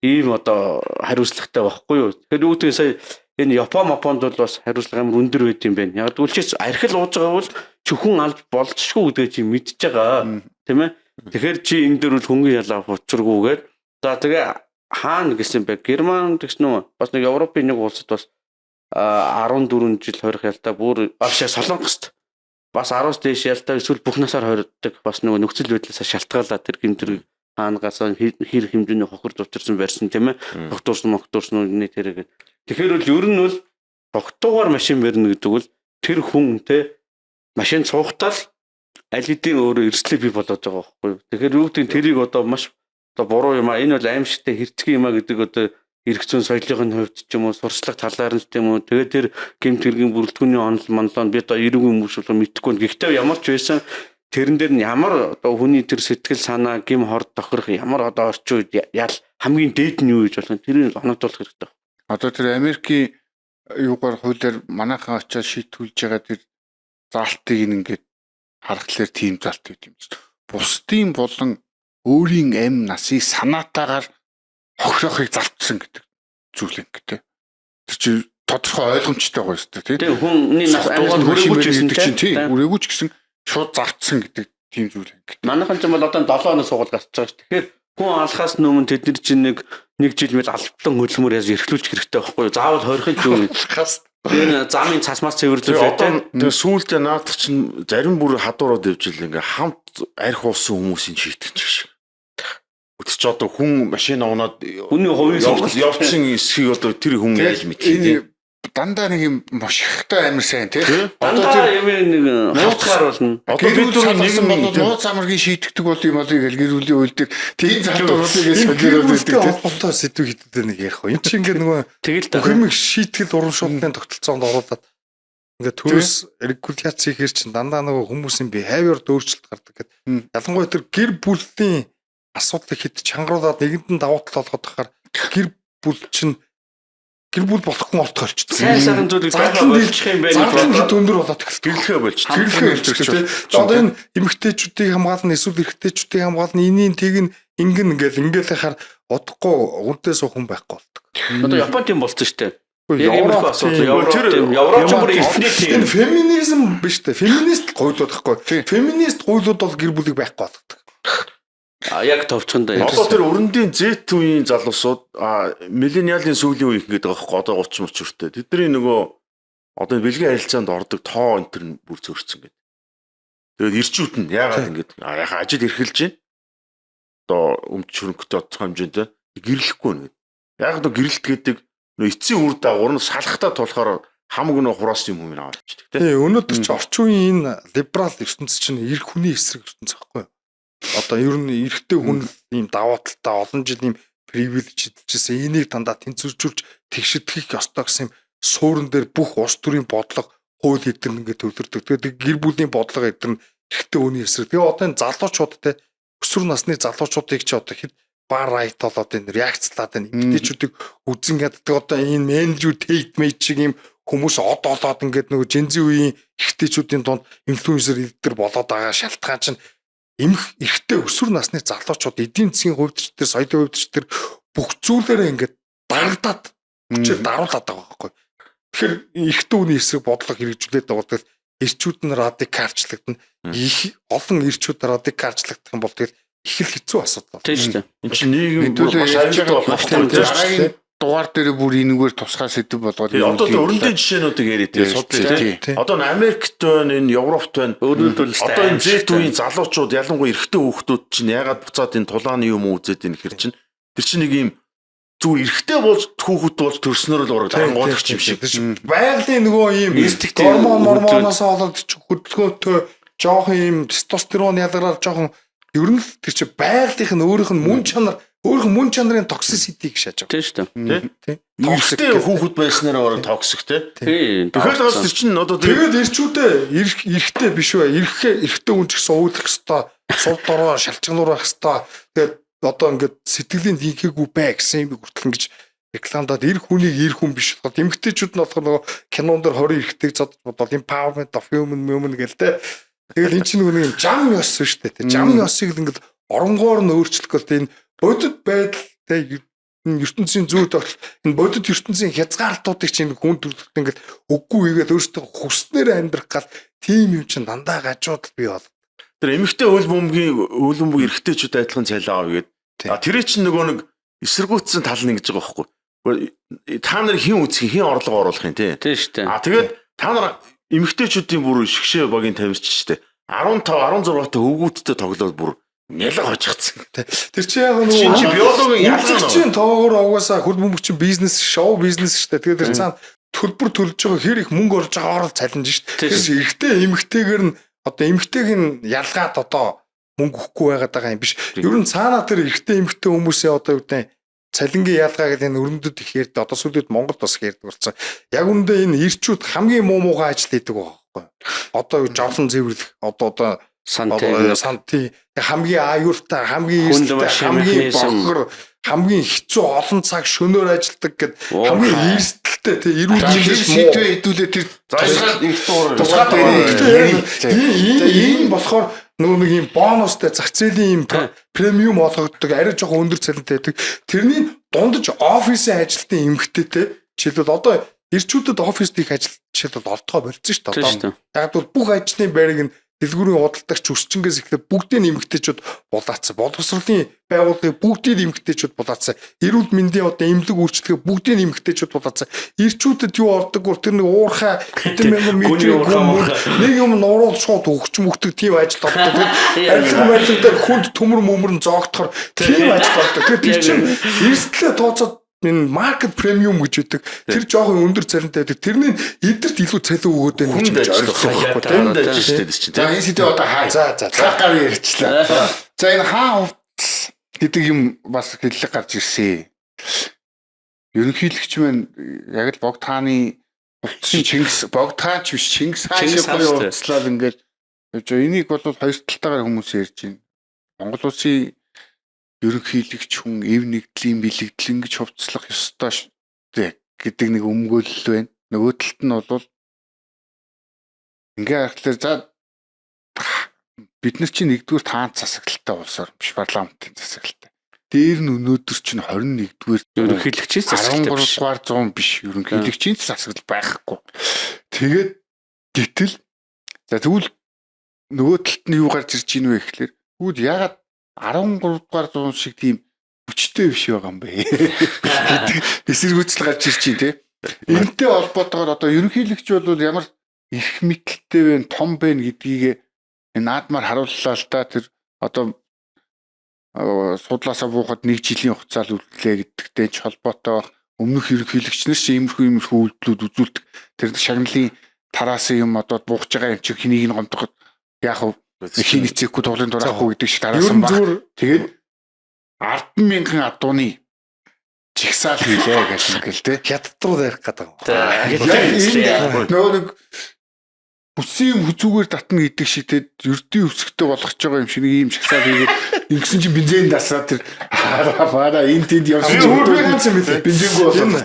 ийм одоо хариуцлагатай байхгүй юу. Тэгэхээр юу гэдгийг сая энэ Япон Мапонд бол бас хариуцлага амар өндөр байд юм байна. Яг гэвэл чи архил ууж байгаа бол чөхөн алж болцшгүй гэдгээ чи мэдж байгаа. Тийм ээ. Тэгэхээр чи энэ дээр бол хөнгөн ялаа учиргүйгээд за тэгээ хаана гэсэн бэ? Герман гэсэн үү? Бас нэг Европын нэг улсад бас 14 жил хорих ялтаа бүр авшаа, Солонгост бас 10-аас дээш ялтаа эсвэл бүх насаар хоригддаг бас нөгөө нөхцөл байдлаасаа шалтгаалаад тэр гэмтэрэг хаана гарсан, хэр хэмжээний хохирд учирсан барьсан, тийм ээ, тогтуурсан моктуурсан үний тэрэг. Тэгэхээр бол ер нь бол тогтуугаар машин барина гэдэг бол тэр хүн те машин суухдаа л аль хэдийн өөрөө эрсдлээ бий болоод байгаа байхгүй юу. Тэгэхээр юу гэдэг тэрийг одоо маш одоо буруу юм а, энэ бол аимшигтай хэрцгий юм а гэдэг одоо эрх зүйн соёлын хувьд ч юм уу, сурчлах талаар нь ч юм уу, тэгээ тэр гэмт хэргийн бүрэлдэхүүний онол монлоо би одоо эрүүгийн хүмүүс болоо мэдэхгүй. Гэхдээ ямар ч байсан тэрэн дээр нь ямар одоо хүний тэр сэтгэл санаа гим хорд тохирох ямар одоо орчин үед ял хамгийн дээд нь юу гэж болох юм, тэрийг оногдуулах хэрэгтэй. Одоо тэр Америкийн юугаар хуулиар манайхан очиод шийтгүүлж байгаа тэр заалтыг ингээд харахлаар тийм заалт гэдэг юм чинь. Бусдын болон өөрийн амь насыг санаатаагаар хохироохыг залтсан гэдэг зүйл юм гэдэг. Тэр чинь тодорхой ойлгомжтой байгаа шүү дээ, тийм. Тийм, хүний нас амь хүрээгүй ч гэсэн чинь, тийм, хүрээгүй ч гэсэн шууд завтсан гэдэг тийм зүйл юм гэдэг. Манайхан ч юм бол одоо 7 хоног суугаад гарч байгаа шүү. Тэгэхээр хүн алхаас өмнө тэд нар чинь нэг жил мэл албан хөдөлмөр яаж эрхлүүлчих хэрэгтэй байхгүй юу? Заавал хорихын зүйл. Алхаас Энэ замын цасмаас цэвэрлүүлээ те. Тэгээ сүүлдээ наадах чинь зарим бүр хадуурууд явж ил ингээ хамт арх уусан хүмүүсийн шийтгэн ч шиг. Өтч одоо хүн машин унаад хүний хувийн сонголт явцсан эсхийг одоо тэр хүн яаж мэдэх юм? Дандаа нэг юм мушигтай амар сайн тий. Одоо тэр юм нэг хавтгаар болно. Одоо бид нар нэг юм бол нууц амаргийн шийдэгдэг бол юм болыг гэл гэр бүлийн үйл дээр тийм залууруудыг солиороод байдаг тий. Холбоотой сэдв хэдүүдээ нэг ярих уу. Энд чинь ингээ нөгөө тэгэл бүх юм шийтгэл урамшууллын тогтолцоонд оруулаад ингээ төрөөс регуляц хийхэр чинь дандаа нөгөө хүмүүсийн behavior өөрчлөлт гардаг гэдэг. Ялангуяа тэр гэр бүлийн асуудлыг хэд чангаруулад нэгэнд нь давуу тал олгоод тахаар гэр бүл чинь гэр бүл болох хүн олдох болчихсон. Сайн сайхан зүйлийг байгаа болчих юм байна. Зардал хэд өндөр болоод эхэлсэн. Гэрлэхээ болчих. Гэрлэхээ болчих тийм. Одоо энэ эмэгтэйчүүдийг хамгаална, эсвэл эрэгтэйчүүдийг хамгаална, энийн тийг нь ингэн ингээл ингээл яхаар удахгүй үнтэй суух хүн байхгүй болдог. Одоо Японд тийм болсон шүү дээ. Яг иймэрхүү асуудал Европ Европ ч бүр эртний тийм. Энэ феминизм биш үү? Феминист гуйлууд байхгүй. Феминист гуйлууд бол гэр бүлийг байхгүй болгодог. А яг товчхонд Одоо тэр өрөндийн Z үеийн залуусууд, миллениалын сүүлийн үеийнх гэдэг байгаа байхгүй, одоо 30 30 хүртэй. Тэдний нөгөө одоо бэлгийн харилцаанд ордог тоо энэ төр нь бүр зөрчсөн гэдэг. Тэгээд ирчүүд нь яагаад ингэж яхаа ажил эрхэлж байна. Одоо өмч хөрөнгөтэй тодорхой хэмжээнд гэрлэхгүй нэ. Яг нөө гэрэлт гэдэг нөө эцсийн үр дагавар нь салхтаа тулахаар хамаг нөө хураас юм юм аваад авчдаг тий. Тий, өнөөдөр чи орчин үеийн энэ либерал ертөнц чинь эрх хүний эсрэг ертөнц байхгүй юу? Одоо ер нь эрэгтэй хүн л ийм давуу талтай олон жил ийм привилеж эдэлжсэн. Энийг дандаа тэнцвэржүүлж тэгшидэх ёстой гэсэн юм суурин дээр бүх улс төрийн бодлого, хууль эдэр ингээд төвлөрдөг. Тэгээд гэр бүлийн бодлого эдэр нь эрэгтэй хүний эсрэг. Тэгээ одоо энэ залуучууд те өсвөр насны залуучуудыг чи одоо хэд бар райт болоод энэ реакцлаад энэ эмэгтэйчүүдийг үзэн яддаг одоо энэ менежер Тэйт мэйт шиг юм хүмүүс од олоод ингээд нөгөө Gen Z үеийн эрэгтэйчүүдийн дунд инфлюенсер эдэр болоод байгаа шалтгаан чинь эмх эрэгтэй өсвөр насны залуучууд эдийн засгийн хувьд ч тэр соёлын хувьд ч тэр бүх зүйлээрээ ингээд дарагдаад хүчээр даруулаад байгаа байхгүй. Тэгэхээр эрэгтэй хүний эсрэг бодлого хэрэгжүүлээд байгаа бол эрчүүд нь радикалчлагдана. Их олон эрчүүд радикалчлагдах юм бол тэгэл их л хэцүү асуудал байна. Тийм шүү дээ. Энд чинь нийгэм бүр Хэдүүлээ маш ярьж аюултай байгаа болох болох байхгүй тийм тий. дараагийн дугаар дээр бүр энэгээр тусгай сэдв болгоод Тий, одоо тэр өрөндийн жишээнүүдийг яриа тий судлаа тий. Тий. Одоо энэ Америкт байна, энэ Европт байна. Өөрөөр хэлбэл Одоо энэ Z үеийн залуучууд ялангуяа эрэгтэй хүүхдүүд чинь ягаад буцаад энэ тулааны юм үзээд энэ хэр чинь тэр чинь нэг юм зүгээр эрэгтэй болж хүүхэд болж төрснөр л ураг ангуулагч юм шиг. Тэр чинь байгалийн нөгөө ийм Эрсдэгтэй гормон хөдөлгөөн. мормоноос болоод чи хөдөлгөөнтэй жоохон ийм тестостерон ялгараад жоохон ер нь л тэр чи байгалийнх нь өөрийнх нь мөн чанар өөрийнх нь мөн чанарын токсиситиг шааж байгаа. Тийм шүү дээ. Тий. Эрэгтэй хүүхэд байснараа ураг токсик тий. Тийм. Тэгэхээр л бас тэр чинь одоо тэр Тэгээд эрчүүдээ эрэгтэй биш үү? Эрхээ эрэгтэй хүн ч гэсэн уудлах хэвээр, сув дороо шалчгнуур байх хэвээр. Тэгээд одоо ингээд сэтгэлийн динхээгүй бай гэсэн юм хүртэл ингэж рекламдаад эр хүнийг эр хүн биш болоход эмэгтэйчүүд нь болохоор нөгөө кинон дээр 20 эрэгтэйг зодож бодвол empowerment of human women гэл те. Тэгэл эн чинь нөгөө нэг юм жам ёс шүү дээ те. Жам ёсыг л ингээд оронгоор нь өөрчлөх гэл те энэ бодит байдал те энэ ертөнцийн зүй тогтол энэ бодит ертөнцийн хязгаарлалтуудыг чинь хүн төрөлхтөн ингээд үггүй хийгээд өөртөө хүснээр амьдрах гал тийм юм чинь дандаа гажуудал бий бол. тэр эмэгтэй хөл бөмбөгийн хөл бөмбөг эрэгтэйчүүд адилхан цалин авъя гээд. Тий. А тэр чинь нөгөө нэг эсэргүүцсэн тал нь ингэж байгаа байхгүй. Үгүй, та нар хин үзэх хин орлого оруулах юм тий. Тийм шүү дээ. А тэгээд та нар эмэгтэйчүүдийн бүр шгшээ багийн тамирч штэ. 15 16 та хөвгүүдтэй тоглоод бүр нялга хожигдсан. Тэр чинь яг нөгөө Чинь чи биологийн ялгаа нөө. чинь тоогоор угаасаа хөл бөмбөг чинь бизнес шоу бизнес шүү дээ. Тэгээд тэр цаана төлбөр төлж байгаа хэр их мөнгө орж байгаагаар л цалинж шүү дээ. Тийм Тэгэхээр эрэгтэй эмэгтэйгэр нь одоо эмэгтэйг нь ялгаад одоо мөнгө өгөхгүй байгаад байгаа юм биш. Ер нь цаанаа тэр эрэгтэй эмэгтэй хүмүүсийн одоо юу гэдэг цалингийн ялгаа гэдэг энэ өрнөдөд их ярьдаг. Одоо сүүлийн үед Монголд бас их ярьдаг болсон. Яг үүндээ энэ эрчүүд хамгийн муу муугай ажил хийдэг байгаа байхгүй юу? Одоо юу жовлон зэвэрлэх одоо Сан одоо сан тий хамгийн аюултай, хамгийн Хүнд эрсдэлтэй, машин хамгийн механизм. бохор, хамгийн хэцүү олон цаг шөнөөр ажилладаг гэд Уурхай. хамгийн эрсдэлтэй тий эрүүл За тэр мэндийн муу. сэдвээ хэдүүлээ тэр За энэ дугаар тусгай дээр Гэтэ ярий. энэ энэ болохоор нөгөө нэг юм бонустай зах зээлийн юм премиум олгогддог арай жоохон өндөр цалинтай байдаг. Тэрний дундаж офисын ажилтны эмэгтэйтэй жишээлбэл одоо эрчүүдэд офист их ажил жишээлбэл олдгоо болцсон шүү дээ. Тийм Одоо шүү дээ. Яг бол бүх ажлын байрыг нь дэлгүүрийн худалдагч өсчингээс эхлээд бүгдийг нь эмэгтэйчүүд булаацсан. Боловсролын байгууллагыг бүгдийг нь эмэгтэйчүүд булаацсан. Эрүүл мэндийн одоо эмнэлэг үйлчилгээ бүгдийг нь эмэгтэйчүүд булаацсан. Эрчүүдэд юу ордог вэ? Тэр нэг уурхай хэдэн мянган Гүний метрийн уурхай гүн мөр муурхай. нэг юм нуруул шууд өгч мөгдөг тийм ажил ордог. Тэгээд арилга барилга дээр хүнд төмөр мөмөр нь зоогдохоор тийм ажил ордог. Тэгээд тэр чинь эрсдлээ тооцоод энэ маркет премиум гэж үүдэг. Тэр жоохон өндөр цалинтай байдаг. Тэрний эдэрт илүү цалин өгөөд байна гэж Хүнд ингэж ажил ойлгох байхгүй тийм. Хүнд ажил штэ тэр чинь За тий. энэ сэдв одоо хаа. За за за. Цаг гав ярьчлаа. За энэ хаа хувцас гэдэг юм бас хэллэг гарч ирсэн. Ерөнхийлөгч маань яг л Богдхааны хувцас Чингис Богдхаач биш Чингис хаан Чингис шиг хаан гоё шүү дээ. хувцлаад ингээд явж байгаа. Энийг бол хоёр талтайгаар хүмүүс ярьж байна. Монгол улсын ерөнхийлөгч хүн эв нэгдлийн бэлэгдэл ингэж хувцлах ёстой шүү дээ гэдэг нэг өмгөөлөл байна. Нөгөө талд нь бол ингээ харахад за бид нар чинь нэгдүгээр таан засаглалтай улс орн биш парламентын засаглалтай. Дээр нь өнөөдөр чинь 21-р Ерөнхийлөгчийн засаглалтай 13 биш. дугаар зуун биш ерөнхийлөгчийн засаглал байхгүй. Тэгээд гэтэл за тэгвэл нөгөө талд нь юу гарч ирж ийн вэ гэхлээр тэгвэл ягаад 13 дугаар зуун шиг тийм хүчтэй биш байгаа юм бэ гэдэг эсэргүүцэл гарч ирж чинь тий. Энтэй холбоотойгоор одоо ерөнхийлөгч бол ямар эрх мэдэлтэй вэ, том бэ гэдгийг наадмаар харууллаа л та тэр одоо Судлаасаа буухад нэг жилийн хугацаанд үлдлээ гэдэгтэй ч холбоотой байх. Өмнөх ерөнхийлөгч нар ч иймэрхүү үйлдэлүүд үзүүлдэг. Тэр шагналын тараасан юм одоо буугч байгаа юм чи хэнийг нь гомдоход яах вэ? Хин эцээхгүй туглын дураахгүй гэдэг шиг Ер тараасан нь баг. зүгээр Тэгээд 10,000 адууны жигсаал хийлээ гэж ингээл те. хятад руу дайрах гэдэг юм. Яг энд нөгөө нэг хүссэн юм хүзүүгээр татна гэдэг шиг те ердийн өсгөтэй болгож байгаа юм шиг нэг ийм жагсаал хийгээд ингэсэн чинь бензин дасаад тэр хараа энэ тэнд явсан Би чинь өөр би ганц юм билээ. бензингүй болоод Энэ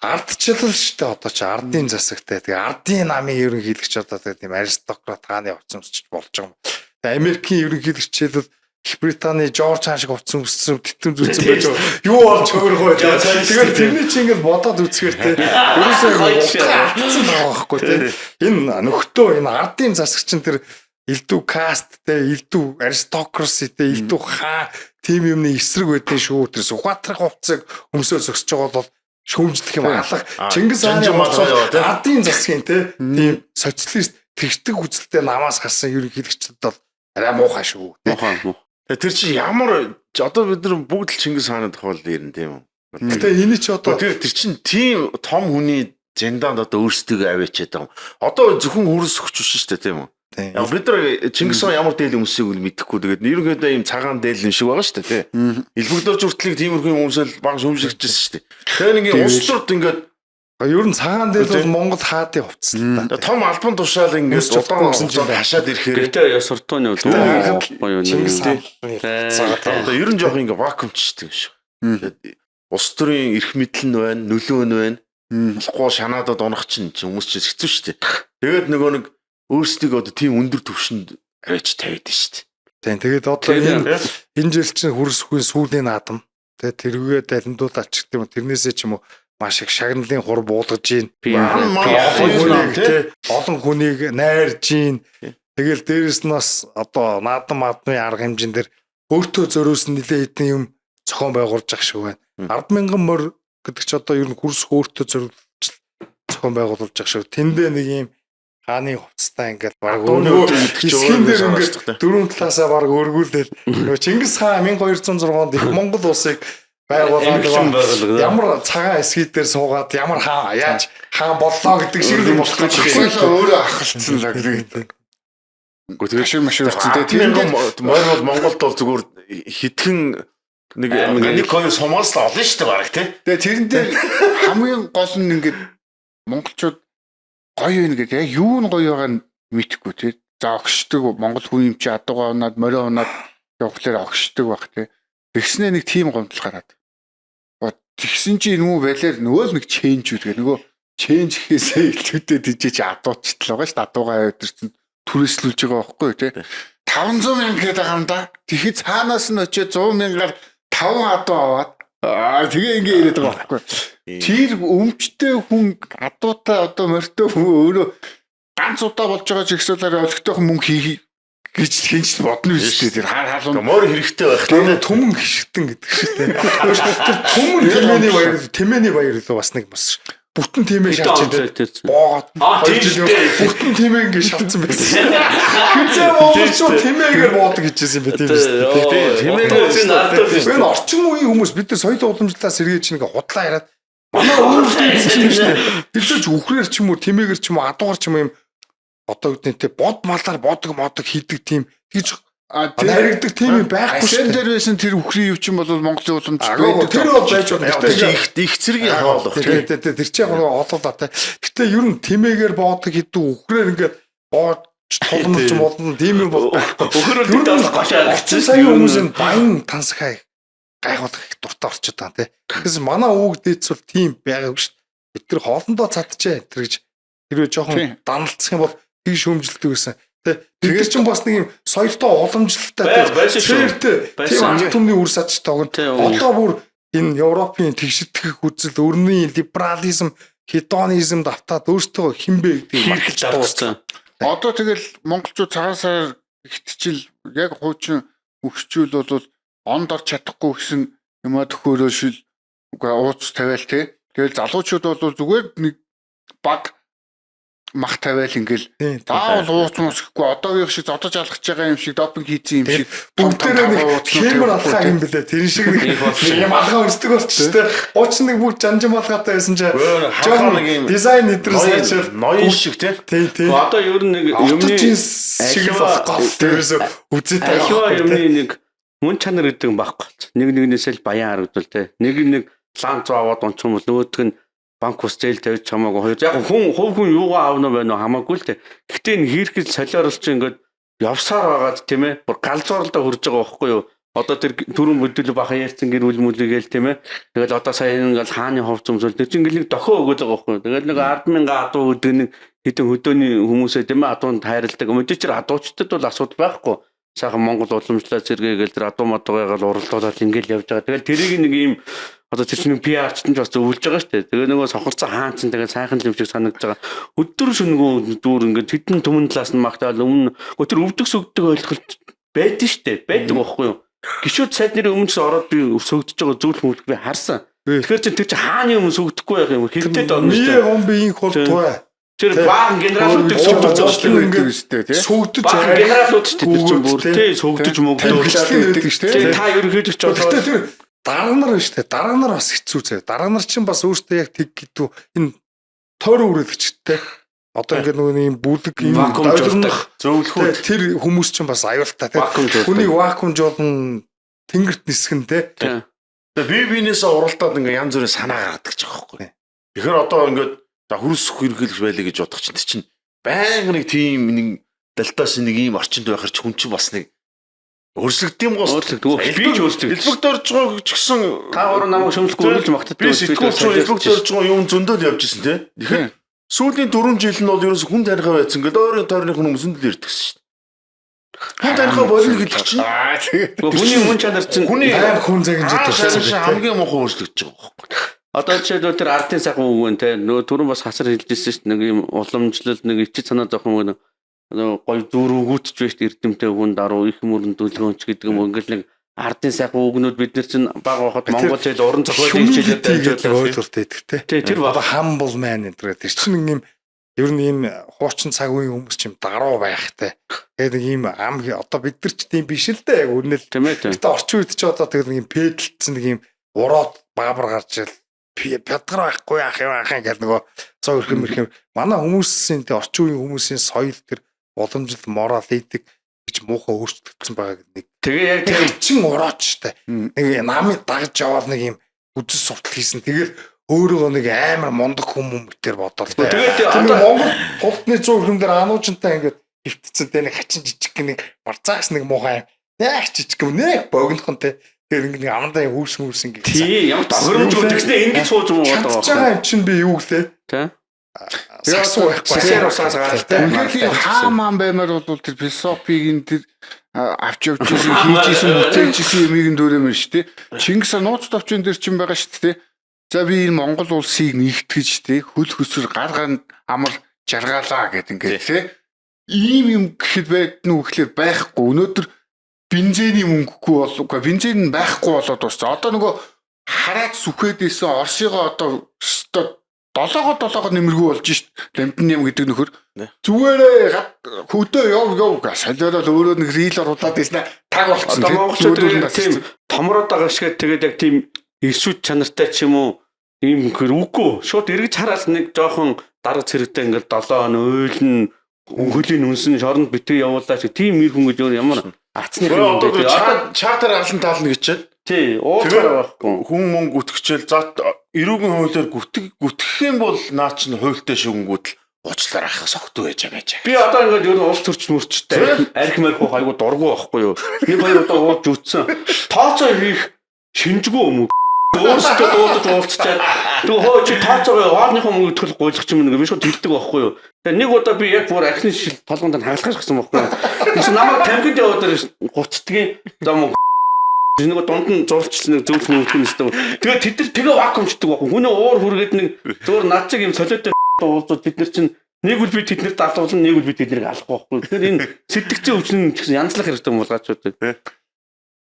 ардчлал шүү дээ одоо чи ардын засагтай. Тэгээ ардын намын ерөнхийлөгч одоо тэгээ тийм аристократ хааны хувцас өмсч болж байгаа юм. Тэгээ Америкийн ерөнхийлөгч жишээлбэл Их Британий Жорж хаан шиг хувцас өмссөн тэтэм зүтсэн байж байгаа. Юу болж хөөрөх вэ? Тэгээд тэрний чи ингээд бодоод үзэхээр те ерөөсөө алдсан байгаа байхгүй те. Энэ нөхдөө энэ ардын засаг чинь тэр элдв каст те элдв аристокраси те элдв хаан тийм юмны эсрэг байдیں шүү. Тэр Сүхбаатарын хувцсыг өмсөөл зөксөж байгаа бол шүүмжлэх юм алга. Чингис хааны хувцас ардын засгийн те тийм социалист тэгтэг үзэлтэй намаас гарсан ерөнхийлөгчдөд бол арай муухай шүү. Муухай муу. Тэр чинь ямар одоо бид нар бүгд л Чингис хааны тухай л ярина тийм үү? Гэтэ энэ чи одоо Тэр чинь тийм том хүний зэндаанд одоо өөрсдийгөө аваачаад байгаа юм. Одоо зөвхөн хөрс өгч биш шүү дээ тийм үү? Яг бид нар Чингис хаан ямар дээл өмсөйг үл мэдэхгүй. Тэгээд ерөнхийдөө ийм цагаан дээл юм шиг байгаа шүү дээ тийм. Элбэгдөрч хүртлийг тиймэрхүү юм өмсөөл баг шүмжигчсэн шүү дээ. Тэгэхээр ингээд улс төрд ингээд ер нь цагаан дээл бол Монгол хаадын хувцас л та. Том албан тушаал ингээд удаан хугацаанд хашаад ирэхээр Гэхдээ ёс суртууны үл Чингис хааны одоо ер нь жоох ингээд вакуумчдаг юм шиг. Тэгээд улс төрийн эрх мэдэл нь байна, нөлөө нь байна. Болохгүй шанаадад унах чинь хүмүүс чинь хэцүү шүү дээ. Тэгээд нөгөө нэг өөрсдийгөө одоо тийм өндөр түвшинд аваач тавиад шүү дээ. Тийм тэгээд одоо энэ энэ жил чинь хөрс хөхийн сүүлийн наадам. Тэгээд тэрүүгээ далимдуулаад ч гэдэг юм тэрнээсээ ч юм уу маш их шагналын хур буулгаж гин. Олон хүнийг найрж гин. Тэгэл дээрэс нь бас одоо наадам мадмын арга хэмжээнд дээр өөртөө зориулсан нэлээ хэдэн юм зохион байгуулж ах шиг байна. 10,000 морь гэдэг чи одоо ер нь хөрс өөртөө зориулж зохион байгуулж ах шиг. Тэндээ нэг юм хааны хувцастай ингээд баг өөрөө хэсгийн дээр ингээд дөрвөн талаасаа баг өргүүлээд нөгөө Чингис хаан 1206 онд их Монгол улсыг байгуулад ямар цагаан эсхий дээр суугаад ямар хаан яаж хаан боллоо гэдэг шиг юм болох гэж байна. Өөрөө ахалцсан л гэдэг. Гэхдээ Машин машин өрцөн те. тэр морь бол Монголд бол зүгээр хитгэн нэг нэг хоёр сумаас л олно шүү дээ баг тий. Тэгээ тэрэн дээр хамгийн гол нь ингээд монголчууд гоё юм гэдэг яг юу нь гоё байгааг нь мэдэхгүй тий. За огшдог монгол хүн юм чи адуугаа унаад морио унаад явхлаар огшдог баг тий. Тэгснээ нэг тийм гомдол гараад. Тэгсэн чи нөгөө байлаар нөгөө л нэг ченж үү нөгөө ченж гэхээсээ илүүтэй тийч адуучлаа байгаа шүү дээ. Адуугаа өдөрцөн түрээслүүлж байгаа байхгүй тий. 500 мянга гэдэг байгаа юм да. Тэгэхэд цаанаас нь очиод 100 мянгаар 5 адуу аваад аа тэгээ ингээ яриад байгаа байхгүй. Тэр өмчтэй хүн адуутай одоо морьтой хүн өөрөө ганц удаа болж байгаа жигсаалаар олигтойхон мөнгө хийх гэж хинч л бодно үстэй тэр хар халуун Морь хэрэгтэй байх Тэр түмэн хишгтэн гэдэг шиг тийм. Тэр түмэн тэмээний баяр тэмээний баяр лөө бас нэг бас бүтэн тэмээ шалж идэв. Боогод хоёр жил бүтэн тэмээ ингэ шалцсан байсан. Хизээ монголчууд тэмээгээр боодог гэжсэн юм бэ тийм үү? Тэмээгээр Энэ орчин үеийн хүмүүс бид нар соёл уламжлалаа сэргийж нэг худлаа яриад манай өөрсдөө юм шүү дээ. Тэр чинь үхрээр ч юм уу тэмээгээр ч юм уу адуугаар ч юм уу юм одоо гэдэг те бод малаар бодог модог хийдэг тийм тэгж наригдаг тийм юм байхгүй шүү. Дээр байсан тэр үхрийн юу ч юм бол Монголын уламжлалт байдаг. Тэр бол байж болно. Гэтэ их зэргийн хаалга. Тэр тэр чи яг олоолаа те. Гэтэ ер нь тэмээгээр боодог хийдэг үхрээр ингээд боож тулмалч болно тийм юм бол байхгүй. Үхрээр даас гошаа. Орчин саяын хүмүүс энэ баян тансахай гайхуулах их дуртай орчод байгаа те. Тэгэхээр манай өвөг дээдс бол тийм байгаагүй шүү. Бид тэр хоолндоо цадчээ тэр гэж хэрвээ жоохон даналцах юм бол тийг шүүмжилдэг байсан. Тэ бид нар ч бас нэг юм соёлтой уламжлалтай тэр тийм ард түмний үр садж тогно. Одоо бүр энэ Европын тэгшитгэх үзэл, өрний либерализм, хедонизм давтаад өөртөө хинбэ гэдгийг мартаж дууссан. Одоо тэгэл монголчууд цагаан сараар хитчил яг хуучин өгчүүл бол онд орч чадахгүй гэсэн юмаа төхөөрөө шил үгүй ууц тавиал те. Тэгэл залуучууд бол зүгээр нэг баг мах тавиал ингээл заавал ууц муус гэхгүй одоогийн шиг зодож алгаж байгаа юм шиг допинг хийцэн юм шиг Бүгдээрээ нэг хэмэр алхаа юм бэлээ. Тэр шиг нэг юм алгаа өсдөг болчих шүү дээ. Уучин нэг бүгд жанжин малгайтай байсан чи жоохон нэг юм дизайн эдэр сайжрал ноён шиг тий. Тий, тий. Одоо ер нь нэг юмны шиг болох гол тэрээс үзээд байгаа. Альва юмны нэг мөн чанар гэдэг юм байхгүй болчих. Нэг нэгнээсээ л баян харагдвал тий. Нэг нэг лан зуу аваад унчих юм бол нөгөөдг нь банк ус зээл тавьж хамаагүй хоёр. Яг хүн хувь хүн юугаа аавна байна уу хамаагүй л те. Гэхдээ энэ хийрхэл солиорол чи ингээд явсаар байгаад тийм ээ. Бүр галзууралдаа хурж байгаа байхгүй юу? Одоо тэр түрүүн бүдүүл бахан ярьсан гэр бүл мүлгээл тийм ээ. Тэгэл одоо сая ингээл хааны хувц өмсөл тэр чинь ингээл нэг дохио өгöd байгаа байхгүй юу? Тэгэл нэг 100000 адуу гэдэг нэг хэдэн хөдөөний хүмүүсээ тийм ээ адуунд хайрладаг. Мэдээч тэр адуучтад бол асуудал байхгүй. Сайхан Монгол уламжлал зэрэгээл тэр адуу мадуугаа уралдуулаад ингээл явж байгаа. Тэгэл тэрийг нэг ийм одоо тэр чинь PR-чт нь бас зөвлөж байгаа шүү дээ. Тэгээ нөгөө сохорцсон хаан чинь тэгээ сайхан юм шиг санагдаж байгаа. Өдөр шөнөгүй дүүр ингээд хэдэн түмэн талаас нь магтаал өмнө тэр өвдөг сөгдөг ойлголт байдэн шүү дээ. Байдаг байхгүй юу? Гişүүд сайд нэрийн өмнө ч ороод би сөгдөж байгаа зүйл хүмүүлг би харсан. Тэгэхээр чинь тэр чинь хааны өмнө сөгдөхгүй байх юм. Хэрэгтэй орно шүү дээ. Мие гом би инх болтугай. Тэр баахан генералуудыг сөгдөж байгаа шүү дээ. Ингээд шүү дээ тий. Сөгдөж баахан генералууд шүү дээ тэр чинь бүр тий сөгдөж мөгдөж байдаг шүү дээ. Та ерөнхийдөө ч одоо тэр дарга нар байна шүү дээ. Дарга нар бас хэцүү заяа. Дарга нар чинь бас өөртөө яг тэг гэдэг энэ тойрон үрэлгчтэй. Одоо ингээд нөгөө юм бүлэг юм долгонох зөвлөхүүд тэр хүмүүс чинь бас аюултай тийм. Хүнийг вакуумжуулна, тэнгэрт нисгэн те. Тэгээ бие биенээсээ уралдаад ингээд янз бүрийн санаа гаргадаг ч байгаа байхгүй. Тэгэхээр одоо ингээд за хөрс ерөнхийлөгч байлаа гэж бодох чинь чинь байнга нэг тийм нэг далтаас нэг ийм орчинд байхаар ч хүн чинь бас нэг өөрчлөгдөв юм гоос. Би ч өөрчлөгдөв. Элбэгт орж байгаа ч гэсэн та гурав намайг шөмжлөхгүй үргэлж магтдаг. Би сэтгүүлч элбэгт орж байгаа юм зөндөл явж ирсэн тий. Тэгэхээр сүүлийн 4 жил нь бол ерөөс хүн тариха байсан ингээд ойрын тойрны хүмүүс зөндөл ирдэгсэн шүү дээ. Хүн тариха болно гэдэг чинь хүний мөн чанар чинь хүний аим хүн загинжид төрсөн хамгийн муухай өөрчлөгдөж байгаа байхгүй. Одоо жишээлбэл тэр ардын сайхан үг вэ те нөгөө түрүүн бас хасар хэлжсэн шүү дээ нэг юм уламжлал нэг ичид санаа зовхон үг нөгөө гой зүр өгөөтч байж эрдэмтэй хүн даруу их мөрөн дүлгөөнч гэдэг юм ингээл нэг ардын сайхан үгнүүд бид нар чинь баг байхад монгол хэл уран зохиолын хичээлээр дамжуулаад ойлголт өгдөг те. Тэр одоо humble man энэ тэр чинь нэг юм ер нь ийм хуучин цаг үеийн хүмүүс ч юм даруу байх те. Тэгээд нэг ийм ам одоо бид нар ч тийм биш л дээ яг үнэл. Гэтэ орчин үед ч одоо тэгээд нэг юм пэдэлтсэн нэг юм уроод баабар гарч ил пядгар байхгүй яах юм аах юм гэл нөгөө цоо өрхөм өрхөм манай хүмүүсийн тэ орчин үеийн хүмүүсийн соёл тэр уламжлал морал этик гэж муухай өөрчлөгдсөн байгааг нэг. Тэгээ яг тэр чин урооч штэ. Нэг намыг дагж яваал нэг юм үзэл суртал хийсэн. Тэгэл өөрөөгөө нэг амар мундаг хүмүүс мэтэр бодоол. Тэгээд одоо Монгол тултны 100 өрхөм дээр ануужинтай ингээд хөвтцэн тэ нэг хачин жижиг нэг барзаагс нэг муухай юм. Нэг жижиг юм нэг богинохон тэ. Тэр ингээд нэг амандаа хүүс хүүс ингээд. Тий ямар тохиромжгүй тэгснэ ингэж сууж муугаад байгаа. Чадж байгаа юм чинь би юу гэлээ? Тэ. Сагсуу байхгүй. Сэр усаас гаралтай. Үнэхээр хаа маан баймаар бол тэр философиг нь тэр авч явж исэн, хийж исэн, бүтээж исэн юмыг нь дүүрэмэр шүү дээ. Чингис хаан нууц товчон дээр чинь байгаа шүү дээ. За би энэ Монгол улсыг нэгтгэж тий хөл хөсөр гар гар амар жаргаалаа гэд ингээд тий. Ийм юм гэхэд байдна уу гэхлээр байхгүй. Өнөөдөр бензиний мөнгөгүй бол үгүй бензин нь байхгүй болоод дууссан. Одоо нөгөө хараад сүхэд исэн Оросыгоо одоо өстой долоогоо нэмэргүй болж шít. Ламтан нэм гэдэг нөхөр зүгээрээ хөдөө яв яв га солиорол өөрөө нэг рил оруулаад ийснэ таг болцсон. Одоо монголчууд тийм томроод байгаа шиг тэгээд яг тийм иршүүд чанартай ч юм уу ийм хэр үгүй шууд эргэж хараад нэг жоохон дарга цэрэгтэй ингээл долоо он уйлн хөлийн үнсэн шоронд битгий явуулаа шиг тийм ир хүн гэж өөр ямар ацны юм бэ? Одоо чатар алан таална гэж чинь. Тий, ууцгаар байхгүй. Хүн мөнгө гүтгэжэл за эрүүгийн хуулиар гүтгэх юм бол наа чинь хуультай шүгэнгүүт л уучлаар ахах согтуу байж байгаа байж. Би одоо ингээд ер нь улс төрч мөрчтэй арх марх уух айгу дургу байхгүй юу? Нэг хоёр удаа ууж үтсэн. Тооцоо хийх шинжгүй юм уу? Өөрсдөө дуудаж уулзчаад тэгээ хөө чи тооцоогоо хоолныхоо мөнгө төлөх гуйлах юм нэг би шууд хэлдэг байхгүй юу? Тэгээ нэг удаа би яг бүр архины шил толгонд нь хагалгах гэсэн байхгүй юу? Тэгсэн намайг тамхинд яваад гуцдгийн за мөн нэг дунд нь зурчилсан нэг зөвлөх мөнгө нэстэй. Тэгээ тэд нар тэгээ вакуумчдаг байхгүй. Хүний уур хүргээд нэг зөөр над чиг юм солиотой уулзууд тэд нар чинь нэг үл би тэднэрт алуулна, нэг үл би тэднийг алах байхгүй. Тэгэхээр энэ сэтгцэн өвчин гэсэн янзлах хэрэгтэй юм болгоочууд.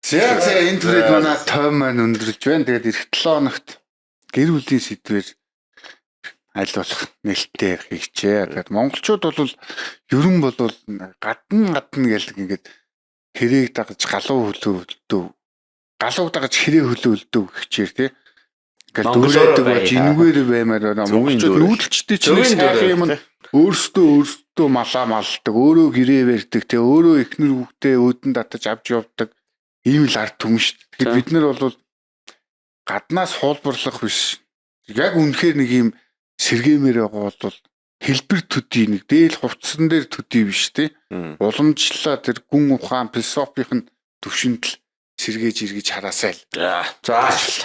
За за энэ түрээд манай тойм маань өндөрлж байна. Тэгээд эх 7 хоногт гэр бүлийн сэдвээр Аль болох нээлттэй ярих хичээ. Тэгээд монголчууд бол ер нь бол гадна гэл ингээд хэрээг дагаж галуу хөлөө өлдөв. Галууг дагаж хэрэг хөлөө өлдөв гिचээр тий. Ингээл Монголоор дүүрээдэг бай. болж энэгээр баймаар байна. Зүгийн Монголчууд дүүрээ. нүүдэлчдээ чинь Зүгийн сайхан дүүрээ, юм нь өөрсдөө малаа малдаг, өөрөө гэрээ барьдаг, тий өөрөө эхнэр хүүхдээ өөдөн татаж авч явдаг ийм л ард түмэн шүү дээ. Тэгэхээр За. бид нар бол гаднаас хуулбарлах биш. Яг үнэхээр нэг ийм сэргээмээр байгаа бол хэлбэр төдий нэг дээл хувцсан дээр төдий биш тий. Уламжлалаа тэр гүн ухаан философийн нь төвшөнд л сэргээж эргэж хараасай л. За.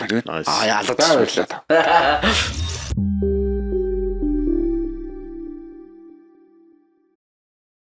Тий. Nice. Аа За ялаад. баярлалаа.